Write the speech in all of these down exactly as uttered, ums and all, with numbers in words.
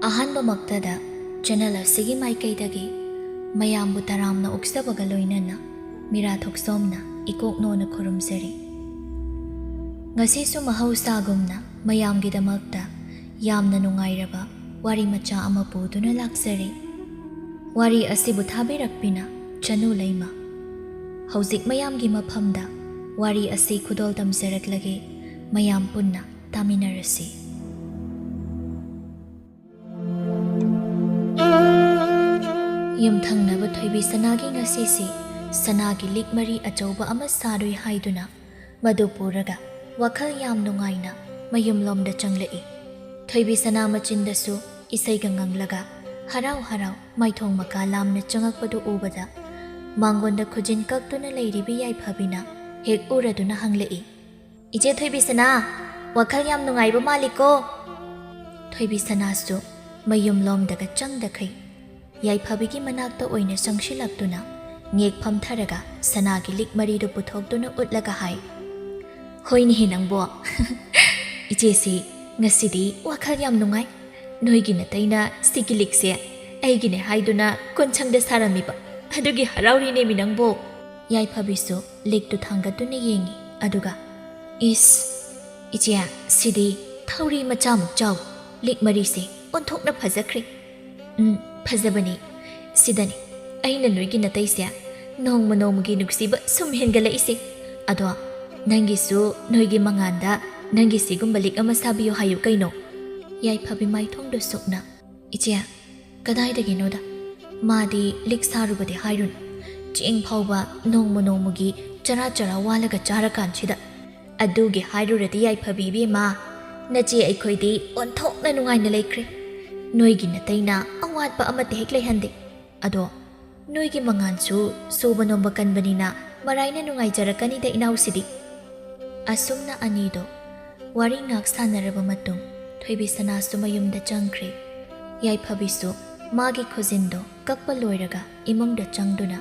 ꯑꯍꯥꯟꯕꯃꯛꯇꯗ channel ꯑꯁꯤꯒꯤ ꯃꯥꯏꯀꯩꯗꯒꯤ ꯃꯌꯥꯝꯕꯨ ꯇꯔꯥꯝꯅ ꯑꯣꯛꯆꯕꯒ ꯂꯣꯏꯅꯅ ꯃꯤꯔꯥ ꯊꯣꯛꯆꯣꯝꯅ ꯏꯀꯣꯛꯅꯣꯅ ꯈꯨꯔꯨꯝꯖꯔꯤ꯫ ꯉꯁꯤꯁꯨ ꯃꯍꯧꯁꯥꯒꯨꯝꯅ ꯃꯌꯥꯝꯒꯤꯗꯃꯛꯇ ꯌꯥꯝꯅ ꯅꯨꯡꯉꯥꯏꯔꯕ ꯋꯥꯔꯤ ꯃꯆꯥ ꯑꯃ ꯄꯨꯗꯨꯅ ꯂꯥꯛꯆꯔꯤ꯫ ꯋꯥꯔꯤ ꯑꯁꯤꯕꯨ ꯊꯥꯕꯤꯔꯛꯄꯤꯅ ꯆꯅꯨ ꯂꯩꯃ꯫ ꯍꯧꯖꯤꯛ ꯃꯌꯥꯝꯒꯤ ꯃꯐꯝꯗ ꯋꯥꯔꯤ ꯑꯁꯤ ꯈꯨꯗꯣꯜ ꯇꯝꯖꯔꯛꯂꯒꯦ, ꯃꯌꯥꯝ ꯄꯨꯟꯅ ꯇꯥꯃꯤꯟꯅꯔꯁꯤ꯫ ꯌꯨꯝꯊꯪꯅꯕ ꯊꯣꯏꯕꯤ ꯁꯅꯥꯒꯤ ꯉꯁꯤꯁꯤ ꯁꯅꯥꯒꯤ ꯂꯤꯛ ꯃꯔꯤ ꯑꯆꯧꯕ ꯑꯃ ꯁꯥꯔꯨꯏ ꯍꯥꯏꯗꯨꯅ ꯃꯗꯨ ꯄꯨꯔꯒ ꯋꯥꯈꯜ ꯌꯥꯝ ꯅꯨꯡꯉꯥꯏꯅ ꯃꯌꯨꯝꯂꯣꯝꯗ ꯆꯪꯂꯛꯏ꯫ ꯊꯣꯏꯕꯤ ꯁꯅꯥ ꯃꯆꯤꯟꯗꯁꯨ ꯏꯁꯩꯒ ꯉꯪꯂꯒ ꯍꯔꯥꯎ ꯍꯔꯥꯎ ꯃꯥꯏꯊꯣꯡ ꯃꯀꯥ ꯂꯥꯝꯅ ꯆꯪꯉꯛꯄꯗꯨ ꯎꯕꯗ ꯃꯉꯣꯟꯗ ꯈꯨꯖꯤꯟ ꯀꯛꯇꯨꯅ ꯂꯩꯔꯤꯕꯤ ꯌꯥꯏꯐꯕꯤꯅ ꯍꯦꯛ ꯎꯔꯗꯨꯅ ꯍꯪꯂꯛꯏ, "ꯏꯆꯦ ꯊꯣꯏꯕꯤ ꯁꯅꯥ, ꯋꯥꯈꯜ ꯌꯥꯝ ꯅꯨꯡꯉꯥꯏꯕ ꯃꯥꯜꯂꯤꯀꯣ?" ꯊꯣꯏꯕꯤ ꯁꯅꯥꯁꯨ ꯃꯌꯨꯝꯂꯣꯝꯗꯒ ꯆꯪꯗꯈꯩ ꯌꯥꯏꯐꯕꯤꯒꯤ ꯃꯅꯥꯛꯇ ꯑꯣꯏꯅ ꯆꯪꯁꯤꯜꯂꯛꯇꯨꯅ ꯉꯦꯛ ꯐꯝꯊꯔꯒ ꯁꯅꯥꯒꯤ ꯂꯤꯛ ꯃꯔꯤꯗꯨ ꯄꯨꯊꯣꯛꯇꯨꯅ ꯎꯠꯂꯒ ꯍꯥꯏ, "ꯍꯣꯏꯅꯦꯍꯦ ꯅꯪꯕꯣ, ꯏꯆꯦꯁꯤ ꯉꯁꯤꯗꯤ ꯋꯥꯈꯜ ꯌꯥꯝ ꯅꯨꯡꯉꯥꯏ꯫ ꯅꯣꯏꯒꯤ ꯅꯇꯩꯅ ꯁꯤꯒꯤ ꯂꯤꯛꯁꯦ ꯑꯩꯒꯤꯅꯦ ꯍꯥꯏꯗꯨꯅ ꯀꯣꯟꯁꯪꯗ ꯁꯥꯔꯝꯃꯤꯕ, ꯑꯗꯨꯒꯤ ꯍꯔꯥꯎꯔꯤꯅꯦꯃꯤ ꯅꯪꯕꯣ꯫" ꯌꯥꯏꯐꯕꯤꯁꯨ ꯂꯤꯛꯇꯨ ꯊꯥꯡꯒꯠꯇꯨꯅ ꯌꯦꯡꯉꯤ꯫ ꯑꯗꯨꯒ, "ꯏꯁ, ꯏꯆꯦ, ꯁꯤꯗꯤ ꯊꯧꯔꯤ ꯃꯆꯥꯃꯨꯛ ꯆꯥꯎ꯫ ꯂꯤꯛ ꯃꯔꯤꯁꯦ ꯑꯣꯟꯊꯣꯛꯅ ꯐꯖꯈ꯭ꯔꯦ꯫" "ꯎꯝ, ꯐꯖꯕꯅꯤ꯫ ꯁꯤꯗꯅꯤ ꯑꯩꯅ ꯅꯣꯏꯒꯤ ꯅꯇꯩꯁꯦ ꯅꯣꯡꯃ ꯅꯣꯡꯃꯒꯤ ꯅꯨꯡꯁꯤꯕ ꯁꯨꯝ ꯍꯦꯟꯒꯠꯂꯛꯏꯁꯦ꯫ ꯑꯗꯣ ꯅꯪꯒꯤꯁꯨ ꯅꯣꯏꯒꯤ ꯃꯉꯥꯟꯗ ꯅꯪꯒꯤ ꯁꯤꯒꯨꯝꯕ ꯂꯤꯛ ꯑꯃ ꯁꯥꯕꯤꯌꯨ ꯍꯥꯏꯌꯨ ꯀꯩꯅꯣ꯫" ꯌꯥꯏꯐꯕꯤ ꯃꯥꯏꯊꯣꯡꯗ ꯁꯨꯛꯅ, "ꯏꯆꯦ, ꯀꯗꯥꯏꯗꯒꯤꯅꯣꯗ? ꯃꯥꯗꯤ ꯂꯤꯛ ꯁꯥꯔꯨꯕꯗꯤ ꯍꯥꯏꯔꯨꯅꯨ꯫ ꯆꯦꯡ ꯐꯥꯎꯕ ꯅꯣꯡꯃ ꯅꯣꯡꯃꯒꯤ ꯆꯔꯥ ꯆꯔꯥ ꯋꯥꯜꯂꯒ ꯆꯥꯔꯀꯥꯟꯁꯤꯗ꯫ ꯑꯗꯨꯒꯤ ꯍꯥꯏꯔꯨꯔꯗꯤ ꯌꯥꯏꯐꯕꯤ ꯏꯕꯦꯝꯃ, ꯅꯆꯦ ꯑꯩꯈꯣꯏꯗꯤ ꯑꯣꯟꯊꯣꯛꯅ ꯅꯨꯡꯉꯥꯏꯅ ꯂꯩꯈ꯭ꯔꯦ꯫ ꯅꯣꯏꯒꯤ ꯅꯇꯩꯅ ꯑꯋꯥꯠꯄ ꯑꯃꯠꯇ ꯍꯦꯛ ꯂꯩꯍꯟꯗꯦ꯫ ꯑꯗꯣ ꯅꯣꯏꯒꯤ ꯃꯉꯥꯟꯁꯨ ꯁꯨꯕ ꯅꯣꯝꯕ ꯀꯟꯕꯅꯤꯅ ꯃꯔꯥꯏꯅ ꯅꯨꯡꯉꯥꯏꯖꯔꯛꯀꯅꯤꯗ ꯏꯅꯥꯎꯁꯤꯗꯤ꯫" ꯑꯁꯨꯝꯅ ꯑꯅꯤꯗꯣ ꯋꯥꯔꯤ ꯉꯥꯛ ꯁꯥꯟꯅꯔꯕ ꯃꯇꯨꯡ ꯊꯣꯏꯕꯤ ꯁꯅꯥꯁꯨ ꯃꯌꯨꯝꯗ ꯆꯪꯈ꯭ꯔꯦ꯫ ꯌꯥꯏꯐꯕꯤꯁꯨ ꯃꯥꯒꯤ ꯈꯨꯖꯤꯟꯗꯣ ꯀꯛꯄ ꯂꯣꯏꯔꯒ ꯏꯃꯨꯡꯗ ꯆꯪꯗꯨꯅ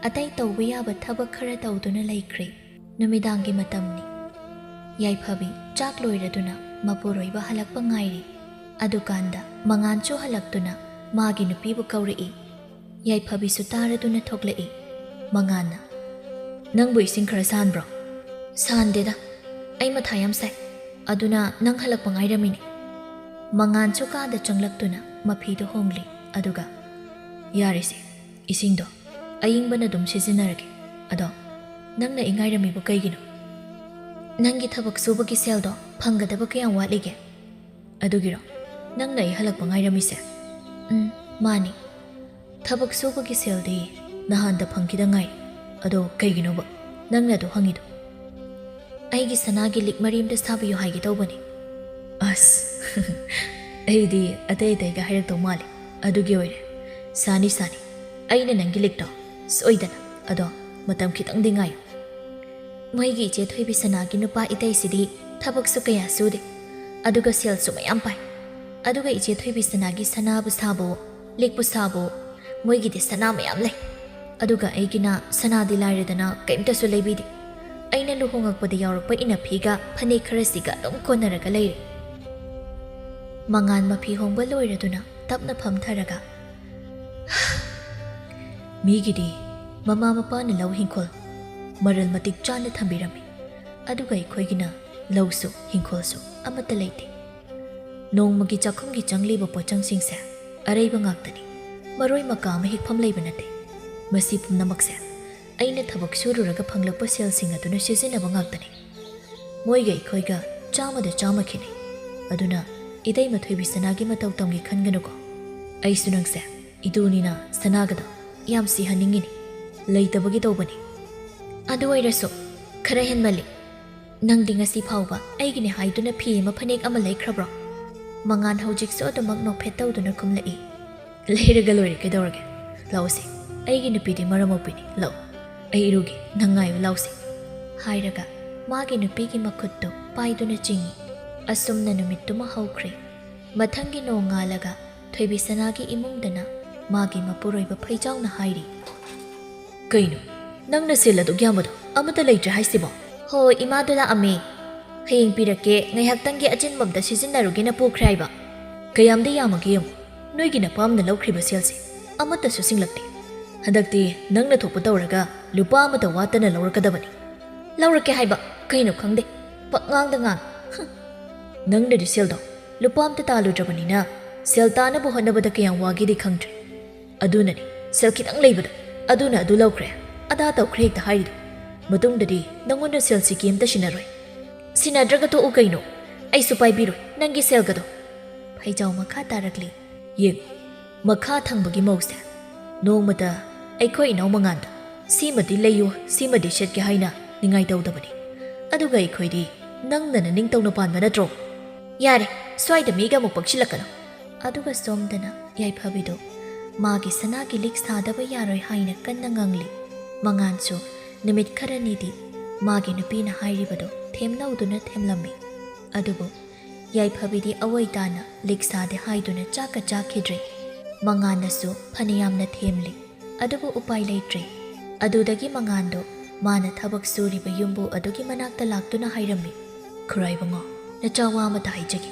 ꯑꯇꯩ ꯇꯧꯕ ꯌꯥꯕ ꯊꯕꯛ ꯈꯔ ꯇꯧꯗꯨꯅ ꯂꯩꯈ꯭ꯔꯦ꯫ ꯅꯨꯃꯤꯗꯥꯡꯒꯤ ꯃꯇꯝꯅꯤ꯫ ꯌꯥꯏꯐꯕꯤ ꯆꯥꯛ ꯂꯣꯏꯔꯗꯨꯅ ꯃꯄꯨꯔꯣꯏꯕ ꯍꯜꯂꯛꯄ ꯉꯥꯏꯔꯤ꯫ ꯑꯗꯨꯀꯥꯟꯗ ꯃꯉꯥꯟꯁꯨ ꯍꯜꯂꯛꯇꯨꯅ ꯃꯥꯒꯤ ꯅꯨꯄꯤꯕꯨ ꯀꯧꯔꯛꯏ꯫ ꯌꯥꯏꯐꯕꯤꯁꯨ ꯇꯥꯔꯗꯨꯅ ꯊꯣꯛꯂꯛꯏ꯫ ꯃꯉꯥꯟꯅ, "ꯅꯪꯕꯨ ꯏꯁꯤꯡ ꯈꯔ ꯁꯥꯍꯟꯕ꯭ꯔꯣ?" "ꯁꯥꯍꯟꯗꯦꯗ, ꯑꯩ ꯃꯊꯥ ꯌꯥꯝ ꯁꯥꯏ, ꯑꯗꯨꯅ ꯅꯪ ꯍꯜꯂꯛꯄ ꯉꯥꯏꯔꯝꯃꯤꯅꯦ꯫" ꯃꯉꯥꯟꯁꯨ ꯀꯥꯗ ꯆꯪꯂꯛꯇꯨꯅ ꯃꯐꯤꯗꯨ ꯍꯣꯡꯂꯤ꯫ ꯑꯗꯨꯒ, "ꯌꯥꯔꯦꯁꯦ, ꯏꯁꯤꯡꯗꯣ ꯑꯏꯪꯕꯅ ꯑꯗꯨꯝ ꯁꯤꯖꯤꯟꯅꯔꯒꯦ꯫ ꯑꯗꯣ ꯅꯪꯅ ꯑꯩ ꯉꯥꯏꯔꯝꯃꯤꯕ ꯀꯩꯒꯤꯅꯣ? ꯅꯪꯒꯤ ꯊꯕꯛ ꯁꯨꯕꯒꯤ ꯁꯦꯜꯗꯣ ꯐꯪꯒꯗꯕ ꯀꯌꯥꯝ ꯋꯥꯠꯂꯤꯒꯦ?" "ꯑꯗꯨꯒꯤꯔꯣ ꯅꯪꯅ ꯑꯩ ꯍꯜꯂꯛꯄ ꯉꯥꯏꯔꯝꯃꯤꯁꯦ?" "ꯎꯝ, ꯃꯥꯅꯤ꯫ ꯊꯕꯛ ꯁꯨꯕꯒꯤ ꯁꯦꯜꯗꯤ ꯅꯍꯥꯟꯗ ꯐꯪꯈꯤꯗ ꯉꯥꯏꯔꯤ꯫ ꯑꯗꯣ ꯀꯩꯒꯤꯅꯣꯕ ꯅꯪꯅ ꯑꯗꯨ ꯍꯪꯉꯤꯗꯣ?" "ꯑꯩꯒꯤ ꯁꯅꯥꯒꯤ ꯂꯤꯛ ꯃꯔꯤ ꯑꯝꯇ ꯁꯥꯕꯤꯌꯨ ꯍꯥꯏꯒꯦ ꯇꯧꯕꯅꯤ꯫" "ꯑꯁ, ꯑꯩꯗꯤ ꯑꯇꯩ ꯑꯇꯩꯒ ꯍꯥꯏꯔꯛꯇꯧ ꯃꯥꯜꯂꯦ꯫ ꯑꯗꯨꯒꯤ ꯑꯣꯏꯔꯦ꯫ ꯁꯥꯅꯤ, ꯁꯥꯅꯤ꯫ ꯑꯩꯅ ꯅꯪꯒꯤ ꯂꯤꯛꯇꯣ ꯁꯣꯏꯗꯅ꯫ ꯑꯗꯣ ꯃꯇꯝ ꯈꯤꯇꯪꯗꯤ ꯉꯥꯏꯌꯨ꯫" ꯃꯣꯏꯒꯤ ꯏꯆꯦ ꯊꯣꯏꯕꯤ ꯁꯅꯥꯒꯤ ꯅꯨꯄꯥ ꯏꯇꯩꯁꯤꯗꯤ ꯊꯕꯛꯁꯨ ꯀꯌꯥ ꯁꯨꯗꯦ, ꯑꯗꯨꯒ ꯁꯦꯜꯁꯨ ꯃꯌꯥꯝ ꯄꯥꯏ꯫ ꯑꯗꯨꯒ ꯏꯆꯦ ꯊꯣꯏꯕꯤ ꯁꯅꯥꯒꯤ ꯁꯅꯥꯕꯨ ꯁꯥꯕꯣ, ꯂꯤꯛꯄꯨ ꯁꯥꯕꯣ, ꯃꯣꯏꯒꯤꯗꯤ ꯁꯅꯥ ꯃꯌꯥꯝ ꯂꯩ꯫ ꯑꯗꯨꯒ ꯑꯩꯒꯤꯅ ꯁꯅꯥꯗꯤ ꯂꯥꯏꯔꯗꯅ ꯀꯩꯝꯇꯁꯨ ꯂꯩꯕꯤꯗꯦ꯫ ꯑꯩꯅ ꯂꯨꯍꯣꯡꯉꯛꯄꯗ ꯌꯥꯎꯔꯛꯄ ꯏꯅꯐꯤꯒ ꯐꯅꯦꯛ ꯈꯔꯁꯤꯒ ꯑꯗꯨꯝ ꯀꯣꯟꯅꯔꯒ ꯂꯩꯔꯦ꯫ ꯃꯉꯥꯟ ꯃꯐꯤ ꯍꯣꯡꯕ ꯂꯣꯏꯔꯗꯨꯅ ꯇꯞꯅ ꯐꯝꯊꯔꯒ, "ꯃꯤꯒꯤꯗꯤ ꯃꯃꯥ ꯃꯄꯥꯅ ꯂꯧ ꯍꯤꯡꯈꯣꯜ ꯃꯔꯜ ꯃꯇꯤꯛ ꯆꯥꯅ ꯊꯝꯕꯤꯔꯝꯃꯤ, ꯑꯗꯨꯒ ꯑꯩꯈꯣꯏꯒꯤꯅ ꯂꯧꯁꯨ ꯍꯤꯡꯈꯣꯜꯁꯨ ꯑꯃꯠꯇ ꯂꯩꯇꯦ꯫ ꯅꯣꯡꯃꯒꯤ ꯆꯥꯛꯈꯨꯝꯒꯤ ꯆꯪꯂꯤꯕ ꯄꯣꯠꯆꯪꯁꯤꯡꯁꯦ ꯑꯔꯩꯕ ꯉꯥꯛꯇꯅꯤ꯫ ꯃꯔꯣꯏ ꯃꯀꯥ ꯑꯃ ꯍꯦꯛꯐꯝ ꯂꯩꯕ ꯅꯠꯇꯦ꯫ ꯃꯁꯤ ꯄꯨꯝꯅꯃꯛꯁꯦ ꯑꯩꯅ ꯊꯕꯛ ꯁꯨꯔꯨꯔꯒ ꯐꯪꯂꯛꯄ ꯁꯦꯜꯁꯤꯡ ꯑꯗꯨꯅ ꯁꯤꯖꯤꯟꯅꯕ ꯉꯥꯛꯇꯅꯤ꯫ ꯃꯣꯏꯒ ꯑꯩꯈꯣꯏꯒ ꯆꯥꯝꯃꯗ ꯆꯥꯝꯃ ꯈꯦꯠꯅꯩ꯫ ꯑꯗꯨꯅ ꯏꯇꯩꯃ ꯊꯣꯏꯕꯤ ꯁꯅꯥꯒꯤ ꯃꯇꯧ ꯇꯝꯒꯦ ꯈꯟꯒꯅꯨꯀꯣ꯫ ꯑꯩꯁꯨ ꯅꯪꯁꯦ ꯏꯇꯨꯅꯤꯅ ꯁꯅꯥꯒꯗꯣ ꯌꯥꯝ ꯁꯤꯍꯟꯅꯤꯡꯉꯤꯅꯤ꯫ ꯂꯩꯇꯕꯒꯤ ꯇꯧꯕꯅꯤ꯫" "ꯑꯗꯨ ꯑꯣꯏꯔꯁꯨ ꯈꯔ ꯍꯦꯟꯃꯜꯂꯤ꯫ ꯅꯪꯗꯤ ꯉꯁꯤ ꯐꯥꯎꯕ ꯑꯩꯒꯤꯅꯦ ꯍꯥꯏꯗꯨꯅ ꯐꯤ ꯑꯃ ꯐꯅꯦꯛ ꯑꯃ ꯂꯩꯈ꯭ꯔꯕ꯭ꯔꯣ?" ꯃꯉꯥꯟ ꯍꯧꯖꯤꯛꯁꯨ ꯑꯗꯨꯃꯛ ꯅꯣꯛꯐꯦꯠ ꯇꯧꯗꯨꯅ ꯈꯨꯝꯂꯛꯏ꯫ "ꯂꯩꯔꯒ ꯂꯣꯏꯔꯦ, ꯀꯩꯗꯧꯔꯒꯦ? ꯂꯥꯛꯎꯁꯦ, ꯑꯩꯒꯤ ꯅꯨꯄꯤꯗꯤ ꯃꯔꯝ ꯃꯣꯛꯄꯤꯅꯤ, ꯂꯥꯛꯎ, ꯑꯩ ꯏꯔꯨꯒꯦ, ꯅꯪ ꯉꯥꯏꯌꯨ, ꯂꯥꯛꯎꯁꯦ꯫" ꯍꯥꯏꯔꯒ ꯃꯥꯒꯤ ꯅꯨꯄꯤꯒꯤ ꯃꯈꯨꯠꯇꯨ ꯄꯥꯏꯗꯨꯅ ꯆꯤꯡꯏ꯫ ꯑꯁꯨꯝꯅ ꯅꯨꯃꯤꯠꯇꯨꯃ ꯍꯧꯈ꯭ꯔꯦ꯫ ꯃꯊꯪꯒꯤ ꯅꯣꯡꯉꯥꯜꯂꯒ ꯊꯣꯏꯕꯤ ꯁꯅꯥꯒꯤ ꯏꯃꯨꯡꯗꯅ ꯃꯥꯒꯤ ꯃꯄꯨꯔꯣꯏꯕ ꯐꯩꯖꯥꯎꯅ ꯍꯥꯏꯔꯤ, "ꯀꯩꯅꯣ, ꯅꯪꯅ ꯁꯦꯜ ꯑꯗꯨꯛ ꯌꯥꯝꯕꯗꯣ ꯑꯃꯠꯇ ꯂꯩꯇ꯭ꯔꯦ ꯍꯥꯏꯁꯤꯕꯣ?" "ꯍꯣꯏ, ꯏꯃꯥꯗꯣ ꯂꯥꯛꯑꯝꯃꯦ꯫ ꯍꯌꯦꯡ ꯄꯤꯔꯛꯀꯦ, ꯉꯥꯏꯍꯥꯛꯇꯪꯒꯤ ꯑꯆꯤꯟꯕ ꯑꯝꯇ ꯁꯤꯖꯤꯟꯅꯔꯨꯒꯦꯅ ꯄꯨꯈ꯭ꯔꯦ ꯍꯥꯏꯕ꯫" ꯀꯌꯥꯝꯗꯤ ꯌꯥꯝꯃꯒꯦ ꯌꯦꯡꯉꯨ, ꯅꯣꯏꯒꯤ ꯅꯄꯥꯝꯅ ꯂꯧꯈ꯭ꯔꯤꯕ ꯁꯦꯜꯁꯦ ꯑꯃꯠꯇꯁꯨ ꯁꯤꯡꯂꯛꯇꯦ꯫ ꯍꯟꯗꯛꯇꯤ ꯅꯪꯅ ꯊꯣꯛꯄ ꯇꯧꯔꯒ ꯂꯨꯄꯥ ꯑꯃꯠꯇ ꯋꯥꯠꯇꯅ ꯂꯧꯔꯛꯀꯗꯕꯅꯤ꯫ ꯂꯧꯔꯛꯀꯦ ꯍꯥꯏꯕ? ꯀꯩꯅꯣ ꯈꯪꯗꯦ, ꯄꯛꯉꯥꯡꯗ ꯉꯥꯡ꯫ ꯍꯨꯝ꯫ ꯅꯪꯅꯗꯤ ꯁꯦꯜꯗꯣ ꯂꯨꯄꯥ ꯑꯝꯇ ꯇꯥꯜꯂꯨꯗ꯭ꯔꯕꯅꯤꯅ ꯁꯦꯜ ꯇꯥꯅꯕ ꯍꯣꯠꯅꯕꯗ ꯀꯌꯥꯝ ꯋꯥꯒꯦꯗꯤ ꯈꯪꯗ꯭ꯔꯦ꯫ ꯑꯗꯨꯅꯅꯤ ꯁꯦꯜ ꯈꯤꯇꯪ ꯂꯩꯕꯗꯣ ꯑꯗꯨꯅ ꯑꯗꯨ ꯂꯧꯈ꯭ꯔꯦ, ꯑꯗꯥ ꯇꯧꯈ꯭ꯔꯦ ꯍꯦꯛꯇ ꯍꯥꯏꯔꯤꯗꯣ꯫ ꯃꯇꯨꯡꯗꯗꯤ ꯅꯪꯉꯣꯟꯗ ꯁꯦꯜ ꯁꯤꯀꯤ ꯑꯝꯇ ꯁꯤꯟꯅꯔꯣꯏ꯫ ꯁꯤꯟꯅꯗ꯭ꯔꯒ ꯇꯣꯛꯎ ꯀꯩꯅꯣ, ꯑꯩꯁꯨ ꯄꯥꯏꯕꯤꯔꯣꯏ ꯅꯪꯒꯤ ꯁꯦꯜꯒꯗꯣ꯫ ꯐꯩꯖꯥꯎ ꯃꯈꯥ ꯇꯥꯔꯛꯂꯤ꯫ ꯌꯦꯡ, ꯃꯈꯥ ꯊꯪꯕꯒꯤ ꯃꯧꯁꯦ ꯅꯣꯡꯃꯇ ꯑꯩꯈꯣꯏ ꯏꯅꯥꯎ ꯃꯉꯥꯟꯗ ꯁꯤꯃꯗꯤ ꯂꯩꯌꯨ, ꯁꯤꯃꯗꯤ ꯁꯦꯠꯀꯦ ꯍꯥꯏꯅ ꯅꯤꯡꯉꯥꯏ ꯇꯧꯗꯕꯅꯤ꯫ ꯑꯗꯨꯒ ꯑꯩꯈꯣꯏꯗꯤ ꯅꯪꯅ ꯅꯅꯤꯡꯇꯧꯅ ꯄꯥꯟꯕ ꯅꯠꯇ꯭ꯔꯣ? ꯌꯥꯔꯦ, ꯁ꯭ꯋꯥꯏꯗ ꯃꯤꯒ ꯑꯃꯨꯛ ꯄꯛꯁꯤꯜꯂꯛꯀꯅꯨ꯫ ꯑꯗꯨꯒ ꯁꯣꯝꯗꯅ ꯌꯥꯏꯐꯕꯤꯗꯣ ꯃꯥꯒꯤ ꯁꯅꯥꯒꯤ ꯂꯤꯛ ꯁꯥꯗꯕ ꯌꯥꯔꯣꯏ ꯍꯥꯏꯅ ꯀꯟꯅ ꯉꯥꯡꯂꯤ꯫ ꯃꯉꯥꯟꯁꯨ ꯅꯨꯃꯤꯠ ꯈꯔꯅꯤꯗꯤ ꯃꯥꯒꯤ ꯅꯨꯄꯤꯅ ꯍꯥꯏꯔꯤꯕꯗꯣ ꯊꯦꯝꯅꯧꯗꯨꯅ ꯊꯦꯝꯂꯝꯃꯤ꯫ ꯑꯗꯨꯕꯨ ꯌꯥꯏꯐꯕꯤꯗꯤ ꯑꯋꯣꯏ ꯇꯥꯅ ꯂꯤꯛ ꯁꯥꯗꯦ ꯍꯥꯏꯗꯨꯅ ꯆꯥꯛꯀ ꯆꯥꯈꯤꯗ꯭ꯔꯦ꯫ ꯃꯉꯥꯟꯅꯁꯨ ꯐꯅꯌꯥꯝꯅ ꯊꯦꯝꯂꯤ, ꯑꯗꯨꯕꯨ ꯎꯄꯥꯏ ꯂꯩꯇ꯭ꯔꯦ꯫ ꯑꯗꯨꯗꯒꯤ ꯃꯉꯥꯟꯗꯣ ꯃꯥꯅ ꯊꯕꯛ ꯁꯨꯔꯤꯕ ꯌꯨꯝꯕꯨ ꯑꯗꯨꯒꯤ ꯃꯅꯥꯛꯇ ꯂꯥꯛꯇꯨꯅ ꯍꯥꯏꯔꯝꯃꯤ, "ꯈꯨꯔꯥꯏꯕꯨꯡꯉꯣ, ꯅꯆꯥ ꯋꯥ ꯑꯃꯇ ꯍꯥꯏꯖꯒꯦ꯫"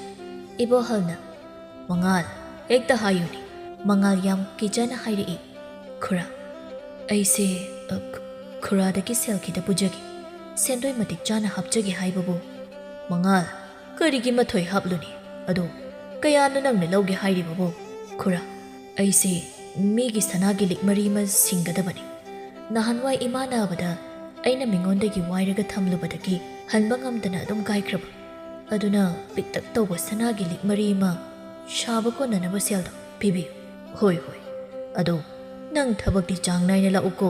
ꯏꯕꯣꯍꯜꯅ, "ꯃꯉꯥꯜ, ꯍꯦꯛꯇ ꯍꯥꯏꯌꯨꯅꯦ꯫" ꯃꯉꯥꯜ ꯌꯥꯝ ꯀꯤꯖꯅ ꯍꯥꯏꯔꯛꯏ, "ꯈꯨꯔꯥ, ꯑꯩꯁꯦ, ꯑ, ꯈꯨ-, ꯈꯨꯔꯥꯗꯒꯤ ꯁꯦꯜ ꯈꯤꯇ ꯄꯨꯖꯒꯦ꯫ ꯁꯦꯟꯗꯣꯏ ꯃꯇꯤꯛ ꯆꯥꯅ ꯍꯥꯞꯆꯒꯦ ꯍꯥꯏꯕꯕꯨ꯫" "ꯃꯉꯥꯜ, ꯀꯔꯤꯒꯤ ꯃꯊꯣꯏ ꯍꯥꯞꯂꯨꯅꯤ? ꯑꯗꯣ ꯀꯌꯥꯅꯣ ꯅꯪꯅ ꯂꯧꯒꯦ ꯍꯥꯏꯔꯤꯕꯕꯨ?" "ꯈꯨꯔꯥ, ꯑꯩꯁꯦ ꯃꯤꯒꯤ ꯁꯅꯥꯒꯤ ꯂꯤꯛ ꯃꯔꯤ ꯑꯃ ꯁꯤꯡꯒꯗꯕꯅꯤ꯫ ꯅꯍꯥꯟꯋꯥꯏ ꯏꯃꯥ ꯅꯥꯕꯗ ꯑꯩꯅ ꯃꯤꯉꯣꯟꯗꯒꯤ ꯋꯥꯏꯔꯒ ꯊꯝꯂꯨꯕꯗꯒꯤ ꯍꯟꯕ ꯉꯝꯗꯅ ꯑꯗꯨꯝ ꯀꯥꯏꯈ꯭ꯔꯕ꯫ ꯑꯗꯨꯅ ꯄꯤꯛꯇꯛ ꯇꯧꯕ ꯁꯅꯥꯒꯤ ꯂꯤꯛ ꯃꯔꯤ ꯑꯃ ꯁꯥꯕ ꯀꯣꯟꯅꯅꯕ ꯁꯦꯜꯗꯣ ꯄꯤꯕꯤꯌꯨ꯫" "ꯍꯣꯏ, ꯍꯣꯏ꯫ ꯑꯗꯣ ꯅꯪ ꯊꯕꯛꯇꯤ ꯆꯥꯡ ꯅꯥꯏꯅ ꯂꯥꯛꯎꯀꯣ꯫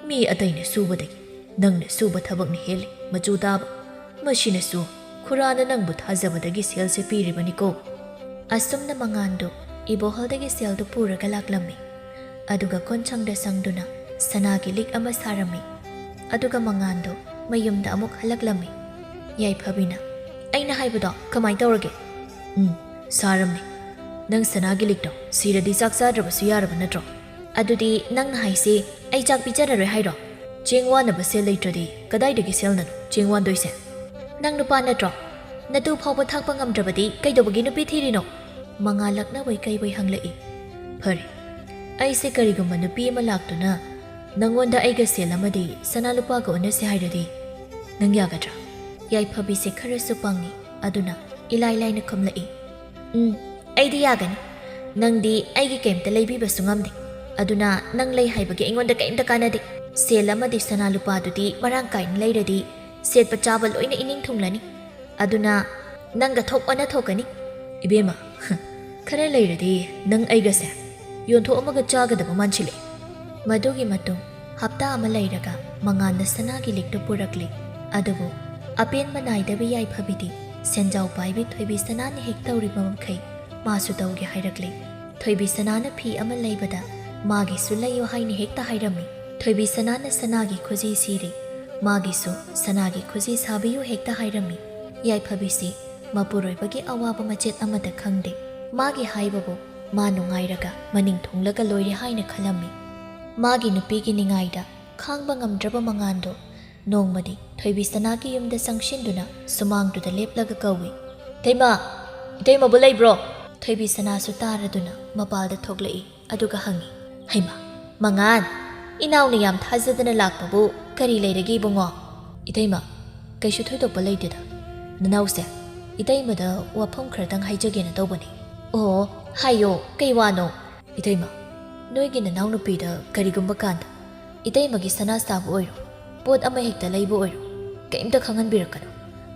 ꯃꯤ ꯑꯇꯩꯅ ꯁꯨꯕꯗꯒꯤ ꯅꯪꯅ ꯁꯨꯕ ꯊꯕꯛꯅ ꯍꯦꯜꯂꯤ ꯃꯆꯨ ꯇꯥꯕ꯫ ꯃꯁꯤꯅꯁꯨ ꯈꯨꯔꯥꯅ ꯅꯪꯕꯨ ꯊꯥꯖꯕꯗꯒꯤ ꯁꯦꯜꯁꯦ ꯄꯤꯔꯤꯕꯅꯤꯀꯣ꯫" ꯑꯁꯨꯝꯅ ꯃꯉꯥꯟꯗꯨ ꯏꯕꯣꯍꯜꯗꯒꯤ ꯁꯦꯜꯗꯨ ꯄꯨꯔꯒ ꯂꯥꯛꯂꯝꯃꯤ꯫ ꯑꯗꯨꯒ ꯀꯣꯟꯁꯪꯗ ꯆꯪꯗꯨꯅ ꯁꯅꯥꯒꯤ ꯂꯤꯛ ꯑꯃ ꯁꯥꯔꯝꯃꯤ꯫ ꯑꯗꯨꯒ ꯃꯉꯥꯟꯗꯨ ꯃꯌꯨꯝꯗ ꯑꯃꯨꯛ ꯍꯜꯂꯛꯂꯝꯃꯤ꯫ ꯌꯥꯏꯐꯕꯤꯅ, "ꯑꯩꯅ ꯍꯥꯏꯕꯗꯣ ꯀꯃꯥꯏ ꯇꯧꯔꯒꯦ?" "ꯎꯝ, ꯁꯥꯔꯝꯃꯤ꯫ ꯅꯪ ꯁꯅꯥꯒꯤ ꯂꯤꯛꯇꯣ ꯁꯤꯔꯗꯤ ꯆꯥꯛ ꯆꯥꯗ꯭ꯔꯕꯁꯨ ꯌꯥꯔꯕ ꯅꯠꯇ꯭ꯔꯣ?" "ꯑꯗꯨꯗꯤ ꯅꯪꯅ ꯍꯥꯏꯁꯤ ꯑꯩ ꯆꯥꯛ ꯄꯤꯖꯔꯔꯣꯏ ꯍꯥꯏꯔꯣ? ꯆꯦꯡ ꯋꯥꯅꯕ ꯁꯦꯜ ꯂꯩꯇ꯭ꯔꯗꯤ ꯀꯗꯥꯏꯗꯒꯤ ꯁꯦꯜꯅꯅꯣ ꯆꯦꯡ ꯋꯥꯟꯗꯣꯏꯁꯦ?" "ꯅꯪ ꯅꯨꯄꯥ ꯅꯠꯇ꯭ꯔꯣ? ꯅꯇꯨ ꯐꯥꯎꯕ ꯊꯥꯛꯄ ꯉꯝꯗ꯭ꯔꯕꯗꯤ ꯀꯩꯗꯧꯕꯒꯤ ꯅꯨꯄꯤ ꯊꯤꯔꯤꯅꯣ?" ꯃꯉꯥꯜ ꯂꯛꯅꯕꯣꯏ ꯀꯩꯕꯣꯏ ꯍꯪꯂꯛꯏ꯫ "ꯐꯔꯦ, ꯑꯩꯁꯦ ꯀꯔꯤꯒꯨꯝꯕ ꯅꯨꯄꯤ ꯑꯃ ꯂꯥꯛꯇꯨꯅ ꯅꯪꯉꯣꯟꯗ ꯑꯩꯒ ꯁꯦꯜ ꯑꯃꯗꯤ ꯁꯅꯥ ꯂꯨꯄꯥꯒ ꯑꯣꯟꯅꯁꯦ ꯍꯥꯏꯔꯗꯤ ꯅꯪ ꯌꯥꯒꯗ꯭ꯔꯥ?" ꯌꯥꯏꯐꯕꯤꯁꯦ ꯈꯔꯁꯨ ꯄꯪꯉꯤ, ꯑꯗꯨꯅ ꯏꯂꯥꯏ ꯂꯥꯏꯅ ꯈꯨꯝꯂꯛꯏ꯫ "ꯎꯝ, ꯑꯩꯗꯤ ꯌꯥꯒꯅꯤ꯫ ꯅꯪꯗꯤ ꯑꯩꯒꯤ ꯀꯩꯝꯇ ꯂꯩꯕꯤꯕꯁꯨ ꯉꯝꯗꯦ꯫ ꯑꯗꯨꯅ ꯅꯪ ꯂꯩ ꯍꯥꯏꯕꯒꯤ ꯑꯩꯉꯣꯟꯗ ꯀꯩꯝꯇ ꯀꯥꯟꯅꯗꯦ꯫ ꯁꯦꯜ ꯑꯃꯗꯤ ꯁꯅꯥ ꯂꯨꯄꯥꯗꯨꯗꯤ ꯃꯔꯥꯡ ꯀꯥꯏꯅ ꯂꯩꯔꯗꯤ ꯁꯦꯠꯄ ꯆꯥꯕ ꯂꯣꯏꯅ ꯏꯅꯤꯡ ꯊꯨꯡꯂꯅꯤ꯫ ꯑꯗꯨꯅ ꯅꯪꯒ ꯊꯣꯛ ꯑꯣꯟꯅ ꯊꯣꯛꯀꯅꯤ꯫" "ꯏꯕꯦꯝꯃ, ꯈꯔ ꯂꯩꯔꯗꯤ ꯅꯪ ꯑꯩꯒꯁꯦ ꯌꯣꯟꯊꯣꯛꯑꯝꯃꯒ ꯆꯥꯒꯗꯕ ꯃꯥꯟꯁꯤꯜꯂꯛꯑꯦ꯫" ꯃꯗꯨꯒꯤ ꯃꯇꯨꯡ ꯍꯞꯇꯥ ꯑꯃ ꯂꯩꯔꯒ ꯃꯉꯥꯟꯅ ꯁꯅꯥꯒꯤ ꯂꯤꯛꯇꯨ ꯄꯨꯔꯛꯂꯤ꯫ ꯑꯗꯨꯕꯨ ꯑꯄꯦꯟꯕ ꯅꯥꯏꯗꯕꯤ ꯌꯥꯏꯐꯕꯤꯗꯤ ꯁꯦꯟꯖꯥꯎ ꯄꯥꯏꯕꯤ ꯊꯣꯏꯕꯤ ꯁꯅꯥꯅ ꯍꯦꯛ ꯇꯧꯔꯤꯕ ꯃꯈꯩ ꯃꯥꯁꯨ ꯇꯧꯒꯦ ꯍꯥꯏꯔꯛꯂꯤ꯫ ꯊꯣꯏꯕꯤ ꯁꯅꯥꯅ ꯐꯤ ꯑꯃ ꯂꯩꯕꯗ ꯃꯥꯒꯤꯁꯨ ꯂꯩꯌꯨ ꯍꯥꯏꯅ ꯍꯦꯛꯇ ꯍꯥꯏꯔꯝꯃꯤ꯫ ꯊꯣꯏꯕꯤ ꯁꯅꯥꯅ ꯁꯅꯥꯒꯤ ꯈꯨꯖꯤ ꯁꯤꯔꯤ, ꯃꯥꯒꯤꯁꯨ ꯁꯅꯥꯒꯤ ꯈꯨꯖꯤ ꯁꯥꯕꯤꯌꯨ ꯍꯦꯛꯇ ꯍꯥꯏꯔꯝꯃꯤ꯫ ꯌꯥꯏꯐꯕꯤꯁꯤ ꯃꯄꯨꯔꯣꯏꯕꯒꯤ ꯑꯋꯥꯕ ꯃꯆꯦꯠ ꯑꯃꯠꯇ ꯈꯪꯗꯦ꯫ ꯃꯥꯒꯤ ꯍꯥꯏꯕꯕꯨ ꯃꯥ ꯅꯨꯡꯉꯥꯏꯔꯒ ꯃꯅꯤꯡ ꯊꯨꯡꯂꯒ ꯂꯣꯏꯔꯦ ꯍꯥꯏꯅ ꯈꯜꯂꯝꯃꯤ꯫ ꯃꯥꯒꯤ ꯅꯨꯄꯤꯒꯤ ꯅꯤꯡꯉꯥꯏꯗ ꯈꯥꯡꯕ ꯉꯝꯗ꯭ꯔꯕ ꯃꯉꯥꯟꯗꯣ ꯅꯣꯡꯃꯗꯤ ꯊꯣꯏꯕꯤ ꯁꯅꯥꯒꯤ ꯌꯨꯝꯗ ꯆꯪꯁꯤꯟꯗꯨꯅ ꯁꯨꯃꯥꯡꯗꯨꯗ ꯂꯦꯞꯂꯒ ꯀꯧꯏ, "ꯏꯇꯩꯃ, ꯏꯇꯩꯃꯕꯨ ꯂꯩꯕ꯭ꯔꯣ?" ꯊꯣꯏꯕꯤ ꯁꯅꯥꯁꯨ ꯇꯥꯔꯗꯨꯅ ꯃꯄꯥꯜꯗ ꯊꯣꯛꯂꯛꯏ꯫ ꯑꯗꯨꯒ ꯍꯪꯉꯤ, "ꯍꯩꯃꯥ, ꯃꯉꯥꯟ, ꯏꯅꯥꯎꯅ ꯌꯥꯝ ꯊꯥꯖꯗꯅ ꯂꯥꯛꯄꯕꯨ ꯀꯔꯤ ꯂꯩꯔꯒꯦ ꯏꯕꯨꯡꯉꯣ?" "ꯏꯇꯩꯃ, ꯀꯩꯁꯨ ꯊꯣꯏꯗꯣꯛꯄ ꯂꯩꯇꯦꯗ꯫ ꯅꯅꯥꯎꯁꯦ, ꯏꯇꯩꯃꯗ ꯋꯥꯐꯝ ꯈꯔꯗꯪ ꯍꯥꯏꯖꯒꯦꯅ ꯇꯧꯕꯅꯤ꯫" "ꯑꯣ, ꯍꯥꯏꯌꯣ, ꯀꯩ ꯋꯥꯅꯣ?" "ꯏꯇꯩꯃ, ꯅꯣꯏꯒꯤ ꯅꯅꯥꯎꯅꯨꯄꯤꯗ ꯀꯔꯤꯒꯨꯝꯕ ꯀꯥꯟꯗ ꯏꯇꯩꯃꯒꯤ ꯁꯅꯥ ꯁꯥꯕ ꯑꯣꯏꯔꯣ, ꯄꯣꯠ ꯑꯃ ꯍꯦꯛꯇ ꯂꯩꯕ ꯑꯣꯏꯔꯣ, ꯀꯩꯝꯇ ꯈꯪꯍꯟꯕꯤꯔꯛꯀꯅꯨ꯫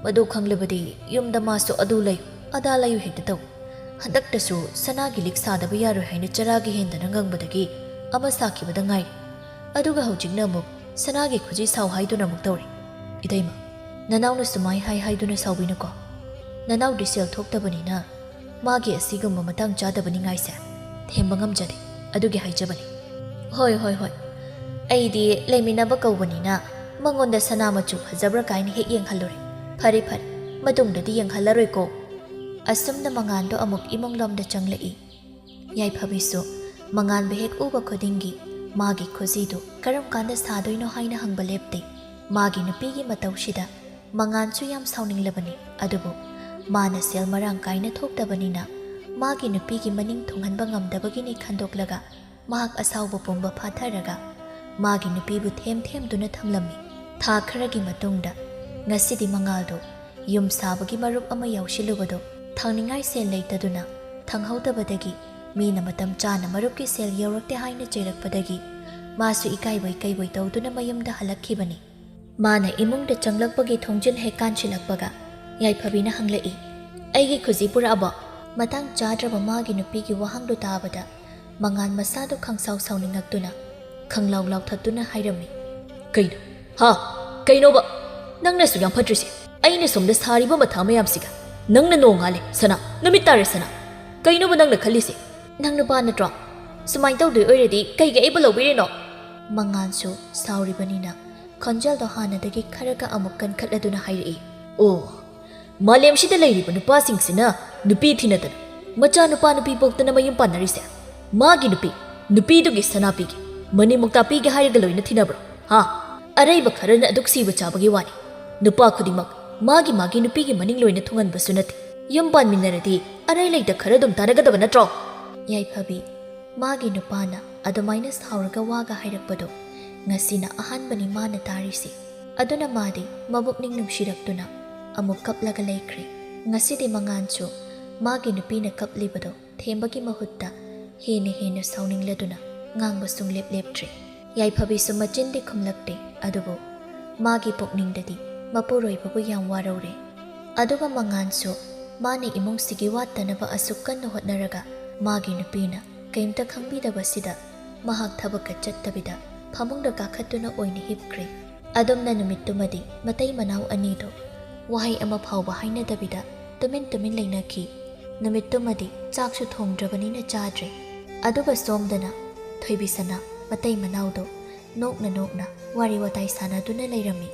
ꯃꯗꯨ ꯈꯪꯂꯕꯗꯤ ꯌꯨꯝꯗ ꯃꯥꯁꯨ ꯑꯗꯨ ꯂꯩꯌꯨ, ꯑꯗꯥ ꯂꯩꯌꯨ ꯍꯦꯛꯇ ꯇꯧ꯫ ꯍꯟꯗꯛꯇꯁꯨ ꯁꯅꯥꯒꯤ ꯂꯤꯛ ꯁꯥꯗꯕ ꯌꯥꯔꯣꯏ ꯍꯥꯏꯅ ꯆꯔꯥꯒꯤ ꯍꯦꯟꯗꯅ ꯉꯪꯕꯗꯒꯤ ꯑꯃ ꯁꯥꯈꯤꯕꯗ ꯉꯥꯏꯔꯤ꯫ ꯑꯗꯨꯒ ꯍꯧꯖꯤꯛꯅ ꯑꯃꯨꯛ ꯁꯅꯥꯒꯤ ꯈꯨꯖꯤ ꯁꯥꯎ ꯍꯥꯏꯗꯨꯅ ꯑꯃꯨꯛ ꯇꯧꯔꯤ꯫ ꯏꯇꯩꯃ, ꯅꯅꯥꯎꯅ ꯁꯨꯃꯥꯏ ꯍꯥꯏ ꯍꯥꯏꯗꯨꯅ ꯁꯥꯎꯕꯤꯅꯨꯀꯣ꯫ ꯅꯅꯥꯎꯗꯤ ꯁꯦꯜ ꯊꯣꯛꯇꯕꯅꯤꯅ ꯃꯥꯒꯤ ꯑꯁꯤꯒꯨꯝꯕ ꯃꯇꯥꯡ ꯆꯥꯗꯕ ꯅꯤꯡꯉꯥꯏꯁꯦ ꯊꯦꯝꯕ ꯉꯝꯖꯗꯦ꯫ ꯑꯗꯨꯒꯤ ꯍꯥꯏꯖꯕꯅꯤ꯫" "ꯍꯣꯏ, ꯍꯣꯏ, ꯍꯣꯏ꯫ ꯑꯩꯗꯤ ꯂꯩꯃꯤꯟꯅꯕ ꯀꯧꯕꯅꯤꯅ ꯃꯉꯣꯟꯗ ꯁꯅꯥ ꯃꯆꯨ ꯐꯖꯕ꯭ꯔꯥ ꯀꯥꯏꯅ ꯍꯦꯛ ꯌꯦꯡꯍꯜꯂꯨꯔꯦ꯫ ꯐꯔꯦ, ꯐꯔꯦ, ꯃꯇꯨꯡꯗꯗꯤ ꯌꯦꯡꯍꯜꯂꯔꯣꯏꯀꯣ꯫" ꯑꯁꯨꯝꯅ ꯃꯉꯥꯟꯗꯣ ꯑꯃꯨꯛ ꯏꯃꯨꯡꯂꯣꯝꯗ ꯆꯪꯂꯛꯏ꯫ ꯌꯥꯏꯐꯕꯤꯁꯨ ꯃꯉꯥꯟꯕꯨ ꯍꯦꯛ ꯎꯕ ꯈꯨꯗꯤꯡꯒꯤ ꯃꯥꯒꯤ ꯈꯨꯖꯤꯗꯨ ꯀꯔꯝ ꯀꯥꯟꯗ ꯁꯥꯗꯣꯏꯅꯣ ꯍꯥꯏꯅ ꯍꯪꯕ ꯂꯦꯞꯇꯦ꯫ ꯃꯥꯒꯤ ꯅꯨꯄꯤꯒꯤ ꯃꯇꯧꯁꯤꯗ ꯃꯉꯥꯟꯁꯨ ꯌꯥꯝ ꯁꯥꯎꯅꯤꯡꯂꯕꯅꯤ꯫ ꯑꯗꯨꯕꯨ ꯃꯥꯅ ꯁꯦꯜ ꯃꯔꯥꯡ ꯀꯥꯏꯅ ꯊꯣꯛꯇꯕꯅꯤꯅ ꯃꯥꯒꯤ ꯅꯨꯄꯤꯒꯤ ꯃꯅꯤꯡ ꯊꯨꯡꯍꯟꯕ ꯉꯝꯗꯕꯒꯤꯅꯤ ꯈꯟꯗꯣꯛꯂꯒ ꯃꯍꯥꯛ ꯑꯁꯥꯎꯕ ꯄꯨꯝꯕ ꯐꯥꯊꯔꯒ ꯃꯥꯒꯤ ꯅꯨꯄꯤꯕꯨ ꯊꯦꯝ ꯊꯦꯝꯗꯨꯅ ꯊꯝꯂꯝꯃꯤ꯫ ꯊꯥ ꯈꯔꯒꯤ ꯃꯇꯨꯡꯗ ꯉꯁꯤꯗꯤ ꯃꯉꯥꯜꯗꯨ ꯌꯨꯝ ꯁꯥꯕꯒꯤ ꯃꯔꯨꯞ ꯑꯃ ꯌꯥꯎꯁꯤꯜꯂꯨꯕꯗꯨ ꯊꯥꯡꯅꯤꯡꯉꯥꯏ ꯁꯦꯜ ꯂꯩꯇꯗꯨꯅ ꯊꯥꯡꯍꯧꯗꯕꯗꯒꯤ ꯃꯤꯅ ꯃꯇꯝ ꯆꯥꯅ ꯃꯔꯨꯞꯀꯤ ꯁꯦꯜ ꯌꯧꯔꯛꯇꯦ ꯍꯥꯏꯅ ꯆꯩꯔꯛꯄꯗꯒꯤ ꯃꯥꯁꯨ ꯏꯀꯥꯏꯕꯣꯏ ꯀꯩꯕꯣꯏ ꯇꯧꯗꯨꯅ ꯃꯌꯨꯝꯗ ꯍꯜꯂꯛꯈꯤꯕꯅꯤ꯫ ꯃꯥꯅ ꯏꯃꯨꯡꯗ ꯆꯪꯂꯛꯄꯒꯤ ꯊꯣꯡꯖꯤꯜ ꯍꯦꯛ ꯀꯥꯟꯁꯤꯜꯂꯛꯄꯒ ꯌꯥꯏꯐꯕꯤꯅ ꯍꯪꯂꯛꯏ, "ꯑꯩꯒꯤ ꯈꯨꯖꯤ ꯄꯨꯔꯛꯑꯕꯣ?" ꯃꯇꯥꯡ ꯆꯥꯗ꯭ꯔꯕ ꯃꯥꯒꯤ ꯅꯨꯄꯤꯒꯤ ꯋꯥꯍꯪꯗꯨ ꯇꯥꯕꯗ ꯃꯉꯥꯜ ꯃꯁꯥꯗꯨ ꯈꯪꯁꯥꯎ ꯁꯥꯎꯅꯤꯡꯉꯛꯇꯨꯅ ꯈꯪꯂꯥꯎ ꯂꯥꯎꯊꯠꯇꯨꯅ ꯍꯥꯏꯔꯝꯃꯤ, "ꯀꯩꯅꯣ? ꯍꯥ? ꯀꯩꯅꯣꯕ? ꯅꯪꯅꯁꯨ ꯌꯥꯝ ꯐꯠꯇ꯭ꯔꯤꯁꯦ꯫ ꯑꯩꯅ ꯁꯣꯝꯗ ꯁꯥꯔꯤꯕ ꯃꯊꯥ ꯃꯌꯥꯝꯁꯤꯒ ꯅꯪꯅ ꯅꯣꯡꯉꯥꯜꯂꯦ ꯁꯅꯥ, ꯅꯨꯃꯤꯠ ꯇꯥꯔꯦ ꯁꯅꯥ꯫ ꯀꯩꯅꯣꯕ ꯅꯪꯅ ꯈꯜꯂꯤꯁꯦ? ꯅꯪ ꯅꯨꯄꯥ ꯅꯠꯇ꯭ꯔꯣ? ꯁꯨꯃꯥꯏꯅ ꯇꯧꯗꯣꯏ ꯑꯣꯏꯔꯗꯤ ꯀꯩꯒꯤ ꯑꯩꯕꯨ ꯂꯧꯕꯤꯔꯤꯅꯣ?" ꯃꯉꯥꯜꯁꯨ ꯁꯥꯎꯔꯤꯕꯅꯤꯅ ꯈꯣꯟꯖꯦꯜꯗꯣ ꯍꯥꯟꯅꯗꯒꯤ ꯈꯔꯒ ꯑꯃꯨꯛ ꯀꯟꯈꯠꯂꯗꯨꯅ ꯍꯥꯏꯔꯛꯏ, "ꯑꯣ, ꯃꯥꯂꯦꯝꯁꯤꯗ ꯂꯩꯔꯤꯕ ꯅꯨꯄꯥꯁꯤꯡꯁꯤꯅ ꯅꯨꯄꯤ ꯊꯤꯅꯗꯅ ꯃꯆꯥ ꯅꯨꯄꯥ ꯅꯨꯄꯤ ꯄꯣꯛꯇꯅ ꯃꯌꯨꯝ ꯄꯥꯟꯅꯔꯤꯁꯦ꯫ ꯃꯥꯒꯤ ꯅꯨꯄꯤ, ꯅꯨꯄꯤꯗꯨꯒꯤ ꯁꯅꯥ ꯄꯤꯒꯦ, ꯃꯅꯦꯝ ꯃꯧꯇꯥ ꯄꯤꯒꯦ ꯍꯥꯏꯔꯒ ꯂꯣꯏꯅ ꯊꯤꯅꯕ꯭ꯔꯣ? ꯍꯥ? ꯑꯔꯩꯕ ꯈꯔꯅ ꯑꯗꯨꯛ ꯁꯤꯕ ꯆꯥꯕꯒꯤ ꯋꯥꯅꯤ꯫ ꯅꯨꯄꯥ ꯈꯨꯗꯤꯡꯃꯛ ꯃꯥꯒꯤ ꯃꯥꯒꯤ ꯅꯨꯄꯤꯒꯤ ꯃꯅꯤꯡ ꯂꯣꯏꯅ ꯊꯨꯡꯍꯟꯕꯁꯨ ꯅꯠꯇꯦ꯫ ꯌꯨꯝ ꯄꯥꯟꯃꯤꯟꯅꯔꯗꯤ ꯑꯔꯩ ꯂꯩꯇ ꯈꯔ ꯑꯗꯨꯝ ꯇꯥꯟꯅꯒꯗꯕ ꯅꯠꯇ꯭ꯔꯣ?" ꯌꯥꯏꯐꯕꯤ, ꯃꯥꯒꯤ ꯅꯨꯄꯥꯅ ꯑꯗꯨꯃꯥꯏꯅ ꯁꯥꯎꯔꯒ ꯋꯥꯒ ꯍꯥꯏꯔꯛꯄꯗꯣ ꯉꯁꯤꯅ ꯑꯍꯥꯟꯕꯅꯤ ꯃꯥꯅ ꯇꯥꯔꯤꯁꯤ꯫ ꯑꯗꯨꯅ ꯃꯥꯗꯤ ꯃꯕꯨꯛꯅꯤꯡ ꯅꯨꯡꯁꯤꯔꯛꯇꯨꯅ ꯑꯃꯨꯛ ꯀꯞꯂꯒ ꯂꯩꯈ꯭ꯔꯦ꯫ ꯉꯁꯤꯗꯤ ꯃꯉꯥꯟꯁꯨ ꯃꯥꯒꯤ ꯅꯨꯄꯤꯅ ꯀꯞꯂꯤꯕꯗꯣ ꯊꯦꯝꯕꯒꯤ ꯃꯍꯨꯠꯇ ꯍꯦꯟꯅ ꯍꯦꯟꯅ ꯁꯥꯎꯅꯤꯡꯂꯗꯨꯅ ꯉꯥꯡꯕ ꯁꯨꯡꯂꯦꯞ ꯂꯦꯞꯇ꯭ꯔꯦ꯫ ꯌꯥꯏꯐꯕꯤꯁꯨ ꯃꯆꯤꯟꯗꯤ ꯈꯨꯝꯂꯛꯇꯦ, ꯑꯗꯨꯕꯨ ꯃꯥꯒꯤ ꯄꯨꯛꯅꯤꯡꯗꯗꯤ ꯃꯄꯨꯔꯣꯏꯕꯕꯨ ꯌꯥꯝ ꯋꯥꯔꯧꯔꯦ꯫ ꯑꯗꯨꯒ ꯃꯉꯥꯟꯁꯨ ꯃꯥꯅ ꯏꯃꯨꯡꯁꯤꯒꯤ ꯋꯥꯠꯇꯅꯕ ꯑꯁꯨꯛ ꯀꯟꯅ ꯍꯣꯠꯅꯔꯒ ꯃꯥꯒꯤ ꯅꯨꯄꯤꯅ ꯀꯩꯝꯇ ꯈꯪꯕꯤꯗꯕꯁꯤꯗ ꯃꯍꯥꯛ ꯊꯕꯛꯀ ꯆꯠꯇꯕꯤꯗ ꯐꯃꯨꯡꯗ ꯀꯥꯈꯠꯇꯨꯅ ꯑꯣꯏꯅ ꯍꯤꯞꯈ꯭ꯔꯦ꯫ ꯑꯗꯨꯝꯅ ꯅꯨꯃꯤꯠꯇꯨꯃꯗꯤ ꯃꯇꯩ ꯃꯅꯥꯎ ꯑꯅꯤꯗꯣ ꯋꯥꯍꯩ ꯑꯃ ꯐꯥꯎꯕ ꯍꯥꯏꯅꯗꯕꯤꯗ ꯇꯨꯃꯤꯟ ꯇꯨꯃꯤꯟ ꯂꯩꯅꯈꯤ꯫ ꯅꯨꯃꯤꯠꯇꯨꯃꯗꯤ ꯆꯥꯛꯁꯨ ꯊꯣꯡꯗ꯭ꯔꯕꯅꯤꯅ ꯆꯥꯗ꯭ꯔꯦ꯫ ꯑꯗꯨꯒ ꯁꯣꯝꯗꯅ ꯊꯣꯏꯕꯤꯁꯅꯥ ꯃꯇꯩ ꯃꯅꯥꯎꯗꯣ ꯅꯣꯛꯅ ꯅꯣꯛꯅ ꯋꯥꯔꯤ ꯋꯥꯇꯥꯏ ꯁꯥꯟꯅꯗꯨꯅ ꯂꯩꯔꯝꯃꯤ꯫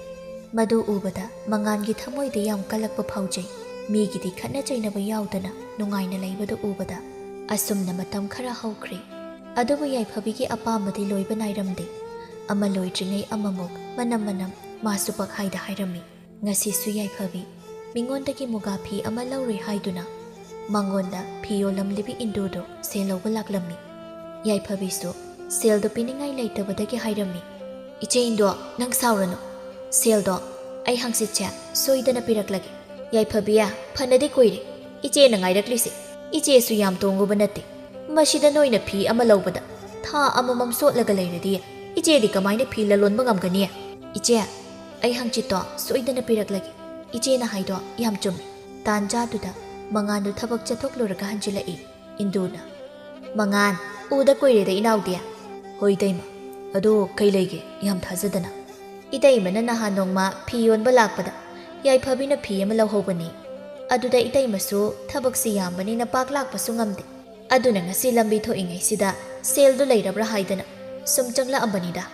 ꯃꯗꯨ ꯎꯕꯗ ꯃꯉꯥꯟꯒꯤ ꯊꯃꯣꯏꯗ ꯌꯥꯝ ꯀꯜꯂꯛꯄ ꯐꯥꯎꯖꯩ꯫ ꯃꯤꯒꯤꯗꯤ ꯈꯠꯅ ꯆꯩꯅꯕ ꯌꯥꯎꯗꯅ ꯅꯨꯡꯉꯥꯏꯅ ꯂꯩꯕꯗꯨ ꯎꯕꯗ꯫ ꯑꯁꯨꯝꯅ ꯃꯇꯝ ꯈꯔ ꯍꯧꯈ꯭ꯔꯦ꯫ ꯑꯗꯨꯕꯨ ꯌꯥꯏꯐꯕꯤꯒꯤ ꯑꯄꯥꯝꯕꯗꯤ ꯂꯣꯏꯕ ꯅꯥꯏꯔꯝꯗꯦ꯫ ꯑꯃ ꯂꯣꯏꯗ꯭ꯔꯤꯉꯩ ꯑꯃꯃꯨꯛ ꯃꯅꯝ ꯃꯅꯝ ꯃꯥꯁꯨ ꯄꯛꯍꯥꯏꯗ ꯍꯥꯏꯔꯝꯃꯤ꯫ ꯉꯁꯤꯁꯨ ꯌꯥꯏꯐꯕꯤ ꯃꯤꯉꯣꯟꯗꯒꯤ ꯃꯨꯒꯥ ꯐꯤ ꯑꯃ ꯂꯧꯔꯨꯏ ꯍꯥꯏꯗꯨꯅ ꯃꯉꯣꯟꯗ ꯐꯤ ꯌꯣꯜꯂꯝꯂꯤꯕꯤ ꯏꯟꯗꯨꯗꯣ ꯁꯦꯜ ꯂꯧꯕ ꯂꯥꯛꯂꯝꯃꯤ꯫ ꯌꯥꯏꯐꯕꯤꯁꯨ ꯁꯦꯜꯗꯣ ꯄꯤꯅꯤꯡꯉꯥꯏ ꯂꯩꯇꯕꯗꯒꯤ ꯍꯥꯏꯔꯝꯃꯤ, "ꯏꯆꯦ ꯏꯟꯗꯣ, ꯅꯪ ꯁꯥꯎꯔꯅꯨ꯫ ꯁꯦꯜꯗꯣ ꯑꯩ ꯍꯪꯆꯤꯠꯁꯦ ꯁꯣꯏꯗꯅ ꯄꯤꯔꯛꯂꯒꯦ꯫ ꯌꯥꯏꯐꯕꯤ, ꯐꯅꯗꯤ ꯀꯨꯏꯔꯦ ꯏꯆꯦꯅ ꯉꯥꯏꯔꯛꯂꯤꯁꯦ꯫ ꯏꯆꯦꯁꯨ ꯌꯥꯝ ꯇꯣꯡꯉꯨꯕ ꯅꯠꯇꯦ꯫ ꯃꯁꯤꯗ ꯅꯣꯏꯅ ꯐꯤ ꯑꯃ ꯂꯧꯕꯗ ꯊꯥ ꯑꯃꯃꯝ ꯆꯣꯠꯂꯒ ꯂꯩꯔꯗꯤ ꯏꯆꯦꯗꯤ ꯀꯃꯥꯏꯅ ꯐꯤ ꯂꯂꯣꯟꯕ ꯉꯝꯒꯅꯤ? ꯏꯆꯦ, ꯑꯩ ꯍꯪꯆꯤꯠꯇꯣ ꯁꯣꯏꯗꯅ ꯄꯤꯔꯛꯂꯒꯦ꯫ ꯏꯆꯦꯅ ꯍꯥꯏꯗꯣ ꯌꯥꯝ ꯆꯨꯝꯃꯤ꯫" ꯇꯥꯟꯖꯥꯗꯨꯗ ꯃꯉꯥꯟꯗꯨ ꯊꯕꯛ ꯆꯠꯊꯣꯛꯂꯨꯔꯒ ꯍꯟꯖꯤꯜꯂꯛꯏ꯫ ꯏꯟꯗꯨꯅ, "ꯃꯉꯥꯟ, ꯎꯗ ꯀꯨꯏꯔꯦꯗ ꯏꯅꯥꯎꯗꯤ꯫" "ꯍꯣꯏ ꯏꯇꯩꯃ, ꯑꯗꯣ ꯀꯩ ꯂꯩꯒꯦ? ꯌꯥꯝ ꯊꯥꯖꯗꯅ꯫" "ꯏꯇꯩꯃꯅ ꯅꯍꯥꯟ ꯅꯣꯡꯃ ꯐꯤ ꯌꯣꯟꯕ ꯂꯥꯛꯄꯗ ꯌꯥꯏꯐꯕꯤꯅ ꯐꯤ ꯑꯃ ꯂꯧꯍꯧꯕꯅꯤ꯫ ꯑꯗꯨꯗ ꯏꯇꯩꯃꯁꯨ ꯊꯕꯛꯁꯤ ꯌꯥꯝꯕꯅꯤꯅ ꯄꯥꯛ ꯂꯥꯛꯄꯁꯨ ꯉꯝꯗꯦ꯫ ꯑꯗꯨꯅ ꯉꯁꯤ ꯂꯝꯕꯤ ꯊꯣꯛꯏꯉꯩꯁꯤꯗ ꯁꯦꯜꯗꯨ ꯂꯩꯔꯕ꯭ꯔꯥ ꯍꯥꯏꯗꯅ ꯁꯨꯝ ꯆꯪꯂꯛꯑꯝꯕꯅꯤꯗ꯫"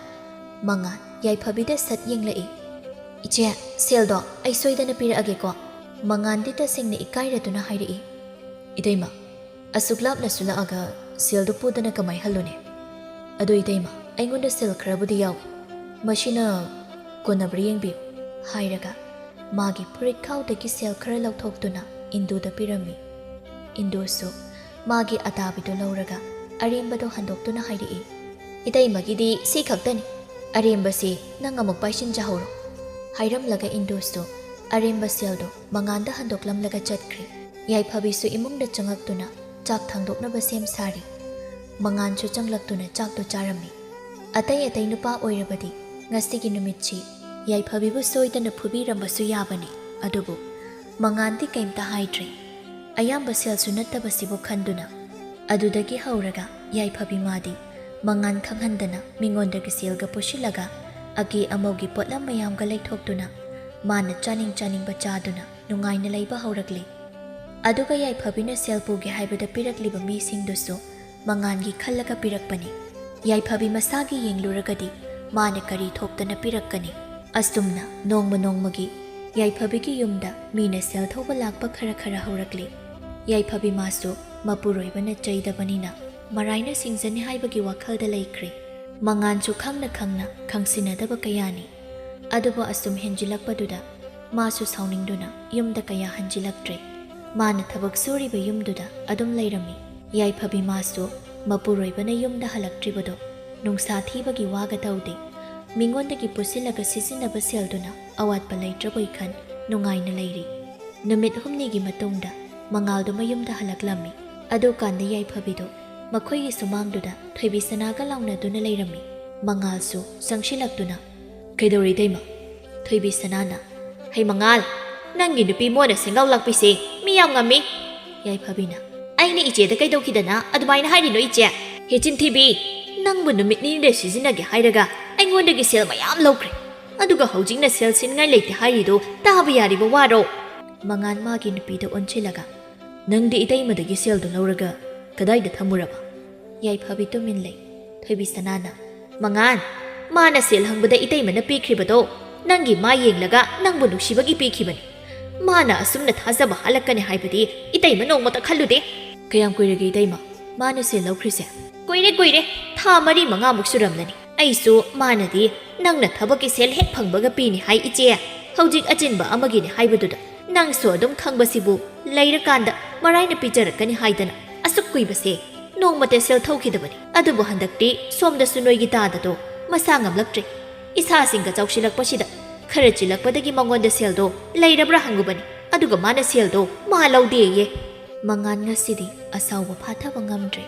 ꯃꯉꯥꯟ ꯌꯥꯏꯐꯕꯤꯗ ꯁꯠ ꯌꯦꯡꯂꯛꯏ꯫ "ꯏꯆꯦ, ꯁꯦꯜꯗꯣ ꯑꯩ ꯁꯣꯏꯗꯅ ꯄꯤꯔꯛꯑꯒꯦꯀꯣ꯫" ꯃꯉꯥꯟꯗꯤ ꯇꯁꯦꯡꯅ ꯏꯀꯥꯏꯔꯗꯨꯅ ꯍꯥꯏꯔꯛꯏ꯫ "ꯏꯇꯩꯃ, ꯑꯁꯨꯛ ꯂꯥꯞꯅꯁꯨ ꯂꯥꯛꯑꯒ ꯁꯦꯜꯗꯨ ꯄꯨꯗꯅ ꯀꯃꯥꯏ ꯍꯜꯂꯨꯅꯤ? ꯑꯗꯣ ꯏꯇꯩꯃ, ꯑꯩꯉꯣꯟꯗ ꯁꯦꯜ ꯈꯔꯕꯨꯗꯤ ꯌꯥꯎꯏ꯫ ꯃꯁꯤꯅ ꯀꯣꯟꯅꯕ꯭ꯔꯥ ꯌꯦꯡꯕꯤꯌꯨ," ꯍꯥꯏꯔꯒ ꯃꯥꯒꯤ ꯐꯨꯔꯤꯠ ꯈꯥꯎꯗꯒꯤ ꯁꯦꯜ ꯈꯔ ꯂꯧꯊꯣꯛꯇꯨꯅ ꯏꯟꯗꯨꯗ ꯄꯤꯔꯝꯃꯤ꯫ ꯏꯟꯗꯨꯁꯨ ꯃꯥꯒꯤ ꯑꯇꯥꯕꯤꯗꯨ ꯂꯧꯔꯒ ꯑꯔꯦꯝꯕꯗꯨ ꯍꯟꯗꯣꯛꯇꯨꯅ ꯍꯥꯏꯔꯛꯏ, "ꯏꯇꯩꯃꯒꯤꯗꯤ ꯁꯤ ꯈꯛꯇꯅꯤ꯫ ꯑꯔꯦꯝꯕꯁꯤ ꯅꯪ ꯑꯃꯨꯛ ꯄꯥꯏꯁꯤꯟꯖꯍꯧꯔꯣ," ꯍꯥꯏꯔꯝꯂꯒ ꯏꯟꯗꯨꯁꯨ ꯑꯔꯦꯝꯕ ꯁꯦꯜꯗꯨ ꯃꯉꯥꯟꯗ ꯍꯟꯗꯣꯛꯂꯝꯂꯒ ꯆꯠꯈ꯭ꯔꯦ꯫ ꯌꯥꯏꯐꯕꯤꯁꯨ ꯏꯃꯨꯡꯗ ꯆꯪꯉꯛꯇꯨꯅ ꯆꯥꯛ ꯊꯥꯡꯗꯣꯛꯅꯕ ꯁꯦꯝ ꯁꯥꯔꯤ꯫ ꯃꯉꯥꯟꯁꯨ ꯆꯪꯂꯛꯇꯨꯅ ꯆꯥꯛꯇꯨ ꯆꯥꯔꯝꯃꯤ꯫ ꯑꯇꯩ ꯑꯇꯩ ꯅꯨꯄꯥ ꯑꯣꯏꯔꯕꯗꯤ ꯉꯁꯤꯒꯤ ꯅꯨꯃꯤꯠꯁꯤ ꯌꯥꯏꯐꯕꯤꯕꯨ ꯁꯣꯏꯗꯅ ꯐꯨꯕꯤꯔꯝꯕꯁꯨ ꯌꯥꯕꯅꯤ꯫ ꯑꯗꯨꯕꯨ ꯃꯉꯥꯟꯗꯤ ꯀꯩꯝꯇ ꯍꯥꯏꯗ꯭ꯔꯦ꯫ ꯑꯌꯥꯝꯕ ꯁꯦꯜꯁꯨ ꯅꯠꯇꯕꯁꯤꯕꯨ ꯈꯟꯗꯨꯅ꯫ ꯑꯗꯨꯗꯒꯤ ꯍꯧꯔꯒ ꯌꯥꯏꯐꯕꯤ ꯃꯥꯗꯤ ꯃꯉꯥꯟ ꯈꯪꯍꯟꯗꯅ ꯃꯤꯉꯣꯟꯗꯒꯤ ꯁꯦꯜꯒ ꯄꯨꯁꯤꯜꯂꯒ ꯑꯀꯦ ꯑꯃꯧꯒꯤ ꯄꯣꯠꯂꯝ ꯃꯌꯥꯝꯒ ꯂꯩꯊꯣꯛꯇꯨꯅ ꯃꯥꯅ ꯆꯥꯅꯤꯡ ꯆꯥꯅꯤꯡꯕ ꯆꯥꯗꯨꯅ ꯅꯨꯡꯉꯥꯏꯅ ꯂꯩꯕ ꯍꯧꯔꯛꯂꯤ꯫ ꯑꯗꯨꯒ ꯌꯥꯏꯐꯕꯤꯅ ꯁꯦꯜ ꯄꯨꯒꯦ ꯍꯥꯏꯕꯗ ꯄꯤꯔꯛꯂꯤꯕ ꯃꯤꯁꯤꯡꯗꯨꯁꯨ ꯃꯉꯥꯟꯒꯤ ꯈꯜꯂꯒ ꯄꯤꯔꯛꯄꯅꯤ꯫ ꯌꯥꯏꯐꯕꯤ ꯃꯁꯥꯒꯤ ꯌꯦꯡꯂꯨꯔꯒꯗꯤ ꯃꯥꯅ ꯀꯔꯤ ꯊꯣꯛꯇꯅ ꯄꯤꯔꯛꯀꯅꯤ? ꯑꯁꯨꯝꯅ ꯅꯣꯡꯃ ꯅꯣꯡꯃꯒꯤ ꯌꯥꯏꯐꯕꯤꯒꯤ ꯌꯨꯝꯗ ꯃꯤꯅ ꯁꯦꯜ ꯊꯧꯕ ꯂꯥꯛꯄ ꯈꯔ ꯈꯔ ꯍꯧꯔꯛꯂꯤ꯫ ꯌꯥꯏꯐꯕꯤ ꯃꯥꯁꯨ ꯃꯄꯨꯔꯣꯏꯕꯅ ꯆꯩꯗꯕꯅꯤꯅ ꯃꯔꯥꯏꯅ ꯁꯤꯡꯖꯅꯤ ꯍꯥꯏꯕꯒꯤ ꯋꯥꯈꯜꯗ ꯂꯩꯈ꯭ꯔꯦ꯫ ꯃꯉꯥꯟꯁꯨ ꯈꯪꯅ ꯈꯪꯅ ꯈꯪꯁꯤꯟꯅꯗꯕ ꯀꯌꯥꯅꯤ꯫ ꯑꯗꯨꯕꯨ ꯑꯁꯨꯝ ꯍꯦꯟꯖꯤꯜꯂꯛꯄꯗꯨꯗ ꯃꯥꯁꯨ ꯁꯥꯎꯅꯤꯡꯗꯨꯅ ꯌꯨꯝꯗ ꯀꯌꯥ ꯍꯟꯖꯤꯜꯂꯛꯇ꯭ꯔꯦ꯫ ꯃꯥꯅ ꯊꯕꯛ ꯁꯨꯔꯤꯕ ꯌꯨꯝꯗꯨꯗ ꯑꯗꯨꯝ ꯂꯩꯔꯝꯃꯤ꯫ ꯌꯥꯏꯐꯕꯤ ꯃꯥꯁꯨ ꯃꯄꯨꯔꯣꯏꯕꯅ ꯌꯨꯝꯗ ꯍꯜꯂꯛꯇ꯭ꯔꯤꯕꯗꯣ ꯅꯨꯡꯁꯥ ꯊꯤꯕꯒꯤ ꯋꯥꯒ ꯇꯧꯗꯦ꯫ ꯃꯤꯉꯣꯟꯗꯒꯤ ꯄꯨꯁꯤꯜꯂꯒ ꯁꯤꯖꯤꯟꯅꯕ ꯁꯦꯜꯗꯨꯅ ꯑꯋꯥꯠꯄ ꯂꯩꯇ꯭ꯔꯕꯣꯏ ꯈꯟ ꯅꯨꯡꯉꯥꯏꯅ ꯂꯩꯔꯤ꯫ ꯅꯨꯃꯤꯠ ꯍꯨꯝꯅꯤꯒꯤ ꯃꯇꯨꯡꯗ ꯃꯉꯥꯜꯗꯣ ꯃꯌꯨꯝꯗ ꯍꯜꯂꯛꯂꯝꯃꯤ꯫ ꯑꯗꯨꯀꯥꯟꯗ ꯌꯥꯏꯐꯕꯤꯗꯣ ꯃꯈꯣꯏꯒꯤ ꯁꯨꯃꯥꯡꯗꯨꯗ ꯊꯣꯏꯕꯤ ꯁꯅꯥꯒ ꯂꯥꯎꯅꯗꯨꯅ ꯂꯩꯔꯝꯃꯤ꯫ ꯃꯉꯥꯜꯁꯨ ꯆꯪꯁꯤꯜꯂꯛꯇꯨꯅ, "ꯀꯩꯗꯧꯔꯦ ꯏꯇꯩꯃ?" ꯊꯣꯏꯕꯤ ꯁꯅꯥꯅ, "ꯍꯩ ꯃꯉꯥꯜ, ꯅꯪꯒꯤ ꯅꯨꯄꯤ ꯃꯣꯟꯅ ꯁꯦꯡꯒꯥꯎ ꯂꯥꯛꯄꯤꯁꯦ ꯃꯤ ꯌꯥꯝ ꯉꯝꯃꯤ꯫" ꯌꯥꯏꯐꯕꯤꯅ, "ꯑꯩꯅ ꯏꯆꯦꯗ ꯀꯩꯗꯧꯈꯤꯗꯅ ꯑꯗꯨꯃꯥꯏꯅ ꯍꯥꯏꯔꯤꯅꯣ ꯏꯆꯦ? ꯍꯦ ꯆꯤꯟꯊꯤꯕꯤ, ꯅꯪꯕꯨ ꯅꯨꯃꯤꯠ ꯅꯤꯅꯤꯗ ꯁꯤꯖꯤꯟꯅꯒꯦ ꯍꯥꯏꯔꯒ ꯑꯩꯉꯣꯟꯗꯒꯤ ꯁꯦꯜ ꯃꯌꯥꯝ ꯂꯧꯈ꯭ꯔꯦ, ꯑꯗꯨꯒ ꯍꯧꯖꯤꯛꯅ ꯁꯦꯜ ꯁꯤꯟꯉꯥꯏ ꯂꯩꯇꯦ ꯍꯥꯏꯔꯤꯗꯣ ꯇꯥꯕ ꯌꯥꯔꯤꯕ ꯋꯥꯔꯣ?" ꯃꯉꯥꯜ ꯃꯥꯒꯤ ꯅꯨꯄꯤꯗ ꯑꯣꯟꯁꯤꯜꯂꯒ, "ꯅꯪꯗꯤ ꯏꯇꯩꯃꯗꯒꯤ ꯁꯦꯜꯗꯨ ꯂꯧꯔꯒ ꯀꯗꯥꯏꯗ ꯊꯝꯃꯨꯔꯕ?" ꯌꯥꯏꯐꯕꯤ ꯇꯨꯃꯤꯟ ꯂꯩ꯫ ꯊꯣꯏꯕꯤ ꯁꯅꯥꯅ, "ꯃꯉꯥꯟ, ꯃꯥꯅ ꯁꯦꯜ ꯍꯪꯕꯗ ꯏꯇꯩꯃꯅ ꯄꯤꯈ꯭ꯔꯤꯕꯗꯣ ꯅꯪꯒꯤ ꯃꯥ ꯌꯦꯡꯂꯒ ꯅꯪꯕꯨ ꯅꯨꯡꯁꯤꯕꯒꯤ ꯄꯤꯈꯤꯕꯅꯤ꯫ ꯃꯥꯅ ꯑꯁꯨꯝꯅ ꯊꯥꯖꯕ ꯍꯥꯠꯂꯛꯀꯅꯤ ꯍꯥꯏꯕꯗꯤ ꯏꯇꯩꯃ ꯅꯣꯡꯃꯇ ꯈꯜꯂꯨꯗꯦ꯫" "ꯀꯌꯥꯝ ꯀꯨꯏꯔꯒꯦ ꯏꯇꯩꯃ ꯃꯥꯅ ꯁꯦꯜ ꯂꯧꯈ꯭ꯔꯤꯁꯦ?" "ꯀꯨꯏꯔꯦ, ꯀꯨꯏꯔꯦ, ꯊꯥ ꯃꯔꯤ ꯃꯉꯥꯃꯨꯛ ꯁꯨꯔꯝꯂꯅꯤ꯫ ꯑꯩꯁꯨ ꯃꯥꯅꯗꯤ ꯅꯪꯅ ꯊꯕꯛꯀꯤ ꯁꯦꯜ ꯍꯦꯛ ꯐꯪꯕꯒ ꯄꯤꯅꯤ ꯍꯥꯏ ꯏꯆꯦ꯫ ꯍꯧꯖꯤꯛ ꯑꯆꯤꯟꯕ ꯑꯃꯒꯤꯅꯤ ꯍꯥꯏꯕꯗꯨꯗ ꯅꯪꯁꯨ ꯑꯗꯨꯝ ꯈꯪꯕꯁꯤꯕꯨ ꯂꯩꯔꯀꯥꯟꯗ ꯃꯔꯥꯏꯅ ꯄꯤꯖꯔꯛꯀꯅꯤ ꯍꯥꯏꯗꯅ ꯑꯁꯨꯛ ꯀꯨꯏꯕꯁꯦ ꯅꯣꯡꯃꯇ ꯁꯦꯜ ꯊꯧꯈꯤꯗꯕꯅꯤ꯫ ꯑꯗꯨꯕꯨ ꯍꯟꯗꯛꯇꯤ ꯁꯣꯝꯗꯁꯨ ꯅꯣꯏꯒꯤ ꯗꯥꯗꯥꯗꯣ ꯃꯁꯥ ꯉꯝꯂꯛꯇ꯭ꯔꯦ꯫ ꯏꯁꯥꯁꯤꯡꯒ ꯆꯥꯎꯁꯤꯜꯂꯛꯄꯁꯤꯗ ꯈꯔ ꯆꯤꯜꯂꯛꯄꯗꯒꯤ ꯃꯉꯣꯟꯗ ꯁꯦꯜꯗꯣ ꯂꯩꯔꯕ꯭ꯔꯥ ꯍꯪꯉꯨꯕꯅꯤ, ꯑꯗꯨꯒ ꯃꯥꯅ ꯁꯦꯜꯗꯣ ꯃꯥ ꯂꯧꯗꯦꯌꯦ꯫" ꯃꯉꯥꯟ ꯉꯁꯤꯗꯤ ꯑꯁꯥꯎꯕ ꯐꯥꯊꯕ ꯉꯝꯗ꯭ꯔꯦ꯫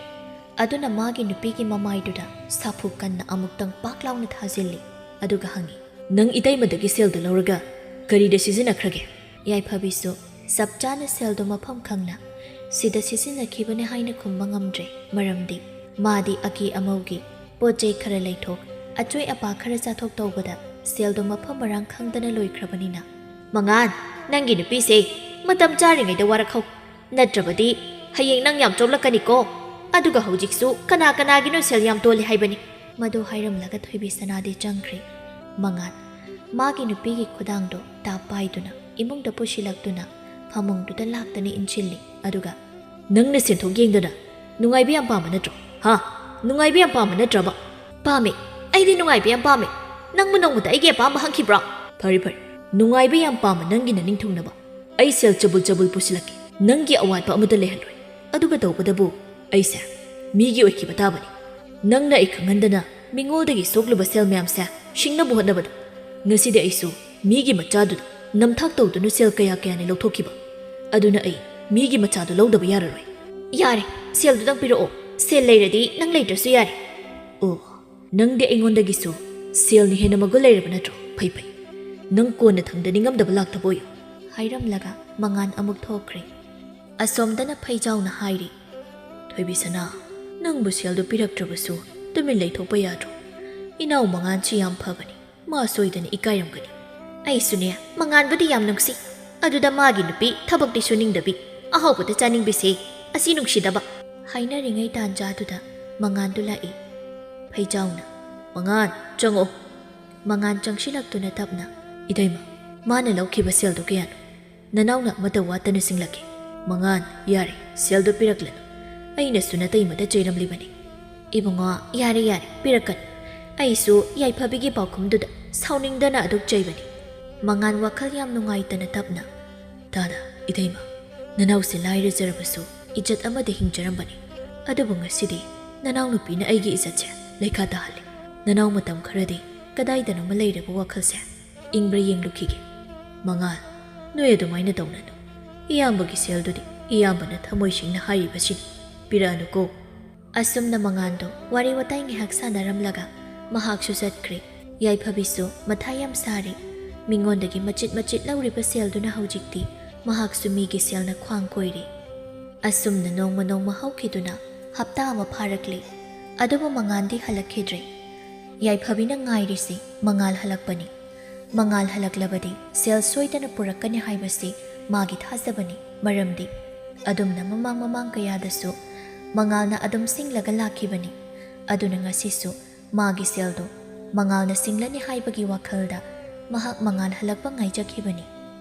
ꯑꯗꯨꯅ ꯃꯥꯒꯤ ꯅꯨꯄꯤꯒꯤ ꯃꯃꯥꯏꯗꯨꯗ ꯁꯥꯐꯨ ꯀꯟꯅ ꯑꯃꯨꯛꯇꯪ ꯄꯥꯛ ꯂꯥꯎꯅ ꯊꯥꯖꯤꯜꯂꯤ, ꯑꯗꯨꯒ ꯍꯪꯉꯤ, "ꯅꯪ ꯏꯇꯩꯃꯗꯒꯤ ꯁꯦꯜꯗꯨ ꯂꯧꯔꯒ ꯀꯔꯤꯗ ꯁꯤꯖꯤꯟꯅꯈ꯭ꯔꯒꯦ?" ꯌꯥꯏꯐꯕꯤꯁꯨ ꯆꯞ ꯆꯥꯅ ꯁꯦꯜꯗꯣ ꯃꯐꯝ ꯈꯪꯅ ꯁꯤꯗ ꯁꯤꯖꯤꯟꯅꯈꯤꯕꯅꯤ ꯍꯥꯏꯅ ꯈꯨꯝꯕ ꯉꯝꯗ꯭ꯔꯦ꯫ ꯃꯔꯝꯗꯤ ꯃꯥꯗꯤ ꯑꯀꯦ ꯑꯃꯧꯒꯤ ꯄꯣꯠ ꯆꯩ ꯈꯔ ꯂꯩꯊꯣꯛ, ꯑꯆꯣꯏ ꯑꯄꯥ ꯈꯔ ꯆꯥꯊꯣꯛ ꯇꯧꯕꯗ ꯁꯦꯜꯗꯣ ꯃꯐꯝ ꯃꯔꯥꯡ ꯈꯪꯗꯅ ꯂꯣꯏꯈ꯭ꯔꯕꯅꯤꯅ꯫ "ꯃꯉꯥꯟ, ꯅꯪꯒꯤ ꯅꯨꯄꯤꯁꯦ ꯃꯇꯝ ꯆꯥꯔꯤꯉꯩꯗ ꯋꯥꯔꯛꯍꯧ, ꯅꯠꯇ꯭ꯔꯕꯗꯤ ꯍꯌꯦꯡ ꯅꯪ ꯌꯥꯝ ꯆꯣꯞꯂꯛꯀꯅꯤꯀꯣ꯫ ꯑꯗꯨꯒ ꯍꯧꯖꯤꯛꯁꯨ ꯀꯅꯥ ꯀꯅꯥꯒꯤꯅꯣ ꯁꯦꯜ ꯌꯥꯝ ꯇꯣꯜꯂꯤ ꯍꯥꯏꯕꯅꯤ?" ꯃꯗꯨ ꯍꯥꯏꯔꯝꯂꯒ ꯊꯣꯏꯕꯤ ꯁꯅꯥꯗꯤ ꯆꯪꯈ꯭ꯔꯦ꯫ ꯃꯉꯥꯟ ꯃꯥꯒꯤ ꯅꯨꯄꯤꯒꯤ ꯈꯨꯗꯥꯡꯗꯣ ꯇꯥꯞ ꯄꯥꯏꯗꯨꯅ ꯏꯃꯨꯡꯗ ꯄꯨꯁꯤꯜꯂꯛꯇꯨꯅ ꯐꯃꯨꯡꯗꯨꯗ ꯂꯥꯛꯇꯅ ꯏꯟꯁꯤꯜꯂꯤ꯫ ꯑꯗꯨꯒ, "ꯅꯪꯅ ꯁꯦꯟꯊꯣꯛ ꯌꯦꯡꯗꯅ ꯅꯨꯡꯉꯥꯏꯕ ꯌꯥꯝ ꯄꯥꯝꯕ ꯅꯠꯇ꯭ꯔꯣ? ꯍꯥ? ꯅꯨꯡꯉꯥꯏꯕ ꯌꯥꯝ ꯄꯥꯝꯕ ꯅꯠꯇ꯭ꯔꯕ?" "ꯄꯥꯝꯃꯦ, ꯑꯩꯗꯤ ꯅꯨꯡꯉꯥꯏꯕ ꯌꯥꯝ ꯄꯥꯝꯃꯦ꯫ ꯅꯪꯕꯨ ꯅꯣꯡꯃꯇ ꯑꯩꯒꯤ ꯑꯄꯥꯝꯕ ꯍꯪꯈꯤꯕ꯭ꯔꯣ?" "ꯐꯔꯦ, ꯐꯔꯦ, ꯅꯨꯡꯉꯥꯏꯕ ꯌꯥꯝ ꯄꯥꯝꯕ ꯅꯪꯒꯤ ꯅꯅꯤꯡꯊꯧꯅꯕ ꯑꯩ ꯁꯦꯜ ꯆꯕꯨꯜ ꯆꯕꯨꯜ ꯄꯨꯁꯤꯜꯂꯛꯀꯦ꯫ ꯅꯪꯒꯤ ꯑꯋꯥꯠꯄ ꯑꯃꯠꯇ ꯂꯩꯍꯜꯂꯣꯏ꯫ ꯑꯗꯨꯒ ꯇꯧꯕꯗꯕꯨ ꯑꯩꯁꯦ ꯃꯤꯒꯤ ꯑꯣꯏꯈꯤꯕ ꯇꯥꯕꯅꯤ꯫ ꯅꯪꯅ ꯑꯩ ꯈꯪꯍꯟꯗꯅ ꯃꯤꯉꯣꯟꯗꯒꯤ ꯁꯣꯛꯂꯨꯕ ꯁꯦꯜ ꯃꯌꯥꯝꯁꯦ ꯁꯤꯡꯅꯕ ꯍꯣꯠꯅꯕꯗ ꯉꯁꯤꯗꯤ ꯑꯩꯁꯨ ꯃꯤꯒꯤ ꯃꯆꯥꯗꯨꯗ ꯅꯝꯊꯥꯛ ꯇꯧꯗꯨꯅ ꯁꯦꯜ ꯀꯌꯥ ꯀꯌꯥꯅꯤ ꯂꯧꯊꯣꯛꯈꯤꯕ꯫ ꯑꯗꯨꯅ ꯑꯩ ꯃꯤꯒꯤ ꯃꯆꯥꯗꯨ ꯂꯧꯗꯕ ꯌꯥꯔꯔꯣꯏ꯫ ꯌꯥꯔꯦ, ꯁꯦꯜꯗꯨꯗꯪ ꯄꯤꯔꯛꯑꯣ꯫ ꯁꯦꯜ ꯂꯩꯔꯗꯤ ꯅꯪ ꯂꯩꯇ꯭ꯔꯁꯨ ꯌꯥꯔꯦ꯫ ꯑꯣ, ꯅꯪꯗꯤ ꯑꯩꯉꯣꯟꯗꯒꯤꯁꯨ ꯁꯦꯜꯅ ꯍꯦꯟꯅ ꯃꯒꯨꯟ ꯂꯩꯔꯕ ꯅꯠꯇ꯭ꯔꯣ? ꯐꯩ ꯐꯩ, ꯅꯪ ꯀꯣꯟꯅ ꯊꯪꯗ ꯅꯤꯡꯉꯝꯗꯕ ꯂꯥꯛꯇꯕ ꯑꯣꯏꯌꯨ꯫ ꯍꯥꯏꯔꯝꯂꯒ ꯃꯉꯥꯟ ꯑꯃꯨꯛ ꯊꯣꯛꯈ꯭ꯔꯦ꯫ ꯑꯁꯣꯝꯗꯅ ꯐꯩꯖꯥꯎꯅ ꯍꯥꯏꯔꯤ, ꯊꯣꯏꯕꯤꯁꯅꯥ, ꯅꯪꯕꯨ ꯁꯦꯜꯗꯨ ꯄꯤꯔꯛꯇ꯭ꯔꯕꯁꯨ ꯇꯨꯃꯤꯟ ꯂꯩꯊꯣꯛꯄ ꯌꯥꯗ꯭ꯔꯣ? ꯏꯅꯥꯎ ꯃꯉꯥꯟꯁꯤ ꯌꯥꯝ ꯐꯕꯅꯤ, ꯃꯥ ꯁꯣꯏꯗꯅ ꯏꯀꯥꯏꯔꯝꯒꯅꯤ꯫ ꯑꯩꯁꯨꯅꯦ, ꯃꯉꯥꯟꯕꯨꯗꯤ ꯌꯥꯝ ꯅꯨꯡꯁꯤ꯫ ꯑꯗꯨꯗ ꯃꯥꯒꯤ ꯅꯨꯄꯤ ꯊꯕꯛꯇꯤ ꯁꯨꯅꯤꯡꯗꯕꯤ, ꯑꯍꯥꯎꯕꯗ ꯆꯥꯅꯤꯡꯕꯤꯁꯦ, ꯑꯁꯤ ꯅꯨꯡꯁꯤꯗꯕ꯫ ꯍꯥꯏꯅꯔꯤꯉꯩ ꯇꯥꯟꯖꯥꯗꯨꯗ ꯃꯉꯥꯟꯗꯨ ꯂꯥꯛꯏ꯫ ꯐꯩꯖꯥꯎꯅ, ꯃꯉꯥꯟ, ꯆꯪꯉꯛꯑꯣ꯫ ꯃꯉꯥꯟ ꯆꯪꯁꯤꯜꯂꯛꯇꯨꯅ ꯇꯞꯅ, ꯏꯇꯩꯃ, ꯃꯥꯅ ꯂꯧꯈꯤꯕ ꯁꯦꯜꯗꯨ ꯀꯌꯥꯅꯣ? ꯅꯅꯥꯎꯅ ꯑꯃꯠꯇ ꯋꯥꯠꯇꯅ ꯁꯤꯡꯂꯛꯀꯦ꯫ ꯃꯉꯥꯟ, ꯌꯥꯔꯦ, ꯁꯦꯜꯗꯨ ꯄꯤꯔꯛꯂꯅꯨ꯫ ꯑꯩꯅꯁꯨ ꯅꯇꯩꯃꯗ ꯆꯩꯔꯝꯂꯤꯕꯅꯤ꯫ ꯏꯕꯨꯡꯉꯣ, ꯌꯥꯔꯦ, ꯌꯥꯔꯦ, ꯄꯤꯔꯛꯀꯅꯨ꯫ ꯑꯩꯁꯨ ꯌꯥꯏꯐꯕꯤꯒꯤ ꯄꯥꯎꯈꯨꯝꯗꯨꯗ ꯁꯥꯎꯅꯤꯡꯗꯅ ꯑꯗꯨꯛ ꯆꯩꯕꯅꯤ꯫ ꯃꯉꯥꯟ ꯋꯥꯈꯜ ꯌꯥꯝ ꯅꯨꯡꯉꯥꯏꯇꯅ ꯇꯞꯅ, ꯇꯥꯗ, ꯏꯇꯩꯃ, ꯅꯅꯥꯎꯁꯦ ꯂꯥꯏꯔꯖꯔꯕꯁꯨ ꯏꯖꯠ ꯑꯃꯗ ꯍꯤꯡꯖꯔꯝꯕꯅꯤ꯫ ꯑꯗꯨꯕꯨ ꯉꯁꯤꯗꯤ ꯅꯅꯥꯎꯅꯨꯄꯤꯅ ꯑꯩꯒꯤ ꯏꯖꯠꯁꯦ ꯂꯩꯈꯥ ꯇꯥꯍꯜꯂꯤ꯫ ꯅꯅꯥꯎ ꯃꯇꯝ ꯈꯔꯗꯤ ꯀꯗꯥꯏꯗꯅꯣꯃ ꯂꯩꯔꯕ ꯋꯥꯈꯜꯁꯦ ꯏꯪꯕ꯭ꯔꯥ ꯌꯦꯡꯂꯨꯈꯤꯒꯦ꯫ ꯃꯉꯥꯜ, ꯅꯣꯏ ꯑꯗꯨꯃꯥꯏꯅ ꯇꯧꯅꯅꯨ꯫ ꯏꯌꯥꯝꯕꯒꯤ ꯁꯦꯜꯗꯨꯗꯤ ꯏꯌꯥꯝꯕꯅ ꯊꯃꯣꯏ ꯁꯦꯡꯅ ꯍꯥꯏꯔꯤꯕꯁꯤꯅꯤ, ꯄꯤꯔꯛꯑꯅꯨꯀꯣ꯫ ꯑꯁꯨꯝꯅ ꯃꯉꯥꯟꯗꯣ ꯋꯥꯔꯤ ꯋꯥꯇꯥꯏ ꯉꯥꯏꯍꯥꯛ ꯁꯥꯟꯅꯔꯝꯂꯒ ꯃꯍꯥꯛꯁꯨ ꯆꯠꯈ꯭ꯔꯦ꯫ ꯌꯥꯏꯐꯕꯤꯁꯨ ꯃꯊꯥ ꯌꯥꯝ ꯁꯥꯔꯤ꯫ ꯃꯤꯉꯣꯟꯗꯒꯤ ꯃꯆꯤꯠ ꯃꯆꯤꯠ ꯂꯧꯔꯤꯕ ꯁꯦꯜꯗꯨꯅ ꯍꯧꯖꯤꯛꯇꯤ ꯃꯍꯥꯛꯁꯨ ꯃꯤꯒꯤ ꯁꯦꯜꯅ ꯈ꯭ꯋꯥꯡ ꯀꯣꯏꯔꯦ꯫ ꯑꯁꯨꯝꯅ ꯅꯣꯡꯃ ꯅꯣꯡꯃ ꯍꯧꯈꯤꯗꯨꯅ ꯍꯞꯇꯥ ꯑꯃ ꯐꯥꯔꯛꯂꯦ꯫ ꯑꯗꯨꯕꯨ ꯃꯉꯥꯟꯗꯤ ꯍꯜꯂꯛꯈꯤꯗ꯭ꯔꯦ꯫ ꯌꯥꯏꯐꯕꯤꯅ ꯉꯥꯏꯔꯤꯁꯤ ꯃꯉꯥꯜ ꯍꯜꯂꯛꯄꯅꯤ꯫ ꯃꯉꯥꯜ ꯍꯜꯂꯛꯂꯕꯗꯤ ꯁꯦꯜ ꯁꯣꯏꯗꯅ ꯄꯨꯔꯛꯀꯅꯤ ꯍꯥꯏꯕꯁꯤ ꯃꯥꯒꯤ ꯊꯥꯖꯕꯅꯤ꯫ ꯃꯔꯝꯗꯤ ꯑꯗꯨꯝꯅ ꯃꯃꯥꯡ ꯃꯃꯥꯡ ꯀꯌꯥꯗꯁꯨ ꯃꯉꯥꯜꯅ ꯑꯗꯨꯝ ꯁꯤꯡꯂꯒ ꯂꯥꯛꯈꯤꯕꯅꯤ꯫ ꯑꯗꯨꯅ ꯉꯁꯤꯁꯨ ꯃꯥꯒꯤ ꯁꯦꯜꯗꯨ ꯃꯉꯥꯜꯅ ꯁꯤꯡꯂꯅꯤ ꯍꯥꯏꯕꯒꯤ ꯋꯥꯈꯜꯗ ꯃꯍꯥꯛ ꯃꯉꯥꯜ ꯍꯜꯂꯛꯄ ꯉꯥꯏꯖꯈꯤꯕꯅꯤ꯫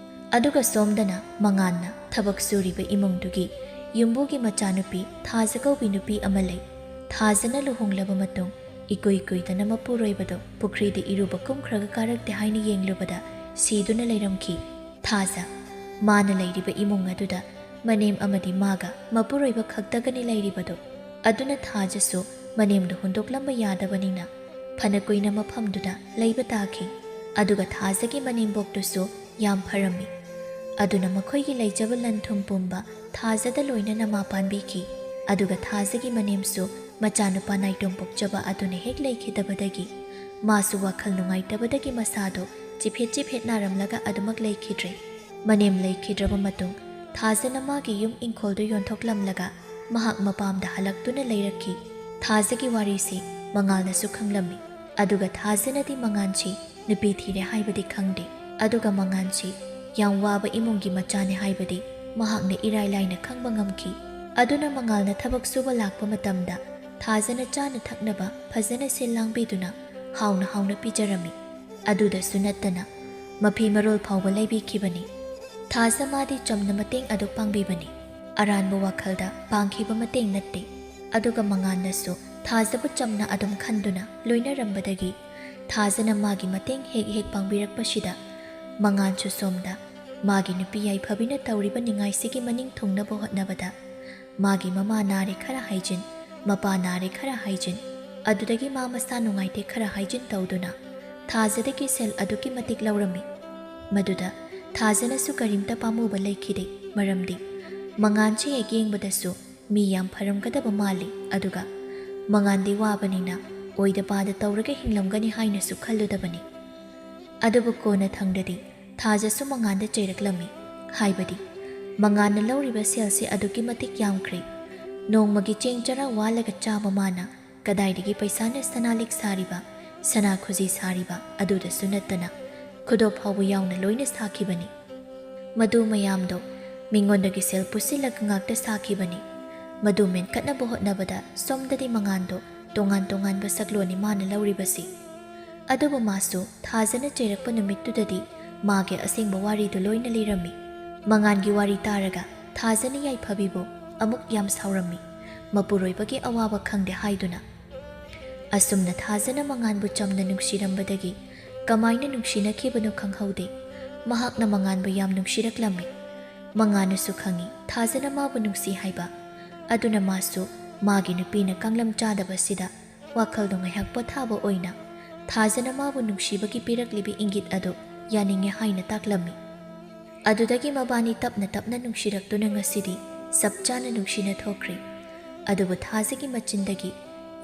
ꯑꯗꯨꯒ ꯁꯣꯝꯗꯅ ꯃꯉꯥꯜꯅ ꯊꯕꯛ ꯁꯨꯔꯤꯕ ꯏꯃꯨꯡꯗꯨꯒꯤ ꯌꯨꯝꯕꯨꯒꯤ ꯃꯆꯥꯅꯨꯄꯤ ꯊꯥꯖ ꯀꯧꯕꯤ ꯅꯨꯄꯤ ꯑꯃ ꯂꯩ꯫ ꯊꯥꯖꯅ ꯂꯨꯍꯣꯡꯂꯕ ꯃꯇꯨꯡ ꯏꯀꯨꯏ ꯀꯨꯏꯗꯅ ꯃꯄꯨꯔꯣꯏꯕꯗꯨ ꯄꯨꯈ꯭ꯔꯤꯗ ꯏꯔꯨꯕ ꯀꯨꯝꯈ꯭ꯔꯒ ꯀꯥꯔꯛꯇꯦ ꯍꯥꯏꯅ ꯌꯦꯡꯂꯨꯕꯗ ꯁꯤꯗꯨꯅ ꯂꯩꯔꯝꯈꯤ꯫ ꯊꯥꯖ, ꯃꯥꯅ ꯂꯩꯔꯤꯕ ꯏꯃꯨꯡ ꯑꯗꯨꯗ ꯃꯅꯦꯝ ꯑꯃꯗꯤ ꯃꯥꯒ ꯃꯄꯨꯔꯣꯏꯕ ꯈꯛꯇꯒꯅꯤ ꯂꯩꯔꯤꯕꯗꯨ꯫ ꯑꯗꯨꯅ ꯊꯥꯖꯁꯨ ꯃꯅꯦꯝꯗꯨ ꯍꯨꯟꯗꯣꯛꯂꯝꯕ ꯌꯥꯗꯕꯅꯤꯅ ꯐꯅ ꯀꯨꯏꯅ ꯃꯐꯝꯗꯨꯗ ꯂꯩꯕ ꯇꯥꯈꯤ꯫ ꯑꯗꯨꯒ ꯊꯥꯖꯒꯤ ꯃꯅꯦꯝꯕꯣꯛꯇꯨꯁꯨ ꯌꯥꯝ ꯐꯔꯝꯃꯤ꯫ ꯑꯗꯨꯅ ꯃꯈꯣꯏꯒꯤ ꯂꯩꯖꯕ ꯂꯟ ꯊꯨꯝ ꯄꯨꯝꯕ ꯊꯥꯖꯗ ꯂꯣꯏꯅꯅ ꯃꯥ ꯄꯥꯟꯕꯤꯈꯤ꯫ ꯑꯗꯨꯒ ꯊꯥꯖꯒꯤ ꯃꯅꯦꯝꯁꯨ ꯃꯆꯥꯅꯨꯄꯥ ꯅꯥꯏꯇꯣꯝ ꯄꯣꯛꯆꯕ ꯑꯗꯨꯅ ꯍꯦꯛ ꯂꯩꯈꯤꯗꯕꯗꯒꯤ ꯃꯥꯁꯨ ꯋꯥꯈꯜ ꯅꯨꯡꯉꯥꯏꯇꯕꯗꯒꯤ ꯃꯁꯥꯗꯣ ꯆꯤꯐꯦꯠ ꯆꯤꯐꯦꯠ ꯅꯥꯔꯝꯂꯒ ꯑꯗꯨꯃꯛ ꯂꯩꯈꯤꯗ꯭ꯔꯦ꯫ ꯃꯅꯦꯝ ꯂꯩꯈꯤꯗ꯭ꯔꯕ ꯃꯇꯨꯡ ꯊꯥꯖꯅ ꯃꯥꯒꯤ ꯌꯨꯝ ꯏꯪꯈꯣꯜꯗꯨ ꯌꯣꯟꯊꯣꯛꯂꯝꯂꯒ ꯃꯍꯥꯛ ꯃꯄꯥꯝꯗ ꯍꯜꯂꯛꯇꯨꯅ ꯂꯩꯔꯛꯈꯤ꯫ ꯊꯥꯖꯒꯤ ꯋꯥꯔꯤꯁꯤ ꯃꯉꯥꯜꯅꯁꯨ ꯈꯪꯂꯝꯃꯤ꯫ ꯑꯗꯨꯒ ꯊꯥꯖꯅꯗꯤ ꯃꯉꯥꯟꯁꯤ ꯅꯨꯄꯤ ꯊꯤꯔꯦ ꯍꯥꯏꯕꯗꯤ ꯈꯪꯗꯦ꯫ ꯑꯗꯨꯒ ꯃꯉꯥꯟꯁꯤ ꯌꯥꯝ ꯋꯥꯕ ꯏꯃꯨꯡꯒꯤ ꯃꯆꯥꯅꯤ ꯍꯥꯏꯕꯗꯤ ꯃꯍꯥꯛꯅ ꯏꯔꯥꯏ ꯂꯥꯏꯅ ꯈꯪꯕ ꯉꯝꯈꯤ꯫ ꯑꯗꯨꯅ ꯃꯉꯥꯜꯅ ꯊꯕꯛ ꯁꯨꯕ ꯂꯥꯛꯄ ꯃꯇꯝꯗ ꯊꯥꯖꯅ ꯆꯥꯅ ꯊꯛꯅꯕ ꯐꯖꯅ ꯁꯤꯜ ꯂꯥꯡꯕꯤꯗꯨꯅ ꯍꯥꯎꯅ ꯍꯥꯎꯅ ꯄꯤꯖꯔꯝꯃꯤ꯫ ꯑꯗꯨꯗꯁꯨ ꯅꯠꯇꯅ ꯃꯐꯤ ꯃꯔꯣꯜ ꯐꯥꯎꯕ ꯂꯩꯕꯤꯈꯤꯕꯅꯤ꯫ ꯊꯥꯖ ꯃꯥꯗꯤ ꯆꯝꯅ ꯃꯇꯦꯡ ꯑꯗꯨ ꯄꯥꯡꯕꯤꯕꯅꯤ꯫ ꯑꯔꯥꯟꯕ ꯋꯥꯈꯜꯗ ꯄꯥꯡꯈꯤꯕ ꯃꯇꯦꯡ ꯅꯠꯇꯦ꯫ ꯑꯗꯨꯒ ꯃꯉꯥꯟꯅꯁꯨ ꯊꯥꯖꯕꯨ ꯆꯝꯅ ꯑꯗꯨꯝ ꯈꯟꯗꯨꯅ ꯂꯣꯏꯅꯔꯝꯕꯗꯒꯤ ꯊꯥꯖꯅ ꯃꯥꯒꯤ ꯃꯇꯦꯡ ꯍꯦꯛ ꯍꯦꯛ ꯄꯥꯡꯕꯤꯔꯛꯄꯁꯤꯗ ꯃꯉꯥꯟꯁꯨ ꯁꯣꯝꯗ ꯃꯥꯒꯤ ꯅꯨꯄꯤ ꯌꯥꯏꯐꯕꯤꯅ ꯇꯧꯔꯤꯕ ꯅꯤꯡꯉꯥꯏꯁꯤꯒꯤ ꯃꯅꯤꯡ ꯊꯨꯡꯅꯕ ꯍꯣꯠꯅꯕꯗ ꯃꯥꯒꯤ ꯃꯃꯥ ꯅꯥꯔꯦ ꯈꯔ ꯍꯥꯏꯖꯤꯟ, ꯃꯄꯥ ꯅꯥꯔꯦ ꯈꯔ ꯍꯥꯏꯖꯤꯟ, ꯑꯗꯨꯗꯒꯤ ꯃꯥ ꯃꯁꯥ ꯅꯨꯡꯉꯥꯏꯇꯦ ꯈꯔ ꯍꯥꯏꯖꯤꯟ ꯇꯧꯗꯨꯅ ꯊꯥꯖꯗꯒꯤ ꯁꯦꯜ ꯑꯗꯨꯛꯀꯤ ꯃꯇꯤꯛ ꯂꯧꯔꯝꯃꯤ꯫ ꯃꯗꯨꯗ ꯊꯥꯖꯅꯁꯨ ꯀꯔꯤꯝꯇ ꯄꯥꯝꯃꯨꯕ ꯂꯩꯈꯤꯗꯦ꯫ ꯃꯔꯝꯗꯤ ꯃꯉꯥꯟꯁꯦ ꯍꯦꯛ ꯌꯦꯡꯕꯗꯁꯨ ꯃꯤ ꯌꯥꯝ ꯐꯔꯝꯒꯗꯕ ꯃꯥꯜꯂꯤ꯫ ꯑꯗꯨꯒ ꯃꯉꯥꯟꯗꯤ ꯋꯥꯕꯅꯤꯅ ꯑꯣꯏꯗ ꯄꯥꯗ ꯇꯧꯔꯒ ꯍꯤꯡꯂꯝꯒꯅꯤ ꯍꯥꯏꯅꯁꯨ ꯈꯜꯂꯨꯗꯕꯅꯤ꯫ ꯑꯗꯨꯕꯨ ꯀꯣꯟꯅ ꯊꯪꯗꯗꯤ ꯊꯥꯖꯁꯨ ꯃꯉꯥꯟꯗ ꯆꯩꯔꯛꯂꯝꯃꯤ꯫ ꯍꯥꯏꯕꯗꯤ ꯃꯉꯥꯟꯅ ꯂꯧꯔꯤꯕ ꯁꯦꯜꯁꯤ ꯑꯗꯨꯛꯀꯤ ꯃꯇꯤꯛ ꯌꯥꯝꯈ꯭ꯔꯦ꯫ ꯅꯣꯡꯃꯒꯤ ꯆꯦꯡ ꯆꯔꯥ ꯋꯥꯜꯂꯒ ꯆꯥꯕ ꯃꯥꯅ ꯀꯗꯥꯏꯗꯒꯤ ꯄꯩꯁꯥꯅ ꯁꯅꯥ ꯂꯤꯛ ꯁꯥꯔꯤꯕ, ꯁꯅꯥ ꯈꯨꯖꯤ ꯁꯥꯔꯤꯕ ꯑꯗꯨꯗꯁꯨ ꯅꯠꯇꯅ ꯈꯨꯗꯣꯞ ꯐꯥꯎꯕ ꯌꯥꯎꯅ ꯂꯣꯏꯅ ꯁꯥꯈꯤꯕꯅꯤ꯫ ꯃꯗꯨ ꯃꯌꯥꯝꯗꯣ ꯃꯤꯉꯣꯟꯗꯒꯤ ꯁꯦꯜ ꯄꯨꯁꯤꯜꯂꯒ ꯉꯥꯛꯇ ꯁꯥꯈꯤꯕꯅꯤ꯫ ꯃꯗꯨ ꯃꯦꯟꯈꯠꯅꯕ ꯍꯣꯠꯅꯕꯗ ꯁꯣꯝꯗꯗꯤ ꯃꯉꯥꯟꯗꯣ ꯇꯣꯉꯥꯟ ꯇꯣꯉꯥꯟꯕ ꯁꯛꯂꯣꯟꯅꯤ ꯃꯥꯅ ꯂꯧꯔꯤꯕꯁꯤ꯫ ꯑꯗꯨꯕꯨ ꯃꯥꯁꯨ ꯊꯥꯖꯅ ꯆꯩꯔꯛꯄ ꯅꯨꯃꯤꯠꯇꯨꯗꯗꯤ ꯃꯥꯒꯤ ꯑꯁꯦꯡꯕ ꯋꯥꯔꯤꯗꯨ ꯂꯣꯏꯅ ꯂꯤꯔꯝꯃꯤ꯫ ꯃꯉꯥꯟꯒꯤ ꯋꯥꯔꯤ ꯇꯥꯔꯒ ꯊꯥꯖꯅ ꯌꯥꯏꯐꯕꯤꯕꯨ ꯑꯃꯨꯛ ꯌꯥꯝ ꯁꯥꯎꯔꯝꯃꯤ꯫ ꯃꯄꯨꯔꯣꯏꯕꯒꯤ ꯑꯋꯥꯕ ꯈꯪꯗꯦ ꯍꯥꯏꯗꯨꯅ꯫ ꯑꯁꯨꯝꯅ ꯊꯥꯖꯅ ꯃꯉꯥꯟꯕꯨ ꯆꯝꯅ ꯅꯨꯡꯁꯤꯔꯝꯕꯗꯒꯤ ꯀꯃꯥꯏꯅ ꯅꯨꯡꯁꯤꯅꯈꯤꯕꯅꯣ ꯈꯪꯍꯧꯗꯦ꯫ ꯃꯍꯥꯛꯅ ꯃꯉꯥꯟꯕꯨ ꯌꯥꯝ ꯅꯨꯡꯁꯤꯔꯛꯂꯝꯃꯤ꯫ ꯃꯉꯥꯜꯅꯁꯨ ꯈꯪꯏ ꯊꯥꯖꯅ ꯃꯥꯕꯨ ꯅꯨꯡꯁꯤ ꯍꯥꯏꯕ꯫ ꯑꯗꯨꯅ ꯃꯥꯁꯨ ꯃꯥꯒꯤ ꯅꯨꯄꯤꯅ ꯀꯥꯡꯂꯝ ꯆꯥꯗꯕꯁꯤꯗ ꯋꯥꯈꯜꯗꯣ ꯉꯥꯏꯍꯥꯛ ꯄꯣꯊꯥꯕ ꯑꯣꯏꯅ ꯊꯥꯖꯅ ꯃꯥꯕꯨ ꯅꯨꯡꯁꯤꯕꯒꯤ ꯄꯤꯔꯛꯂꯤꯕ ꯏꯪꯒꯤꯠ ꯑꯗꯨ ꯌꯥꯅꯤꯡꯉꯦ ꯍꯥꯏꯅ ꯇꯥꯛꯂꯝꯃꯤ꯫ ꯑꯗꯨꯗꯒꯤ ꯃꯕꯥꯅꯤ ꯇꯞꯅ ꯇꯞꯅ ꯅꯨꯡꯁꯤꯔꯛꯇꯨꯅ ꯉꯁꯤꯗꯤ ꯆꯞ ꯆꯥꯅ ꯅꯨꯡꯁꯤꯅ ꯊꯣꯛꯈ꯭ꯔꯦ꯫ ꯑꯗꯨꯕꯨ ꯊꯥꯖꯒꯤ ꯃꯆꯤꯟꯗꯒꯤ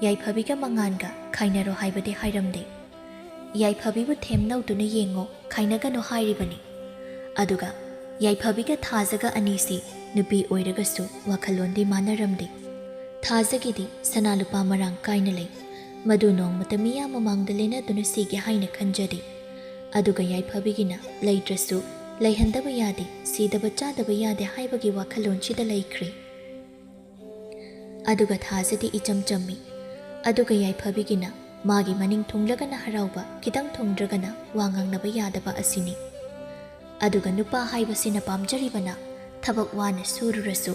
ꯌꯥꯏꯐꯕꯤꯒ ꯃꯉꯥꯜꯒ ꯈꯥꯏꯅꯔꯣ ꯍꯥꯏꯕꯗꯤ ꯍꯥꯏꯔꯝꯗꯦ꯫ ꯌꯥꯏꯐꯕꯤꯕꯨ ꯊꯦꯝꯅꯧꯗꯨꯅ ꯌꯦꯡꯉꯣ, ꯈꯥꯏꯅꯒꯅꯨ ꯍꯥꯏꯔꯤꯕꯅꯤ꯫ ꯑꯗꯨꯒ ꯌꯥꯏꯐꯕꯤꯒ ꯊꯥꯖꯒ ꯑꯅꯤꯁꯤ ꯅꯨꯄꯤ ꯑꯣꯏꯔꯒꯁꯨ ꯋꯥꯈꯜꯂꯣꯟꯗꯤ ꯃꯥꯟꯅꯔꯝꯗꯦ꯫ ꯊꯥꯖꯒꯤꯗꯤ ꯁꯅꯥ ꯂꯨꯄꯥ ꯃꯔꯥꯡ ꯀꯥꯏꯅ ꯂꯩ꯫ ꯃꯗꯨ ꯅꯣꯡꯃꯇ ꯃꯤꯌꯥꯝ ꯃꯃꯥꯡꯗ ꯂꯦꯟꯅꯗꯨꯅ ꯁꯤꯒꯦ ꯍꯥꯏꯅ ꯈꯟꯖꯗꯦ꯫ ꯑꯗꯨꯒ ꯌꯥꯏꯐꯕꯤꯒꯤꯅ ꯂꯩꯇ꯭ꯔꯁꯨ ꯂꯩꯍꯟꯗꯕ ꯌꯥꯗꯦ, ꯁꯤꯗꯕ ꯆꯥꯗꯕ ꯌꯥꯗꯦ ꯍꯥꯏꯕꯒꯤ ꯋꯥꯈꯜꯂꯣꯟꯁꯤꯗ ꯂꯩꯈ꯭ꯔꯦ꯫ ꯑꯗꯨꯒ ꯊꯥꯖꯗꯤ ꯏꯆꯝ ꯆꯝꯃꯤ꯫ ꯑꯗꯨꯒ ꯌꯥꯏꯐꯕꯤꯒꯤꯅ ꯃꯥꯒꯤ ꯃꯅꯤꯡ ꯊꯨꯡꯂꯒꯅ ꯍꯔꯥꯎꯕ, ꯈꯤꯇꯪ ꯊꯨꯡꯗ꯭ꯔꯒꯅ ꯋꯥ ꯉꯥꯡꯅꯕ ꯌꯥꯗꯕ ꯑꯁꯤꯅꯤ꯫ ꯑꯗꯨꯒ ꯅꯨꯄꯥ ꯍꯥꯏꯕꯁꯤꯅ ꯄꯥꯝꯖꯔꯤꯕꯅ ꯊꯕꯛ ꯋꯥꯅ ꯁꯨꯔꯨꯔꯁꯨ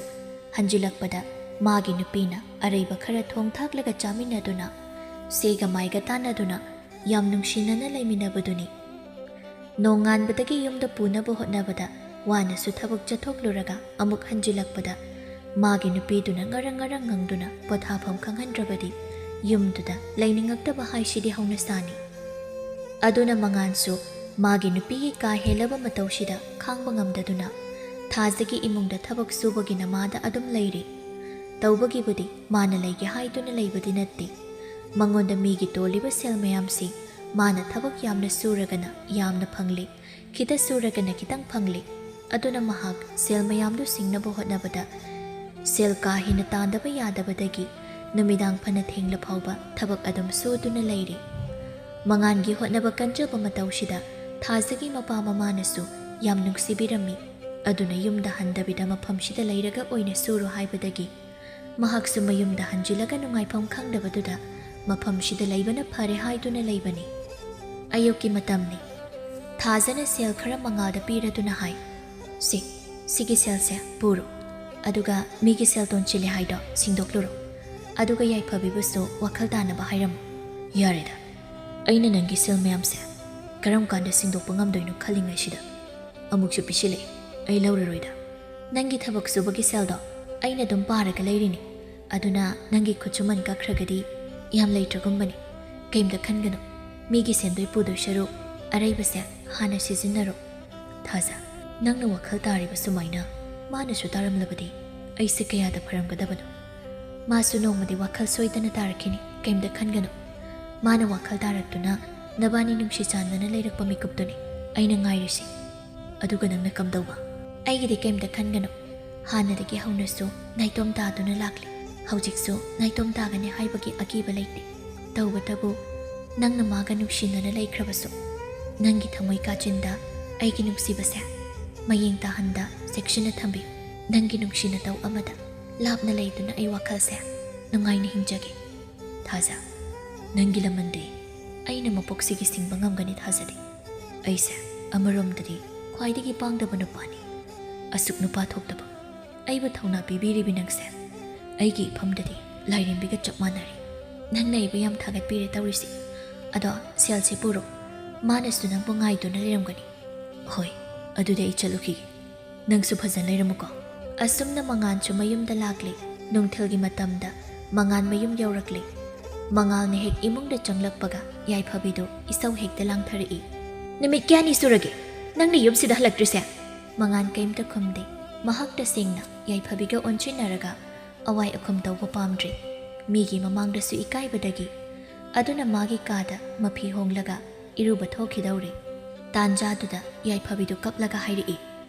ꯍꯟꯖꯤꯜꯂꯛꯄꯗ ꯃꯥꯒꯤ ꯅꯨꯄꯤꯅ ꯑꯔꯩꯕ ꯈꯔ ꯊꯣꯡ ꯊꯥꯛꯂꯒ ꯆꯥꯃꯤꯟꯅꯗꯨꯅ, ꯁꯦꯒ ꯃꯥꯏꯒ ꯇꯥꯟꯅꯗꯨꯅ ꯌꯥꯝ ꯅꯨꯡꯁꯤꯅꯅ ꯂꯩꯃꯤꯟꯅꯕꯗꯨꯅꯤ꯫ ꯅꯣꯡꯉꯥꯟꯕꯗꯒꯤ ꯌꯨꯝꯗ ꯄꯨꯅꯕ ꯍꯣꯠꯅꯕꯗ ꯋꯥꯅꯁꯨ ꯊꯕꯛ ꯆꯠꯊꯣꯛꯂꯨꯔꯒ ꯑꯃꯨꯛ ꯍꯟꯖꯤꯜꯂꯛꯄꯗ ꯃꯥꯒꯤ ꯅꯨꯄꯤꯗꯨꯅ ꯉꯔꯪ ꯉꯔꯪ ꯉꯪꯗꯨꯅ ꯄꯣꯊꯥꯐꯝ ꯈꯪꯍꯟꯗ꯭ꯔꯕꯗꯤ ꯌꯨꯝꯗꯨꯗ ꯂꯩꯅꯤꯡꯉꯛꯇꯕ ꯍꯥꯏꯁꯤꯗꯤ ꯍꯧꯅꯁꯥꯅꯤ꯫ ꯑꯗꯨꯅ ꯃꯉꯥꯜꯁꯨ ꯃꯥꯒꯤ ꯅꯨꯄꯤꯒꯤ ꯀꯥ ꯍꯦꯜꯂꯕ ꯃꯇꯧꯁꯤꯗ ꯈꯥꯡꯕ ꯉꯝꯗꯗꯨꯅ ꯊꯥꯖꯒꯤ ꯏꯃꯨꯡꯗ ꯊꯕꯛ ꯁꯨꯕꯒꯤ ꯅꯃꯥꯗ ꯑꯗꯨꯝ ꯂꯩꯔꯤ꯫ ꯇꯧꯕꯒꯤꯕꯨꯗꯤ ꯃꯥꯅ ꯂꯩꯒꯦ ꯍꯥꯏꯗꯨꯅ ꯂꯩꯕꯗꯤ ꯅꯠꯇꯦ꯫ ꯃꯉꯣꯟꯗ ꯃꯤꯒꯤ ꯇꯣꯜꯂꯤꯕ ꯁꯦꯜ ꯃꯌꯥꯝꯁꯤ ꯃꯥꯅ ꯊꯕꯛ ꯌꯥꯝꯅ ꯁꯨꯔꯒꯅ ꯌꯥꯝꯅ ꯐꯪꯂꯤ, ꯈꯤꯇ ꯁꯨꯔꯒꯅ ꯈꯤꯇꯪ ꯐꯪꯂꯤ꯫ ꯑꯗꯨꯅ ꯃꯍꯥꯛ ꯁꯦꯜ ꯃꯌꯥꯝꯗꯨ ꯁꯤꯡꯅꯕ ꯍꯣꯠꯅꯕꯗ ꯁꯦꯜ ꯀꯥ ꯍꯦꯟꯅ ꯇꯥꯟꯗꯕ ꯌꯥꯗꯕꯗꯒꯤ ꯅꯨꯃꯤꯗꯥꯡ ꯐꯅ ꯊꯦꯡꯂ ꯐꯥꯎꯕ ꯊꯕꯛ ꯑꯗꯨꯝ ꯁꯨꯗꯨꯅ ꯂꯩꯔꯤ꯫ ꯃꯉꯥꯜꯒꯤ ꯍꯣꯠꯅꯕ ꯀꯟꯖꯕ ꯃꯇꯧꯁꯤꯗ ꯊꯥꯖꯒꯤ ꯃꯄꯥ ꯃꯃꯥꯅꯁꯨ ꯌꯥꯝ ꯅꯨꯡꯁꯤꯕꯤꯔꯝꯃꯤ꯫ ꯑꯗꯨꯅ ꯌꯨꯝꯗ ꯍꯟꯗꯕꯤꯗ ꯃꯐꯝꯁꯤꯗ ꯂꯩꯔꯒ ꯑꯣꯏꯅ ꯁꯨꯔꯣ ꯍꯥꯏꯕꯗꯒꯤ ꯃꯍꯥꯛꯁꯨ ꯃꯌꯨꯝꯗ ꯍꯟꯖꯤꯜꯂꯒ ꯅꯨꯡꯉꯥꯏꯐꯝ ꯈꯪꯗꯕꯗꯨꯗ ꯃꯐꯝꯁꯤꯗ ꯂꯩꯕꯅ ꯐꯔꯦ ꯍꯥꯏꯗꯨꯅ ꯂꯩꯕꯅꯤ꯫ ꯑꯌꯨꯛꯀꯤ ꯃꯇꯝꯅꯤ꯫ ꯊꯥꯖꯅ ꯁꯦꯜ ꯈꯔ ꯃꯉꯥꯜꯗ ꯄꯤꯔꯗꯨꯅ ꯍꯥꯏ, "ꯁꯤ, ꯁꯤꯒꯤ ꯁꯦꯜꯁꯦ ꯄꯨꯔꯣ꯫ ꯑꯗꯨꯒ ꯃꯤꯒꯤ ꯁꯦꯜ ꯇꯣꯟꯁꯤꯜꯂꯦ ꯍꯥꯏꯗꯣ ꯁꯤꯡꯗꯣꯛꯂꯨꯔꯣ꯫ ꯑꯗꯨꯒ ꯌꯥꯏꯐꯕꯤꯕꯨꯁꯨ ꯋꯥꯈꯜ ꯇꯥꯅꯕ ꯍꯥꯏꯔꯝꯃꯨ꯫" "ꯌꯥꯔꯦꯗ, ꯑꯩꯅ ꯅꯪꯒꯤ ꯁꯦꯜ ꯃꯌꯥꯝꯁꯦ ꯀꯔꯝ ꯀꯥꯟꯗ ꯁꯤꯡꯗꯣꯛꯄ ꯉꯝꯗꯣꯏꯅꯣ ꯈꯜꯂꯤꯉꯩꯁꯤꯗ ꯑꯃꯨꯛꯁꯨ ꯄꯤꯁꯤꯜꯂꯛꯑꯦ꯫ ꯑꯩ ꯂꯧꯔꯔꯣꯏꯗ꯫ "ꯅꯪꯒꯤ ꯊꯕꯛ ꯁꯨꯕꯒꯤ ꯁꯦꯜꯗꯣ ꯑꯩꯅ ꯑꯗꯨꯝ ꯄꯥꯔꯒ ꯂꯩꯔꯤꯅꯤ꯫ ꯑꯗꯨꯅ ꯅꯪꯒꯤ ꯈꯨꯠꯁꯨꯃꯟ ꯀꯛꯈ꯭ꯔꯒꯗꯤ ꯌꯥꯝ ꯂꯩꯇ꯭ꯔꯒꯨꯝꯕꯅꯤ꯫ ꯀꯩꯝꯇ ꯈꯟꯒꯅꯨ꯫ ꯃꯤꯒꯤ ꯁꯦꯟꯗꯣꯏ ꯄꯨꯗꯣꯏ ꯁꯔꯨꯛ ꯑꯔꯩꯕꯁꯦ ꯍꯥꯟꯅ ꯁꯤꯖꯤꯟꯅꯔꯣ꯫" "ꯊꯥꯖ, ꯅꯪꯅ ꯋꯥꯈꯜ ꯇꯥꯔꯤꯕ ꯁꯨꯃꯥꯏꯅ ꯃꯥꯅꯁꯨ ꯇꯥꯔꯝꯂꯕꯗꯤ ꯑꯩꯁꯦ ꯀꯌꯥꯗ ꯐꯔꯝꯒꯗꯕꯅꯣ꯫ ꯃꯥꯁꯨ ꯅꯣꯡꯃꯗꯤ ꯋꯥꯈꯜ ꯁꯣꯏꯗꯅ ꯇꯥꯔꯛꯈꯤꯅꯤ꯫ ꯀꯩꯝꯇ ꯈꯟꯒꯅꯨ꯫ ꯃꯥꯅ ꯋꯥꯈꯜ ꯇꯥꯔꯛꯇꯨꯅ ꯅꯕꯥꯅꯤ ꯅꯨꯡꯁꯤ ꯆꯥꯟꯅꯅ ꯂꯩꯔꯛꯄ ꯃꯤꯀꯨꯞꯇꯨꯅꯤ ꯑꯩꯅ ꯉꯥꯏꯔꯤꯁꯤ꯫ ꯑꯗꯨꯒ ꯅꯪꯅ ꯀꯝꯗꯧꯕ?" "ꯑꯩꯒꯤꯗꯤ ꯀꯩꯝꯇ ꯈꯟꯒꯅꯨ꯫ ꯍꯥꯟꯅꯗꯒꯤ ꯍꯧꯅꯁꯨ ꯅꯥꯏꯇꯣꯝ ꯇꯥꯗꯨꯅ ꯂꯥꯛꯂꯤ꯫ ꯍꯧꯖꯤꯛꯁꯨ ꯅꯥꯏꯇꯣꯝ ꯇꯥꯒꯅꯤ ꯍꯥꯏꯕꯒꯤ ꯑꯀꯤꯕ ꯂꯩꯇꯦ꯫ ꯇꯧꯕꯇꯕꯨ ꯅꯪꯅ ꯃꯥꯒ ꯅꯨꯡꯁꯤꯅꯅ ꯂꯩꯈ꯭ꯔꯕꯁꯨ, ꯅꯪꯒꯤ ꯊꯃꯣꯏ ꯀꯥꯆꯤꯟꯗ ꯑꯩꯒꯤ ꯅꯨꯡꯁꯤꯕꯁꯦ ꯃꯌꯦꯡ ꯇꯥꯍꯟꯗ ꯆꯦꯛꯁꯤꯟꯅ ꯊꯝꯕꯤꯌꯨ꯫ ꯅꯪꯒꯤ ꯅꯨꯡꯁꯤ ꯅꯇꯧ ꯑꯃꯗ ꯂꯥꯞꯅ ꯂꯩꯗꯨꯅ ꯑꯩ ꯋꯥꯈꯜꯁꯦ ꯅꯨꯡꯉꯥꯏꯅ ꯍꯤꯡꯖꯒꯦ꯫ ꯊꯥꯖ, ꯅꯪꯒꯤ ꯂꯃꯟꯗꯤ ꯑꯩꯅ ꯃꯄꯣꯛꯁꯤꯒꯤ ꯁꯤꯡꯕ ꯉꯝꯒꯅꯤ ꯊꯥꯖꯗꯦ꯫ ꯑꯩꯁꯦ ꯑꯃꯔꯣꯝꯗꯗꯤ ꯈ꯭ꯋꯥꯏꯗꯒꯤ ꯄꯥꯡꯗꯕ ꯅꯨꯄꯥꯅꯤ꯫ ꯑꯁꯨꯛ ꯅꯨꯄꯥ ꯊꯣꯛꯇꯕ ꯑꯩꯕꯨ ꯊꯧꯅꯥ ꯄꯤꯕꯤꯔꯤꯕꯤ ꯅꯪꯁꯦ ꯑꯩꯒꯤ ꯏꯐꯝꯗꯗꯤ ꯂꯥꯏꯔꯦꯝꯕꯤꯒ ꯆꯞ ꯃꯥꯟꯅꯔꯦ꯫ ꯅꯪꯅ ꯑꯩꯕꯨ ꯌꯥꯝ ꯊꯥꯒꯠꯄꯤꯔꯦ ꯇꯧꯔꯤꯁꯤ꯫ ꯑꯗꯣ ꯁꯦꯜꯁꯦ ꯄꯨꯔꯣ, ꯃꯥꯅꯁꯨ ꯅꯪꯕꯨ ꯉꯥꯏꯗꯨꯅ ꯂꯩꯔꯝꯒꯅꯤ꯫" "ꯍꯣꯏ, ꯑꯗꯨꯗꯤ ꯑꯩ ꯆꯠꯂꯨꯈꯤꯒꯦ꯫ ꯅꯪꯁꯨ ꯐꯖꯅ ꯂꯩꯔꯝꯃꯨꯀꯣ꯫" ꯑꯁꯨꯝꯅ ꯃꯉꯥꯟꯁꯨ ꯃꯌꯨꯝꯗ ꯂꯥꯛꯂꯤ꯫ ꯅꯨꯡꯊꯤꯜꯒꯤ ꯃꯇꯝꯗ ꯃꯉꯥꯟ ꯃꯌꯨꯝ ꯌꯧꯔꯛꯂꯤ꯫ ꯃꯉꯥꯜꯅ ꯍꯦꯛ ꯏꯃꯨꯡꯗ ꯆꯪꯂꯛꯄꯒ ꯌꯥꯏꯐꯕꯤꯗꯨ ꯏꯁꯧ ꯍꯦꯛꯇ ꯂꯥꯡꯊꯔꯛꯏ꯫ "ꯅꯨꯃꯤꯠ ꯀꯌꯥꯅꯤ ꯁꯨꯔꯒꯦ ꯅꯪꯅ ꯌꯨꯝꯁꯤꯗ ꯍꯜꯂꯛꯇ꯭ꯔꯤꯁꯦ?" ꯃꯉꯥꯟ ꯀꯩꯝꯇ ꯈꯨꯝꯗꯦ꯫ ꯃꯍꯥꯛ ꯇꯁꯦꯡꯅ ꯌꯥꯏꯐꯕꯤꯒ ꯑꯣꯟꯁꯤꯟꯅꯔꯒ ꯑꯋꯥꯏ ꯑꯈꯨꯝ ꯇꯧꯕ ꯄꯥꯝꯗ꯭ꯔꯤ꯫ ꯃꯤꯒꯤ ꯃꯃꯥꯡꯗꯁꯨ ꯏꯀꯥꯏꯕꯗꯒꯤ꯫ ꯑꯗꯨꯅ ꯃꯥꯒꯤ ꯀꯥꯗ ꯃꯐꯤ ꯍꯣꯡꯂꯒ ꯏꯔꯨꯕ ꯊꯣꯛꯈꯤꯗꯧꯔꯤ꯫ ꯇꯥꯟꯖꯥꯗꯨꯗ ꯌꯥꯏꯐꯕꯤꯗꯨ ꯀꯞꯂꯒ ꯍꯥꯏꯔꯛꯏ,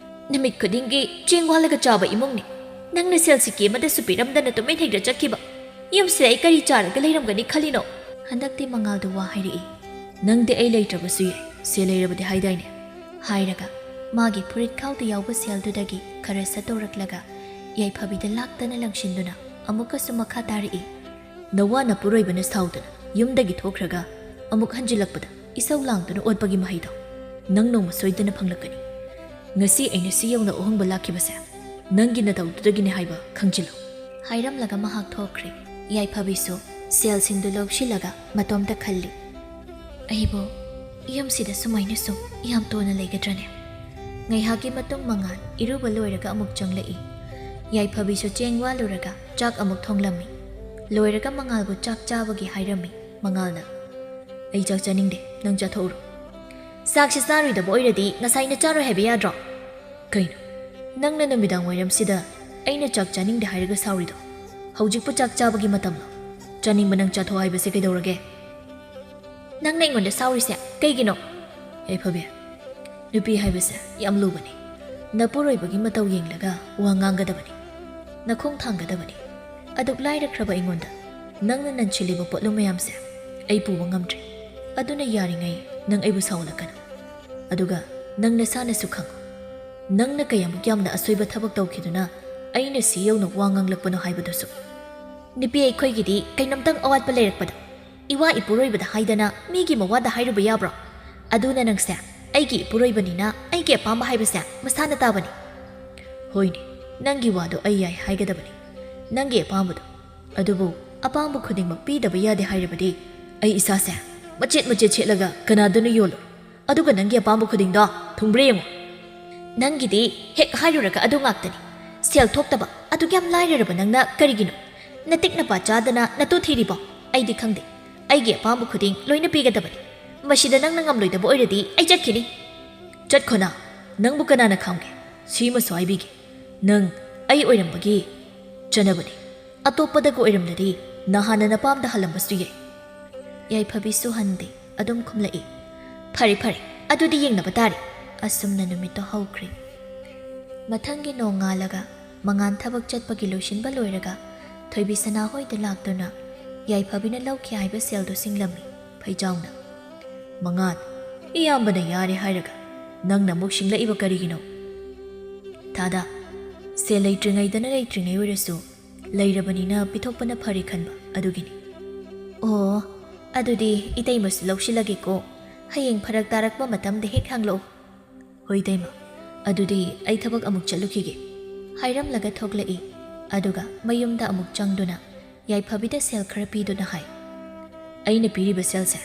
"ꯅꯨꯃꯤꯠ ꯈꯨꯗꯤꯡꯒꯤ ꯆꯦꯡ ꯋꯥꯜꯂꯒ ꯆꯥꯕ ꯏꯃꯨꯡꯅꯤ꯫ ꯅꯪꯅ ꯁꯦꯜ ꯁꯤꯀꯤ ꯑꯃꯗꯁꯨ ꯄꯤꯔꯝꯗꯅ ꯇꯨꯃꯤꯟ ꯍꯦꯛꯇ ꯆꯠꯈꯤꯕ꯫ ꯌꯨꯝꯁꯤꯗ ꯑꯩ ꯀꯔꯤ ꯆꯥꯔꯒ ꯂꯩꯔꯝꯒꯅꯤ ꯈꯜꯂꯤꯅꯣ?" ꯍꯟꯗꯛꯇꯤ ꯃꯉꯥꯜꯗꯨ ꯋꯥ ꯍꯥꯏꯔꯛꯏ꯫ "ꯅꯪꯗꯤ ꯑꯩ ꯂꯩꯇ꯭ꯔꯕꯁꯨ ꯌꯥꯏ, ꯁꯦꯜ ꯂꯩꯔꯕꯗꯤ ꯍꯥꯏꯗꯥꯏꯅꯦ?" ꯍꯥꯏꯔꯒ ꯃꯥꯒꯤ ꯐꯨꯔꯤꯠ ꯈꯥꯎꯗ ꯌꯥꯎꯕ ꯁꯦꯜꯗꯨꯗꯒꯤ ꯈꯔ ꯁꯠꯇꯣꯔꯛꯂꯒ ꯌꯥꯏꯐꯕꯤꯗ ꯂꯥꯛꯇꯅ ꯂꯪꯁꯤꯟꯗꯨꯅ ꯑꯃꯨꯛꯀꯁꯨ ꯃꯈꯥ ꯇꯥꯔꯛꯏ꯫ "ꯅꯋꯥ ꯅꯄꯨꯔꯣꯏꯕꯅ ꯁꯥꯎꯗꯅ ꯌꯨꯝꯗꯒꯤ ꯊꯣꯛꯈ꯭ꯔꯒ ꯑꯃꯨꯛ ꯍꯟꯖꯤꯜꯂꯛꯄꯗ ꯏꯁꯧ ꯂꯥꯡꯗꯨꯅ ꯑꯣꯠꯄꯒꯤ ꯃꯍꯩꯗꯣ ꯅꯪ ꯅꯣꯡꯃ ꯁꯣꯏꯗꯅ ꯐꯪꯂꯛꯀꯅꯤ꯫ ꯉꯁꯤ ꯑꯩꯅ ꯁꯤ ꯌꯧꯅ ꯑꯍꯣꯡꯕ ꯂꯥꯛꯈꯤꯕꯁꯦ ꯅꯪꯒꯤ ꯅꯇꯧꯗꯨꯗꯒꯤꯅꯦ ꯍꯥꯏꯕ ꯈꯪꯖꯤꯜꯂꯨ꯫" ꯍꯥꯏꯔꯝꯂꯒ ꯃꯍꯥꯛ ꯊꯣꯛꯈ꯭ꯔꯦ꯫ ꯌꯥꯏꯐꯕꯤꯁꯨ ꯁꯦꯜꯁꯤꯡꯗꯨ ꯂꯧꯁꯤꯜꯂꯒ ꯃꯇꯣꯝꯇ ꯈꯜꯂꯤ, "ꯑꯩꯕꯨ ꯌꯨꯝꯁꯤꯗ ꯁꯨꯃꯥꯏꯅ ꯁꯨꯝ ꯌꯥꯝ ꯇꯣꯟꯅ ꯂꯩꯒꯗ꯭ꯔꯅꯦ? ꯉꯥꯏꯍꯥꯛꯀꯤ ꯃꯇꯨꯡ ꯃꯉꯥꯜ ꯏꯔꯨꯕ ꯂꯣꯏꯔꯒ ꯑꯃꯨꯛ ꯆꯪꯂꯛꯏ꯫ ꯌꯥꯏꯐꯕꯤꯁꯨ ꯆꯦꯡ ꯋꯥꯜꯂꯨꯔꯒ ꯆꯥꯛ ꯑꯃꯨꯛ ꯊꯣꯡꯂꯝꯃꯤ꯫ ꯂꯣꯏꯔꯒ ꯃꯉꯥꯜꯕꯨ ꯆꯥꯛ ꯆꯥꯕꯒꯤ ꯍꯥꯏꯔꯝꯃꯤ꯫ ꯃꯉꯥꯜꯅ, "ꯑꯩ ꯆꯥꯛ ꯆꯥꯅꯤꯡꯗꯦ, ꯅꯪ ꯆꯥꯊꯣꯛꯎꯔꯣ꯫" "ꯆꯥꯛꯁꯤ ꯆꯥꯔꯣꯏꯗꯕ ꯑꯣꯏꯔꯗꯤ ꯉꯁꯥꯏꯅ ꯆꯥꯔꯣꯏ ꯍꯥꯏꯕ ꯌꯥꯗ꯭ꯔꯣ?" "ꯀꯩꯅꯣ? ꯅꯪꯅ ꯅꯨꯃꯤꯗꯥꯡ ꯋꯥꯏꯔꯝꯁꯤꯗ ꯑꯩꯅ ꯆꯥꯛ ꯆꯥꯅꯤꯡꯗꯦ ꯍꯥꯏꯔꯒ ꯁꯥꯎꯔꯤꯗꯣ? ꯍꯧꯖꯤꯛꯄꯨ ꯆꯥꯛ ꯆꯥꯕꯒꯤ ꯃꯇꯝꯂꯣ? ꯆꯥꯅꯤꯡꯕ ꯅꯪ ꯆꯥꯊꯣꯛ ꯍꯥꯏꯕꯁꯦ ꯀꯩꯗꯧꯔꯒꯦ?" "ꯅꯪꯅ ꯑꯩꯉꯣꯟꯗ ꯁꯥꯎꯔꯤꯁꯦ ꯀꯩꯒꯤꯅꯣ?" "ꯌꯥꯏꯐꯕꯤ, ꯅꯨꯄꯤ ꯍꯥꯏꯕꯁꯦ ꯌꯥꯝ ꯂꯨꯕꯅꯤ꯫ ꯅꯄꯨꯔꯣꯏꯕꯒꯤ ꯃꯇꯧ ꯌꯦꯡꯂꯒ ꯋꯥ ꯉꯥꯡꯒꯗꯕꯅꯤ, ꯅꯈꯣꯡ ꯊꯥꯡꯒꯗꯕꯅꯤ꯫ ꯑꯗꯨꯛ ꯂꯥꯏꯔꯈ꯭ꯔꯕ ꯑꯩꯉꯣꯟꯗ ꯅꯪꯅ ꯅꯟꯁꯤꯜꯂꯤꯕ ꯄꯣꯠꯂꯨꯝ ꯃꯌꯥꯝꯁꯦ ꯑꯩ ꯄꯨꯕ ꯉꯝꯗ꯭ꯔꯦ꯫ ꯑꯗꯨꯅ ꯌꯥꯔꯤꯉꯩ ꯅꯪ ꯑꯩꯕꯨ ꯁꯥꯎꯍꯜꯂꯛꯀꯅꯨ꯫ ꯑꯗꯨꯒ ꯅꯪ ꯅꯁꯥꯅꯁꯨ ꯈꯪꯉꯨ, ꯅꯪꯅ ꯀꯌꯥꯃꯨꯛ ꯌꯥꯝꯅ ꯑꯁꯣꯏꯕ ꯊꯕꯛ ꯇꯧꯈꯤꯗꯨꯅ ꯑꯩꯅ ꯁꯤ ꯌꯧꯅ ꯋꯥ ꯉꯥꯡꯂꯛꯄꯅꯣ ꯍꯥꯏꯕꯗꯨꯁꯨ꯫ ꯅꯨꯄꯤ ꯑꯩꯈꯣꯏꯒꯤꯗꯤ ꯀꯩꯅꯣꯝꯇꯪ ꯑꯋꯥꯠꯄ ꯂꯩꯔꯛꯄꯗ ꯏꯋꯥ ꯏꯄꯨꯔꯣꯏꯕꯗ ꯍꯥꯏꯗꯅ ꯃꯤꯒꯤ ꯃꯋꯥꯗ ꯍꯥꯏꯔꯨꯕ ꯌꯥꯕ꯭ꯔꯣ? ꯑꯗꯨꯅ ꯅꯪꯁꯦ ꯑꯩꯒꯤ ꯏꯄꯨꯔꯣꯏꯕꯅꯤꯅ ꯑꯩꯒꯤ ꯑꯄꯥꯝꯕ ꯍꯥꯏꯕꯁꯦ ꯃꯁꯥꯅ ꯇꯥꯕꯅꯤ꯫" "ꯍꯣꯏꯅꯦ, ꯅꯪꯒꯤ ꯋꯥꯗꯣ ꯑꯩ ꯌꯥꯏ ꯍꯥꯏꯒꯗꯕꯅꯤ, ꯅꯪꯒꯤ ꯑꯄꯥꯝꯕꯗꯣ꯫ ꯑꯗꯨꯕꯨ ꯑꯄꯥꯝꯕ ꯈꯨꯗꯤꯡꯃꯛ ꯄꯤꯗꯕ ꯌꯥꯗꯦ ꯍꯥꯏꯔꯕꯗꯤ ꯑꯩ ꯏꯁꯥꯁꯦ ꯃꯆꯦꯠ ꯃꯆꯦꯠ ꯁꯦꯠꯂꯒ ꯀꯅꯥꯗꯅ ꯌꯣꯜꯂꯣꯏ꯫ ꯑꯗꯨꯒ ꯅꯪꯒꯤ ꯑꯄꯥꯝꯕ ꯈꯨꯗꯤꯡꯗꯣ ꯊꯨꯡꯕ꯭ꯔꯥ ꯌꯦꯡꯉꯨ꯫" "ꯅꯪꯒꯤꯗꯤ ꯍꯦꯛ ꯍꯥꯏꯔꯨꯔꯒ ꯑꯗꯨ ꯉꯥꯛꯇꯅꯤ꯫ ꯁꯦꯜ ꯊꯣꯛꯇꯕ ꯑꯗꯨꯛ ꯌꯥꯝ ꯂꯥꯏꯔꯔꯕ ꯅꯪꯅ ꯀꯔꯤꯒꯤꯅꯣ ꯅꯇꯤꯛ ꯅꯄꯥ ꯆꯥꯗꯅ ꯅꯇꯨ ꯊꯤꯔꯤꯕꯣ? ꯑꯩꯗꯤ ꯈꯪꯗꯦ꯫ ꯑꯩꯒꯤ ꯑꯄꯥꯝꯕ ꯈꯨꯗꯤꯡ ꯂꯣꯏꯅ ꯄꯤꯒꯗꯕꯅꯤ꯫ ꯃꯁꯤꯗ ꯅꯪꯅ ꯉꯝꯂꯣꯏꯗꯕ ꯑꯣꯏꯔꯗꯤ ꯑꯩ ꯆꯠꯈꯤꯅꯤ꯫" "ꯆꯠꯈꯣꯅ, ꯅꯪꯕꯨ ꯀꯅꯥꯅ ꯈꯥꯝꯒꯦ? ꯁꯤꯃꯁꯨ ꯍꯥꯏꯕꯤꯒꯦ, ꯅꯪ ꯑꯩ ꯑꯣꯏꯔꯝꯕꯒꯤ ꯆꯠꯅꯕꯅꯤ꯫ ꯑꯇꯣꯞꯄꯗꯒ ꯑꯣꯏꯔꯝꯂꯗꯤ ꯅꯍꯥꯟꯅ ꯅꯄꯥꯝꯗ ꯍꯜꯂꯝꯕꯁꯨ ꯌꯥꯏ꯫" ꯌꯥꯏꯐꯕꯤꯁꯨ ꯍꯟꯗꯦ, ꯑꯗꯨꯝ ꯈꯨꯝꯂꯛꯏ꯫ "ꯐꯔꯦ ꯐꯔꯦ, ꯑꯗꯨꯗꯤ ꯌꯦꯡꯅꯕ ꯇꯥꯔꯦ꯫" ꯑꯁꯨꯝꯅ ꯅꯨꯃꯤꯠꯇꯣ ꯍꯧꯈ꯭ꯔꯦ꯫ ꯃꯊꯪꯒꯤ ꯅꯣꯡꯉꯥꯜꯂꯒ ꯃꯉꯥꯟ ꯊꯕꯛ ꯆꯠꯄꯒꯤ ꯂꯣꯏꯁꯤꯟꯕ ꯂꯣꯏꯔꯒ ꯊꯣꯏꯕꯤꯁꯅꯥ ꯍꯣꯏꯗ ꯂꯥꯛꯇꯨꯅ ꯌꯥꯏꯐꯕꯤꯅ ꯂꯧꯈꯤ ꯍꯥꯏꯕ ꯁꯦꯜꯗꯨ ꯁꯤꯡꯂꯝꯃꯤ꯫ ꯐꯩꯖꯥꯎꯅ, "ꯃꯉꯥꯟ, ꯏꯌꯥꯝꯕꯅ ꯌꯥꯔꯦ ꯍꯥꯏꯔꯒ ꯅꯪꯅ ꯑꯃꯨꯛ ꯁꯤꯡꯂꯛꯏꯕ ꯀꯔꯤꯒꯤꯅꯣ?" "ꯊꯥꯗ, ꯁꯦꯜ ꯂꯩꯇ꯭ꯔꯤꯉꯩꯗꯅ ꯂꯩꯇ꯭ꯔꯤꯉꯩ ꯑꯣꯏꯔꯁꯨ ꯂꯩꯔꯕꯅꯤꯅ ꯄꯤꯊꯣꯛꯄꯅ ꯐꯔꯦ ꯈꯟꯕ ꯑꯗꯨꯒꯤꯅꯤ꯫" "ꯑꯣ, ꯑꯗꯨꯗꯤ ꯏꯇꯩꯃꯁꯨ ꯂꯧꯁꯤꯜꯂꯒꯦꯀꯣ꯫ ꯍꯌꯦꯡ ꯐꯔꯛ ꯇꯥꯔꯛꯄ ꯃꯇꯝꯗ ꯍꯦꯛ ꯍꯪꯂꯛꯑꯣ꯫" "ꯍꯣꯏ ꯏꯇꯩꯃ, ꯑꯗꯨꯗꯤ ꯑꯩ ꯊꯕꯛ ꯑꯃꯨꯛ ꯆꯠꯂꯨꯈꯤꯒꯦ꯫" ꯍꯥꯏꯔꯝꯂꯒ ꯊꯣꯛꯂꯛꯏ꯫ ꯑꯗꯨꯒ ꯃꯌꯨꯝꯗ ꯑꯃꯨꯛ ꯆꯪꯗꯨꯅ ꯌꯥꯏꯐꯕꯤꯗ ꯁꯦꯜ ꯈꯔ ꯄꯤꯗꯨꯅ ꯍꯥꯏ, "ꯑꯩꯅ ꯄꯤꯔꯤꯕ ꯁꯦꯜꯁꯦ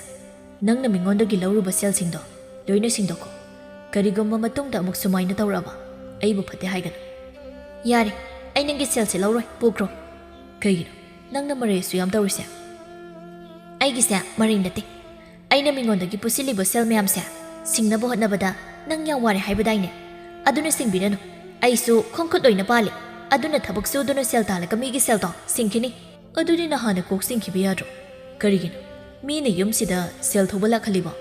ꯅꯪꯅ ꯃꯤꯉꯣꯟꯗꯒꯤ ꯂꯧꯔꯨꯕ ꯁꯦꯜꯁꯤꯡꯗꯣ ꯂꯣꯏꯅ ꯁꯤꯡꯗꯣꯛꯈꯣ꯫ ꯀꯔꯤꯒꯨꯝꯕ ꯃꯇꯨꯡꯗ ꯑꯃꯨꯛ ꯁꯨꯃꯥꯏꯅ ꯇꯧꯔꯛꯑꯕ, ꯑꯩꯕꯨ ꯐꯠꯇꯦ ꯍꯥꯏꯒꯅꯨ꯫ ꯌꯥꯔꯦ, ꯑꯩ ꯅꯪꯒꯤ ꯁꯦꯜꯁꯦ ꯂꯧꯔꯣꯏ, ꯄꯨꯈ꯭ꯔꯣ꯫ ꯀꯩꯒꯤꯅꯣ ꯅꯪꯅ ꯃꯔꯩ ꯑꯁꯨ ꯌꯥꯝ ꯇꯧꯔꯤꯁꯦ? ꯑꯩꯒꯤꯁꯦ ꯃꯔꯩ ꯅꯠꯇꯦ꯫ ꯑꯩꯅ ꯃꯤꯉꯣꯟꯗꯒꯤ ꯄꯨꯁꯤꯜꯂꯤꯕ ꯁꯦꯜ ꯃꯌꯥꯝꯁꯦ ꯁꯤꯡꯅꯕ ꯍꯣꯠꯅꯕꯗ ꯅꯪ ꯌꯥꯝ ꯋꯥꯔꯦ ꯍꯥꯏꯕꯗꯥꯏꯅꯦ? ꯑꯗꯨꯅ ꯁꯤꯡꯕꯤꯔꯅꯨ꯫ ꯑꯩꯁꯨ ꯈꯣꯡꯈꯨꯠ ꯂꯣꯏꯅ ꯄꯥꯜꯂꯤ꯫ ꯑꯗꯨꯅ ꯊꯕꯛ ꯁꯨꯗꯨꯅ ꯁꯦꯜ ꯇꯥꯜꯂꯒ ꯃꯤꯒꯤ ꯁꯦꯜꯗꯣ ꯁꯤꯡꯈꯤꯅꯤ꯫ ꯑꯗꯨꯗꯤ ꯅꯍꯥꯟꯅ ꯀꯣꯛ ꯁꯤꯡꯈꯤꯕ ꯌꯥꯗ꯭ꯔꯣ? ꯀꯔꯤꯒꯤꯅꯣ ꯃꯤꯅ ꯌꯨꯝꯁꯤꯗ ꯁꯦꯜ ꯊꯧꯕ ꯂꯥꯛꯍꯜꯂꯤꯕꯣ?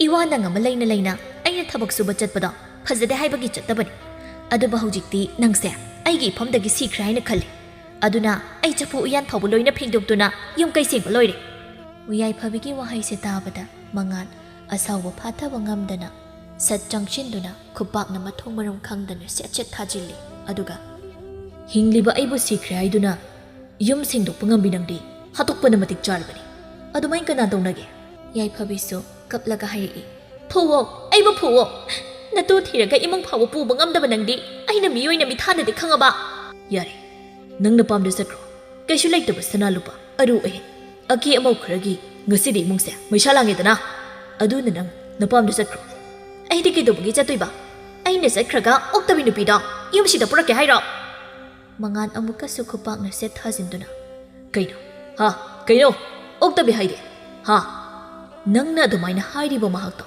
ꯏꯋꯥ ꯅꯪ ꯑꯃ ꯂꯩꯅ ꯂꯩꯅ ꯑꯩꯅ ꯊꯕꯛ ꯁꯨꯕ ꯆꯠꯄꯗꯣ ꯐꯖꯗꯦ ꯍꯥꯏꯕꯒꯤ ꯆꯠꯇꯕꯅꯤ꯫ ꯑꯗꯨꯕꯨ ꯍꯧꯖꯤꯛꯇꯤ ꯅꯪꯁꯦ ꯑꯩꯒꯤ ꯏꯐꯝꯗꯒꯤ ꯁꯤꯈ꯭ꯔꯦ ꯍꯥꯏꯅ ꯈꯜꯂꯤ꯫ ꯑꯗꯨꯅ ꯑꯩ ꯆꯐꯨ ꯎꯌꯥꯟ ꯐꯥꯎꯕ ꯂꯣꯏꯅ ꯐꯦꯡꯗꯣꯛꯇꯨꯅ ꯌꯨꯝ ꯀꯩ ꯁꯦꯡꯕ ꯂꯣꯏꯔꯦ꯫ ꯌꯥꯏꯐꯕꯤꯒꯤ ꯋꯥꯍꯩꯁꯦ ꯇꯥꯕꯗ ꯃꯉꯥꯜ ꯑꯁꯥꯎꯕ ꯐꯥꯊꯕ ꯉꯝꯗꯅ ꯁꯠ ꯆꯪꯁꯤꯟꯗꯨꯅ ꯈꯨꯄꯥꯛꯅ ꯃꯊꯣꯡ ꯃꯔꯝ ꯈꯪꯗꯅ ꯁꯦꯠ ꯁꯦꯠ ꯊꯥꯖꯤꯜꯂꯤ꯫ ꯑꯗꯨꯒ, "ꯍꯤꯡꯂꯤꯕ ꯑꯩꯕꯨ ꯁꯤꯈ꯭ꯔꯦ ꯍꯥꯏꯗꯨꯅ ꯌꯨꯝ ꯁꯦꯡꯗꯣꯛꯄ ꯉꯝꯕꯤ ꯅꯪꯗꯤ ꯍꯥꯠꯇꯣꯛꯄꯅ ꯃꯇꯤꯛ ꯆꯥꯔꯕꯅꯤ꯫ ꯑꯗꯨꯃꯥꯏꯅ ꯀꯅꯥ ꯇꯧꯅꯒꯦ?" ꯌꯥꯏꯐꯕꯤꯁꯨ ꯀꯞꯂꯒ ꯍꯥꯏꯔꯛꯏ, "ꯐꯨꯋꯣ, ꯑꯩꯕꯨ ꯐꯨꯋꯣ꯫ ꯅꯇꯨ ꯊꯤꯔꯒ ꯏꯃꯨꯡ ꯐꯥꯎꯕ ꯄꯨꯕ ꯉꯝꯗꯕ ꯅꯪꯗꯤ ꯑꯩꯅ ꯃꯤꯑꯣꯏꯅ ꯃꯤꯊꯥꯅꯗꯤ ꯈꯪꯉꯕ?" "ꯌꯥꯔꯦ, ꯅꯪ ꯅꯄꯥꯝꯗ ꯆꯠꯈ꯭ꯔꯣ꯫ ꯀꯩꯁꯨ ꯂꯩꯇꯕ ꯁꯅꯥ ꯂꯨꯄꯥ, ꯑꯔꯨ ꯑꯍꯦꯟ, ꯑꯀꯦ ꯑꯃꯧ ꯈꯔꯒꯤ ꯉꯁꯤꯗꯤ ꯏꯃꯨꯡꯁꯦ ꯃꯩꯁꯥ ꯂꯥꯡꯉꯦꯗꯅ꯫ ꯑꯗꯨꯅ ꯅꯪ ꯅꯄꯥꯝꯗ ꯆꯠꯈ꯭ꯔꯣ꯫" "ꯑꯩꯗꯤ ꯀꯩꯗꯧꯕꯒꯤ ꯆꯠꯇꯣꯏꯕ? ꯑꯩꯅ ꯆꯠꯈ꯭ꯔꯒ ꯑꯣꯛꯇꯕꯤ ꯅꯨꯄꯤꯗꯣ ꯌꯨꯝꯁꯤꯗ ꯄꯨꯔꯛꯀꯦ ꯍꯥꯏꯔꯣ?" ꯃꯉꯥꯟ ꯑꯃꯨꯛꯀꯁꯨ ꯈꯨꯄꯥꯛꯅ ꯁꯦꯠ ꯊꯥꯖꯤꯟꯗꯨꯅ, "ꯀꯩꯅꯣ? ꯍꯥ? ꯀꯩꯅꯣ? ꯑꯣꯛꯇꯕꯤ ꯍꯥꯏꯗꯤ? ꯍꯥ? ꯅꯪꯅ ꯑꯗꯨꯃꯥꯏꯅ ꯍꯥꯏꯔꯤꯕ ꯃꯍꯥꯛꯇꯣ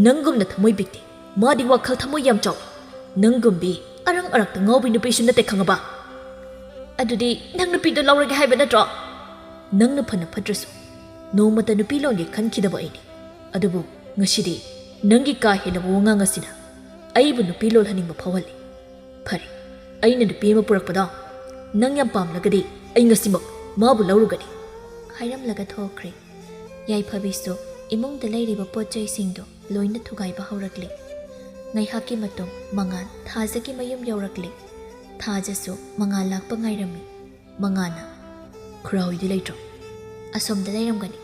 ꯅꯪꯒꯨꯝꯅ ꯊꯃꯣꯏ ꯄꯤꯛꯇꯦ꯫ ꯃꯥꯗꯤ ꯋꯥꯈꯜ ꯊꯃꯣꯏ ꯌꯥꯝ ꯆꯥꯎꯏ꯫ ꯅꯪꯒꯨꯝꯕꯤ ꯑꯔꯪ ꯑꯔꯛꯇ ꯉꯥꯎꯕꯤ ꯅꯨꯄꯤꯁꯨ ꯅꯠꯇꯦ, ꯈꯪꯉꯕ? ꯑꯗꯨꯗꯤ ꯅꯪ ꯅꯨꯄꯤꯗꯣ ꯂꯧꯔꯒꯦ ꯍꯥꯏꯕ ꯅꯠꯇ꯭ꯔꯣ?" "ꯅꯪꯅ ꯐꯅ ꯐꯠꯇ꯭ꯔꯁꯨ ꯅꯣꯡꯃꯇ ꯅꯨꯄꯤ ꯂꯣꯟꯒꯦ ꯈꯟꯈꯤꯗꯕ ꯑꯩꯅꯤ꯫ ꯑꯗꯨꯕꯨ ꯉꯁꯤꯗꯤ ꯅꯪꯒꯤ ꯀꯥ ꯍꯦꯜꯂꯕ ꯋꯥꯉꯥꯡ ꯑꯁꯤꯅ ꯑꯩꯕꯨ ꯅꯨꯄꯤ ꯂꯣꯜꯍꯟꯅꯤꯡꯕ ꯐꯥꯎꯍꯜꯂꯤ꯫ ꯐꯔꯦ, ꯑꯩꯅ ꯅꯨꯄꯤ ꯑꯃ ꯄꯨꯔꯛꯄꯗ ꯅꯪ ꯌꯥꯝ ꯄꯥꯝꯂꯒꯗꯤ ꯑꯩ ꯉꯁꯤꯃꯛ ꯃꯥꯕꯨ ꯂꯧꯔꯨꯒꯅꯤ꯫" ꯍꯥꯏꯔꯝꯂꯒ ꯊꯣꯛꯈ꯭ꯔꯦ꯫ ꯌꯥꯏꯐꯕꯤꯁꯨ ꯏꯃꯨꯡꯗ ꯂꯩꯔꯤꯕ ꯄꯣꯠ ꯆꯩꯁꯤꯡꯗꯨ ꯂꯣꯏꯅ ꯊꯨꯒꯥꯏꯕ ꯍꯧꯔꯛꯂꯤ꯫ ꯉꯥꯏꯍꯥꯛꯀꯤ ꯃꯇꯨꯡ ꯃꯉꯥꯜ ꯊꯥꯖꯒꯤ ꯃꯌꯨꯝ ꯌꯧꯔꯛꯂꯤ꯫ ꯊꯥꯖꯁꯨ ꯃꯉꯥꯜ ꯂꯥꯛꯄ ꯉꯥꯏꯔꯝꯃꯤ꯫ ꯃꯉꯥꯜꯅ, "ꯈꯨꯔꯥꯍꯣꯏꯗꯤ ꯂꯩꯇ꯭ꯔꯣ?" "ꯑꯁꯣꯝꯗ ꯂꯩꯔꯝꯒꯅꯤ꯫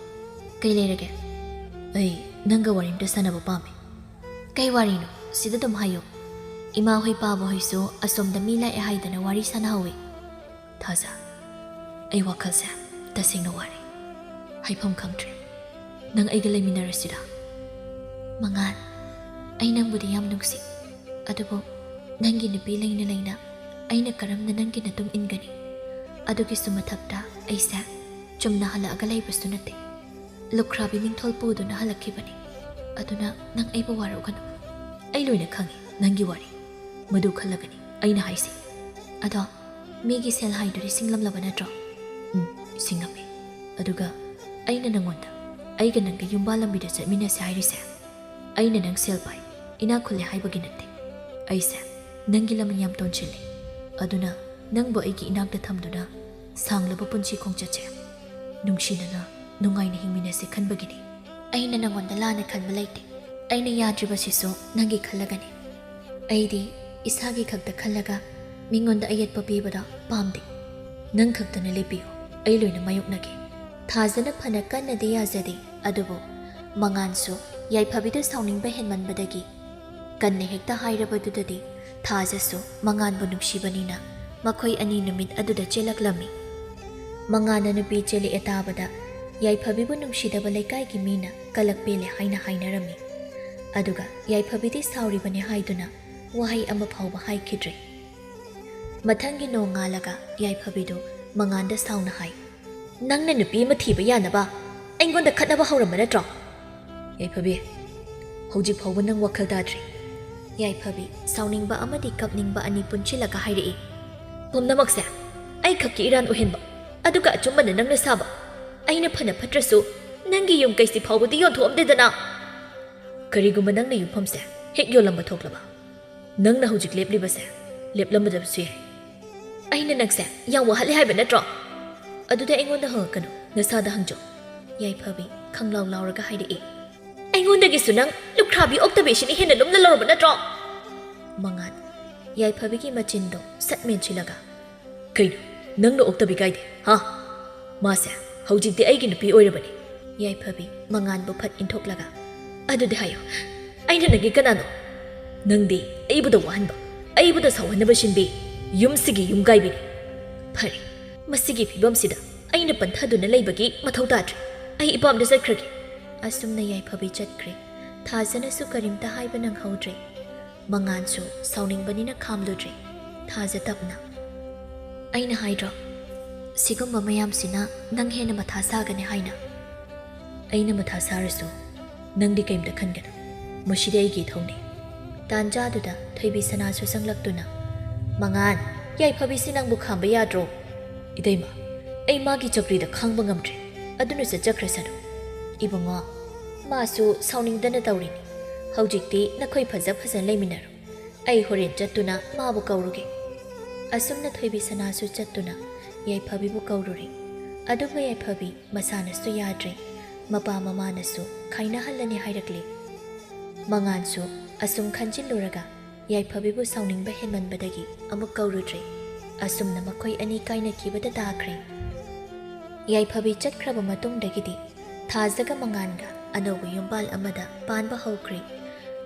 ꯀꯩ ꯂꯩꯔꯒꯦ?" "ꯑꯩ ꯅꯪꯒ ꯋꯥꯔꯤ ꯑꯝꯇ ꯁꯥꯟꯅꯕ ꯄꯥꯝꯃꯤ꯫" "ꯀꯩ ꯋꯥꯔꯤꯅꯣ? ꯁꯤꯗ ꯑꯗꯨꯝ ꯍꯥꯏꯌꯨ꯫ ꯏꯃꯥ ꯍꯣꯏ ꯄꯥꯕ ꯍꯣꯏꯁꯨ ꯑꯁꯣꯝꯗ ꯃꯤ ꯂꯥꯛꯑꯦ ꯍꯥꯏꯗꯅ ꯋꯥꯔꯤ ꯁꯥꯟꯅꯍꯧꯋꯤ꯫" "ꯊꯥꯖ, ꯑꯩ ꯋꯥꯈꯜꯁꯦ ꯇꯁꯦꯡꯅ ꯋꯥꯔꯦ꯫ ꯍꯥꯏꯐꯝ ꯈꯪꯗ꯭ꯔꯦ꯫ ꯅꯪ ꯑꯩꯒ ꯂꯩꯃꯤꯟꯅꯔꯁꯤꯔꯥ?" "ꯃꯉꯥꯜ, ꯑꯩ ꯅꯪꯕꯨꯗꯤ ꯌꯥꯝ ꯅꯨꯡꯁꯤ, ꯑꯗꯨꯕꯨ ꯅꯪꯒꯤ ꯅꯨꯄꯤ ꯂꯩꯅ ꯂꯩꯅ ꯑꯩꯅ ꯀꯔꯝꯅ ꯅꯪꯒꯤ ꯅꯇꯨꯡ ꯏꯟꯒꯅꯤ? ꯑꯗꯨꯒꯤꯁꯨ ꯃꯊꯛꯇ ꯑꯩꯁꯦ ꯆꯨꯝꯅ ꯍꯜꯂꯛꯑꯒ ꯂꯩꯕꯁꯨ ꯅꯠꯇꯦ, ꯂꯨꯈ꯭ꯔꯥꯕꯤ ꯃꯤꯡꯊꯣꯜ ꯄꯨꯗꯨꯅ ꯍꯜꯂꯛꯈꯤꯕꯅꯤ꯫ ꯑꯗꯨꯅ ꯅꯪ ꯑꯩꯕꯨ ꯋꯥꯔꯧꯒꯅꯨ꯫ ꯑꯩ ꯂꯣꯏꯅ ꯈꯪꯉꯤ ꯅꯪꯒꯤ ꯋꯥꯔꯤ꯫ ꯃꯗꯨ ꯈꯜꯂꯒꯅꯤ ꯑꯩꯅ ꯍꯥꯏꯁꯦ꯫ ꯑꯗꯣ ꯃꯤꯒꯤ ꯁꯦꯜ ꯍꯥꯏꯗꯨꯗꯤ ꯁꯤꯡꯂꯝꯂꯕ ꯅꯠꯇ꯭ꯔꯣ? ꯎꯝ, ꯁꯤꯡꯉꯝꯃꯤ꯫ ꯑꯗꯨꯒ ꯑꯩꯅ ꯅꯪꯉꯣꯟꯗ ꯑꯩꯒ ꯅꯪꯒ ꯌꯨꯝꯕꯥꯜ ꯂꯝꯕꯤꯗ ꯆꯠꯃꯤꯟꯅꯁꯦ ꯍꯥꯏꯔꯤꯁꯦ, ꯑꯩꯅ ꯅꯪ ꯁꯦꯜ ꯄꯥꯏ, ꯏꯅꯥꯛ ꯈꯨꯜꯂꯦ ꯍꯥꯏꯕꯒꯤ ꯅꯠꯇꯦ꯫ ꯑꯩꯁꯦ ꯅꯪꯒꯤ ꯂꯃꯟ ꯌꯥꯝ ꯇꯣꯟꯁꯤꯜꯂꯤ꯫ ꯑꯗꯨꯅ ꯅꯪꯕꯨ ꯑꯩꯒꯤ ꯏꯅꯥꯛꯇ ꯊꯝꯗꯨꯅ ꯁꯥꯡꯂꯕ ꯄꯨꯟꯁꯤ ꯈꯣꯡꯆꯠꯁꯦ ꯅꯨꯡꯁꯤꯅꯅ ꯅꯨꯡꯉꯥꯏꯅ ꯍꯤꯡꯃꯤꯟꯅꯁꯦ ꯈꯟꯕꯒꯤꯅꯤ꯫ ꯑꯩꯅ ꯅꯪꯉꯣꯟꯗ ꯂꯥꯟꯅ ꯈꯟꯕ ꯂꯩꯇꯦ꯫ ꯑꯩꯅ ꯌꯥꯗ꯭ꯔꯤꯕꯁꯤꯁꯨ ꯅꯪꯒꯤ ꯈꯜꯂꯒꯅꯤ꯫ ꯑꯩꯗꯤ ꯏꯁꯥꯒꯤ ꯈꯛꯇ ꯈꯜꯂꯒ ꯃꯤꯉꯣꯟꯗ ꯑꯌꯦꯠꯄ ꯄꯤꯕꯗꯣ ꯄꯥꯝꯗꯦ꯫ ꯅꯪ ꯈꯛꯇꯅ ꯂꯦꯞꯄꯤꯌꯨ, ꯑꯩ ꯂꯣꯏꯅ ꯃꯥꯌꯣꯛꯅꯒꯦ꯫ ꯊꯥꯖꯅ ꯐꯅ ꯀꯟꯅꯗꯤ ꯌꯥꯖꯗꯦ, ꯑꯗꯨꯕꯨ ꯃꯉꯥꯟꯁꯨ ꯌꯥꯏꯐꯕꯤꯗ ꯁꯥꯎꯅꯤꯡꯕ ꯍꯦꯟꯃꯟꯕꯗꯒꯤ ꯀꯟꯅ ꯍꯦꯛꯇ ꯍꯥꯏꯔꯕꯗꯨꯗꯗꯤ ꯊꯥꯖꯁꯨ ꯃꯉꯥꯟꯕꯨ ꯅꯨꯡꯁꯤꯕꯅꯤꯅ ꯃꯈꯣꯏ ꯑꯅꯤ ꯅꯨꯃꯤꯠ ꯑꯗꯨꯗ ꯆꯦꯜꯂꯛꯂꯝꯃꯤ꯫ ꯃꯉꯥꯟꯅ ꯅꯨꯄꯤ ꯆꯦꯜꯂꯛꯑꯦ ꯇꯥꯕꯗ ꯌꯥꯏꯐꯕꯤꯕꯨ ꯅꯨꯡꯁꯤꯗꯕ ꯂꯩꯀꯥꯏꯒꯤ ꯃꯤꯅ ꯀꯂꯛ ꯄꯦꯜꯂꯦ ꯍꯥꯏꯅ ꯍꯥꯏꯅꯔꯝꯃꯤ꯫ ꯑꯗꯨꯒ ꯌꯥꯏꯐꯕꯤꯗꯤ ꯁꯥꯎꯔꯤꯕꯅꯤ ꯍꯥꯏꯗꯨꯅ ꯋꯥꯍꯩ ꯑꯃ ꯐꯥꯎꯕ ꯍꯥꯏꯈꯤꯗ꯭ꯔꯦ꯫ ꯃꯊꯪꯒꯤ ꯅꯣꯡꯉꯥꯜꯂꯒ ꯌꯥꯏꯐꯕꯤꯗꯨ ꯃꯉꯥꯟꯗ ꯁꯥꯎꯅ ꯍꯥꯏ, "ꯅꯪꯅ ꯅꯨꯄꯤ ꯑꯃ ꯊꯤꯕ ꯌꯥꯅꯕ ꯑꯩꯉꯣꯟꯗ ꯈꯠꯅꯕ ꯍꯧꯔꯝꯕ ꯅꯠꯇ꯭ꯔꯣ?" ꯌꯥꯏꯐꯕꯤ, ꯍꯧꯖꯤꯛ ꯐꯥꯎꯕ ꯅꯪ ꯋꯥꯈꯜ ꯇꯥꯗ꯭ꯔꯤ꯫ ꯌꯥꯏꯐꯕꯤ ꯁꯥꯎꯅꯤꯡꯕ ꯑꯃꯗꯤ ꯀꯞꯅꯤꯡꯕ ꯑꯅꯤ ꯄꯨꯟꯁꯤꯜꯂꯒ ꯍꯥꯏꯔꯛꯏ, "ꯄꯨꯝꯅꯃꯛꯁꯦ ꯑꯩ ꯈꯛꯀꯤ ꯏꯔꯥꯟ ꯑꯣꯏꯍꯟꯕ, ꯑꯗꯨꯒ ꯑꯆꯨꯝꯕꯅ ꯅꯪꯅ ꯁꯥꯕ꯫ ꯑꯩꯅ ꯐꯅ ꯐꯠꯇ꯭ꯔꯁꯨ ꯅꯪꯒꯤ ꯌꯨꯝ ꯀꯩꯁꯤ ꯐꯥꯎꯕꯗꯤ ꯌꯣꯟꯊꯣꯛꯑꯝꯗꯦꯗꯅ꯫ ꯀꯔꯤꯒꯨꯝꯕ ꯅꯪꯅ ꯌꯨꯝꯐꯝꯁꯦ ꯍꯦꯛ ꯌꯣꯜꯂꯝꯕ ꯊꯣꯛꯂꯕ, ꯅꯪꯅ ꯍꯧꯖꯤꯛ ꯂꯦꯞꯂꯤꯕꯁꯦ ꯂꯦꯞꯂꯝꯃꯗꯕꯁꯨ ꯌꯥꯏ꯫ ꯑꯩꯅ ꯅꯪꯁꯦ ꯌꯥꯝ ꯋꯥꯍꯜꯂꯦ ꯍꯥꯏꯕ ꯅꯠꯇ꯭ꯔꯣ? ꯑꯗꯨꯗꯤ ꯑꯩꯉꯣꯟꯗ ꯍꯪꯉꯛꯀꯅꯨ, ꯅꯁꯥꯗ ꯍꯪꯖꯧ꯫" ꯌꯥꯏꯐꯕꯤ ꯈꯪꯂꯥꯎ ꯂꯥꯎꯔꯒ ꯍꯥꯏꯔꯛꯏ, "ꯑꯩꯉꯣꯟꯗꯒꯤꯁꯨ ꯅꯪ ꯂꯨꯈ꯭ꯔꯥꯕꯤ ꯑꯣꯛꯇꯕꯤꯁꯤꯅ ꯍꯦꯟꯅ ꯂꯨꯝꯅ ꯂꯧꯔꯕ ꯅꯠꯇ꯭ꯔꯣ?" ꯃꯉꯥꯟ ꯌꯥꯏꯐꯕꯤꯒꯤ ꯃꯆꯤꯟꯗꯣ ꯁꯠ ꯃꯦꯟꯁꯤꯜꯂꯒ, "ꯀꯩꯅꯣ? ꯅꯪꯅ ꯑꯣꯛꯇꯕꯤ ꯀꯥꯏꯗꯦ, ꯍꯥ? ꯃꯥꯁꯦ ꯍꯧꯖꯤꯛꯇꯤ ꯑꯩꯒꯤ ꯅꯨꯄꯤ ꯑꯣꯏꯔꯕꯅꯤ꯫" ꯌꯥꯏꯐꯕꯤ ꯃꯉꯥꯟꯕꯨ ꯐꯠ ꯏꯟꯊꯣꯛꯂꯒ, "ꯑꯗꯨꯗꯤ ꯍꯥꯏꯌꯣ, ꯑꯩꯅ ꯅꯪꯒꯤ ꯀꯅꯥꯅꯣ? ꯅꯪꯗꯤ ꯑꯩꯕꯨꯗ ꯋꯥꯍꯟꯕ, ꯑꯩꯕꯨꯗ ꯁꯥꯎꯍꯟꯅꯕ ꯁꯤꯟꯕꯤ, ꯌꯨꯝꯁꯤꯒꯤ ꯌꯨꯝ ꯀꯥꯏꯕꯤꯅꯤ꯫ ꯐꯔꯦ, ꯃꯁꯤꯒꯤ ꯐꯤꯕꯝꯁꯤꯗ ꯑꯩꯅ ꯄꯟꯊꯗꯨꯅ ꯂꯩꯕꯒꯤ ꯃꯊꯧ ꯇꯥꯗ꯭ꯔꯦ꯫ ꯑꯩ ꯏꯄꯥꯝꯗ ꯆꯠꯈ꯭ꯔꯒꯦ꯫" ꯑꯁꯨꯝꯅ ꯌꯥꯏꯐꯕꯤ ꯆꯠꯈ꯭ꯔꯦ꯫ ꯊꯥꯖꯅꯁꯨ ꯀꯔꯤꯝꯇ ꯍꯥꯏꯕ ꯅꯪꯍꯧꯗ꯭ꯔꯦ꯫ ꯃꯉꯥꯟꯁꯨ ꯁꯥꯎꯅꯤꯡꯕꯅꯤꯅ ꯈꯥꯝꯂꯨꯗ꯭ꯔꯦ꯫ ꯊꯥꯖ ꯇꯞꯅ, "ꯑꯩꯅ ꯍꯥꯏꯗ꯭ꯔꯣ, ꯁꯤꯒꯨꯝꯕ ꯃꯌꯥꯝꯁꯤꯅ ꯅꯪ ꯍꯦꯟꯅ ꯃꯊꯥ ꯁꯥꯒꯅꯤ ꯍꯥꯏꯅ?" "ꯑꯩꯅ ꯃꯊꯥ ꯁꯥꯔꯁꯨ ꯅꯪꯗꯤ ꯀꯩꯝꯇ ꯈꯟꯒꯅꯨ, ꯃꯁꯤꯗꯤ ꯑꯩꯒꯤ ꯏꯊꯧꯅꯤ꯫" ꯇꯥꯟꯖꯥꯗꯨꯗ ꯊꯣꯏꯕꯤ ꯁꯅꯥꯁꯨ ꯆꯪꯂꯛꯇꯨꯅ, "ꯃꯉꯥꯟ, ꯌꯥꯏꯐꯕꯤꯁꯤ ꯅꯪꯕꯨ ꯈꯥꯝꯕ ꯌꯥꯗ꯭ꯔꯣ?" "ꯏꯇꯩꯃ, ꯑꯩ ꯃꯥꯒꯤ ꯆꯧꯀ꯭ꯔꯤꯗ ꯈꯥꯡꯕ ꯉꯝꯗ꯭ꯔꯦ, ꯑꯗꯨꯅ ꯆꯠꯆꯈ꯭ꯔꯁꯅꯨ꯫" "ꯏꯕꯨꯡꯉꯣ, ꯃꯥꯁꯨ ꯁꯥꯎꯅꯤꯡꯗꯅ ꯇꯧꯔꯤꯅꯤ꯫ ꯍꯧꯖꯤꯛꯇꯤ ꯅꯈꯣꯏ ꯐꯖ ꯐꯖꯅ ꯂꯩꯃꯤꯟꯅꯔꯣ꯫ ꯑꯩ ꯍꯣꯔꯦꯟ ꯆꯠꯇꯨꯅ ꯃꯥꯕꯨ ꯀꯧꯔꯨꯒꯦ꯫" ꯑꯁꯨꯝꯅ ꯊꯣꯏꯕꯤ ꯁꯅꯥꯁꯨ ꯆꯠꯇꯨꯅ ꯌꯥꯏꯐꯕꯤꯕꯨ ꯀꯧꯔꯨꯔꯦ꯫ ꯑꯗꯨꯕꯨ ꯌꯥꯏꯐꯕꯤ ꯃꯁꯥꯅꯁꯨ ꯌꯥꯗ꯭ꯔꯦ, ꯃꯄꯥ ꯃꯃꯥꯅꯁꯨ ꯈꯥꯏꯅꯍꯜꯂꯅꯤ ꯍꯥꯏꯔꯛꯂꯦ꯫ ꯃꯉꯥꯟꯁꯨ ꯑꯁꯨꯝ ꯈꯟꯖꯤꯜꯂꯨꯔꯒ ꯌꯥꯏꯐꯕꯤꯕꯨ ꯁꯥꯎꯅꯤꯡꯕ ꯍꯦꯟꯃꯟꯕꯗꯒꯤ ꯑꯃꯨꯛ ꯀꯧꯔꯨꯗ꯭ꯔꯦ꯫ ꯑꯁꯨꯝꯅ ꯃꯈꯣꯏ ꯑꯅꯤ ꯀꯥꯏꯅꯈꯤꯕꯗ ꯇꯥꯈ꯭ꯔꯦ꯫ ꯌꯥꯏꯐꯕꯤ ꯆꯠꯈ꯭ꯔꯕ ꯃꯇꯨꯡꯗꯒꯤꯗꯤ ꯊꯥꯖꯒ ꯃꯉꯥꯟꯒ ꯑꯅꯧꯕ ꯌꯨꯝꯕꯥꯜ ꯑꯃꯗ ꯄꯥꯟꯕ ꯍꯧꯈ꯭ꯔꯦ꯫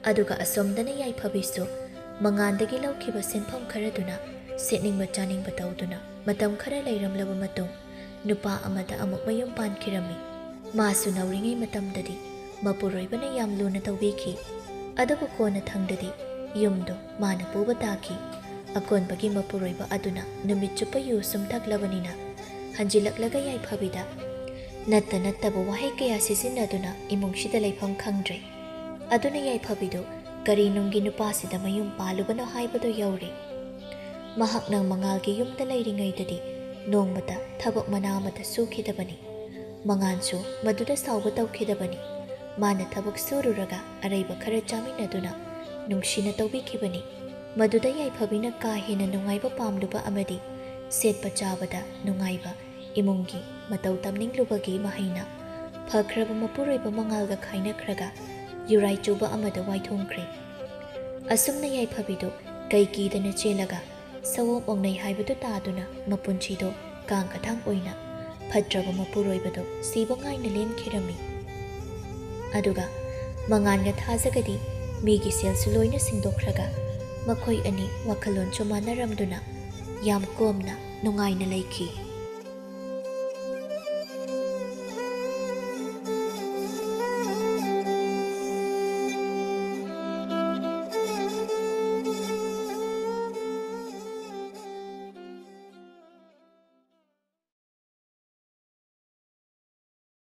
ꯑꯗꯨꯒ ꯑꯁꯣꯝꯗꯅ ꯌꯥꯏꯐꯕꯤꯁꯨ ꯃꯉꯥꯟꯗꯒꯤ ꯂꯧꯈꯤꯕ ꯁꯦꯟꯐꯝ ꯈꯔꯗꯨꯅ ꯁꯦꯠꯅꯤꯡꯕ ꯆꯥꯅꯤꯡꯕ ꯇꯧꯗꯨꯅ ꯃꯇꯝ ꯈꯔ ꯂꯩꯔꯝꯂꯕ ꯃꯇꯨꯡ, ꯅꯨꯄꯥ ꯑꯃꯗ ꯑꯃꯨꯛ ꯃꯌꯨꯝ ꯄꯥꯟꯈꯤꯔꯝꯃꯤ꯫ ꯃꯥꯁꯨ ꯅꯧꯔꯤꯉꯩ ꯃꯇꯝꯗꯗꯤ ꯃꯄꯨꯔꯣꯏꯕꯅ ꯌꯥꯝ ꯂꯨꯅ ꯇꯧꯕꯤꯈꯤ꯫ ꯑꯗꯨꯕꯨ ꯀꯣꯟꯅ ꯊꯪꯗꯗꯤ ꯌꯨꯝꯗꯨ ꯃꯥꯅ ꯄꯨꯕ ꯇꯥꯈꯤ꯫ ꯑꯀꯣꯟꯕꯒꯤ ꯃꯄꯨꯔꯣꯏꯕ ꯑꯗꯨꯅ ꯅꯨꯃꯤꯠ ꯆꯨꯞꯄ ꯌꯨ ꯁꯨꯝ ꯊꯛꯂꯕꯅꯤꯅ, ꯍꯟꯖꯤꯜꯂꯛꯂꯒ ꯌꯥꯏꯐꯕꯤꯗ ꯅꯠꯇ ꯅꯠꯇꯕ ꯋꯥꯍꯩ ꯀꯌꯥ ꯁꯤꯖꯤꯟꯅꯗꯨꯅ ꯏꯃꯨꯡꯁꯤꯗ ꯂꯩꯐꯝ ꯈꯪꯗ꯭ꯔꯦ꯫ ꯑꯗꯨꯅ ꯌꯥꯏꯐꯕꯤꯗꯨ ꯀꯔꯤ ꯅꯨꯡꯒꯤ ꯅꯨꯄꯥꯁꯤꯗ ꯃꯌꯨꯝ ꯄꯥꯜꯂꯨꯕꯅꯣ ꯍꯥꯏꯕꯗꯨ ꯌꯧꯔꯦ꯫ ꯃꯍꯥꯛꯅ ꯃꯉꯥꯜꯒꯤ ꯌꯨꯝꯗ ꯂꯩꯔꯤꯉꯩꯗꯗꯤ ꯅꯣꯡꯃꯇ ꯊꯕꯛ ꯃꯅꯥ ꯑꯃꯠꯇ ꯁꯨꯈꯤꯗꯕꯅꯤ꯫ ꯃꯉꯥꯟꯁꯨ ꯃꯗꯨꯗ ꯁꯥꯎꯕ ꯇꯧꯈꯤꯗꯕꯅꯤ꯫ ꯃꯥꯅ ꯊꯕꯛ ꯁꯨꯔꯨꯔꯒ ꯑꯔꯩꯕ ꯈꯔ ꯆꯥꯃꯤꯟꯅꯗꯨꯅ ꯅꯨꯡꯁꯤꯅ ꯇꯧꯕꯤꯈꯤꯕꯅꯤ꯫ ꯃꯗꯨꯗ ꯌꯥꯏꯐꯕꯤꯅ ꯀꯥ ꯍꯦꯟꯅ ꯅꯨꯡꯉꯥꯏꯕ ꯄꯥꯝꯂꯨꯕ ꯑꯃꯗꯤ ꯁꯦꯠꯄ ꯆꯥꯕꯗ ꯅꯨꯡꯉꯥꯏꯕ, ꯏꯃꯨꯡꯒꯤ ꯃꯇꯧ ꯇꯝꯅꯤꯡꯂꯨꯕꯒꯤ ꯃꯍꯩꯅ ꯐꯈ꯭ꯔꯕ ꯃꯄꯨꯔꯣꯏꯕ ꯃꯉꯥꯜꯒ ꯈꯥꯏꯅꯈ꯭ꯔꯒ ꯌꯨꯔꯥꯏ ꯆꯨꯕ ꯑꯃꯗ ꯋꯥꯏꯊꯣꯡꯈ꯭ꯔꯦ꯫ ꯑꯁꯨꯝꯅ ꯌꯥꯏꯐꯕꯤꯗꯨ ꯀꯩ ꯀꯤꯗꯅ ꯆꯦꯜꯂꯒ ꯁꯑꯣꯝ ꯑꯣꯡꯅꯩ ꯍꯥꯏꯕꯗꯨ ꯇꯥꯗꯨꯅ ꯃꯄꯨꯟꯁꯤꯗꯣ ꯀꯥꯡ ꯑꯊꯥꯡ ꯑꯣꯏꯅ ꯐꯠꯇ꯭ꯔꯕ ꯃꯄꯨꯔꯣꯏꯕꯗꯣ ꯁꯤꯕ ꯉꯥꯏꯅ ꯂꯦꯟꯈꯤꯔꯝꯃꯤ꯫ ꯑꯗꯨꯒ ꯃꯉꯥꯟꯒ ꯊꯥꯖꯒꯗꯤ ꯃꯤꯒꯤ ꯁꯦꯜꯁꯨ ꯂꯣꯏꯅ ꯁꯤꯡꯗꯣꯛꯈ꯭ꯔꯒ ꯃꯈꯣꯏ ꯑꯅꯤ ꯋꯥꯈꯜꯂꯣꯟꯁꯨ ꯃꯥꯟꯅꯔꯝꯗꯨꯅ ꯌꯥꯝ ꯀꯣꯝꯅ ꯅꯨꯡꯉꯥꯏꯅ ꯂꯩꯈꯤ꯫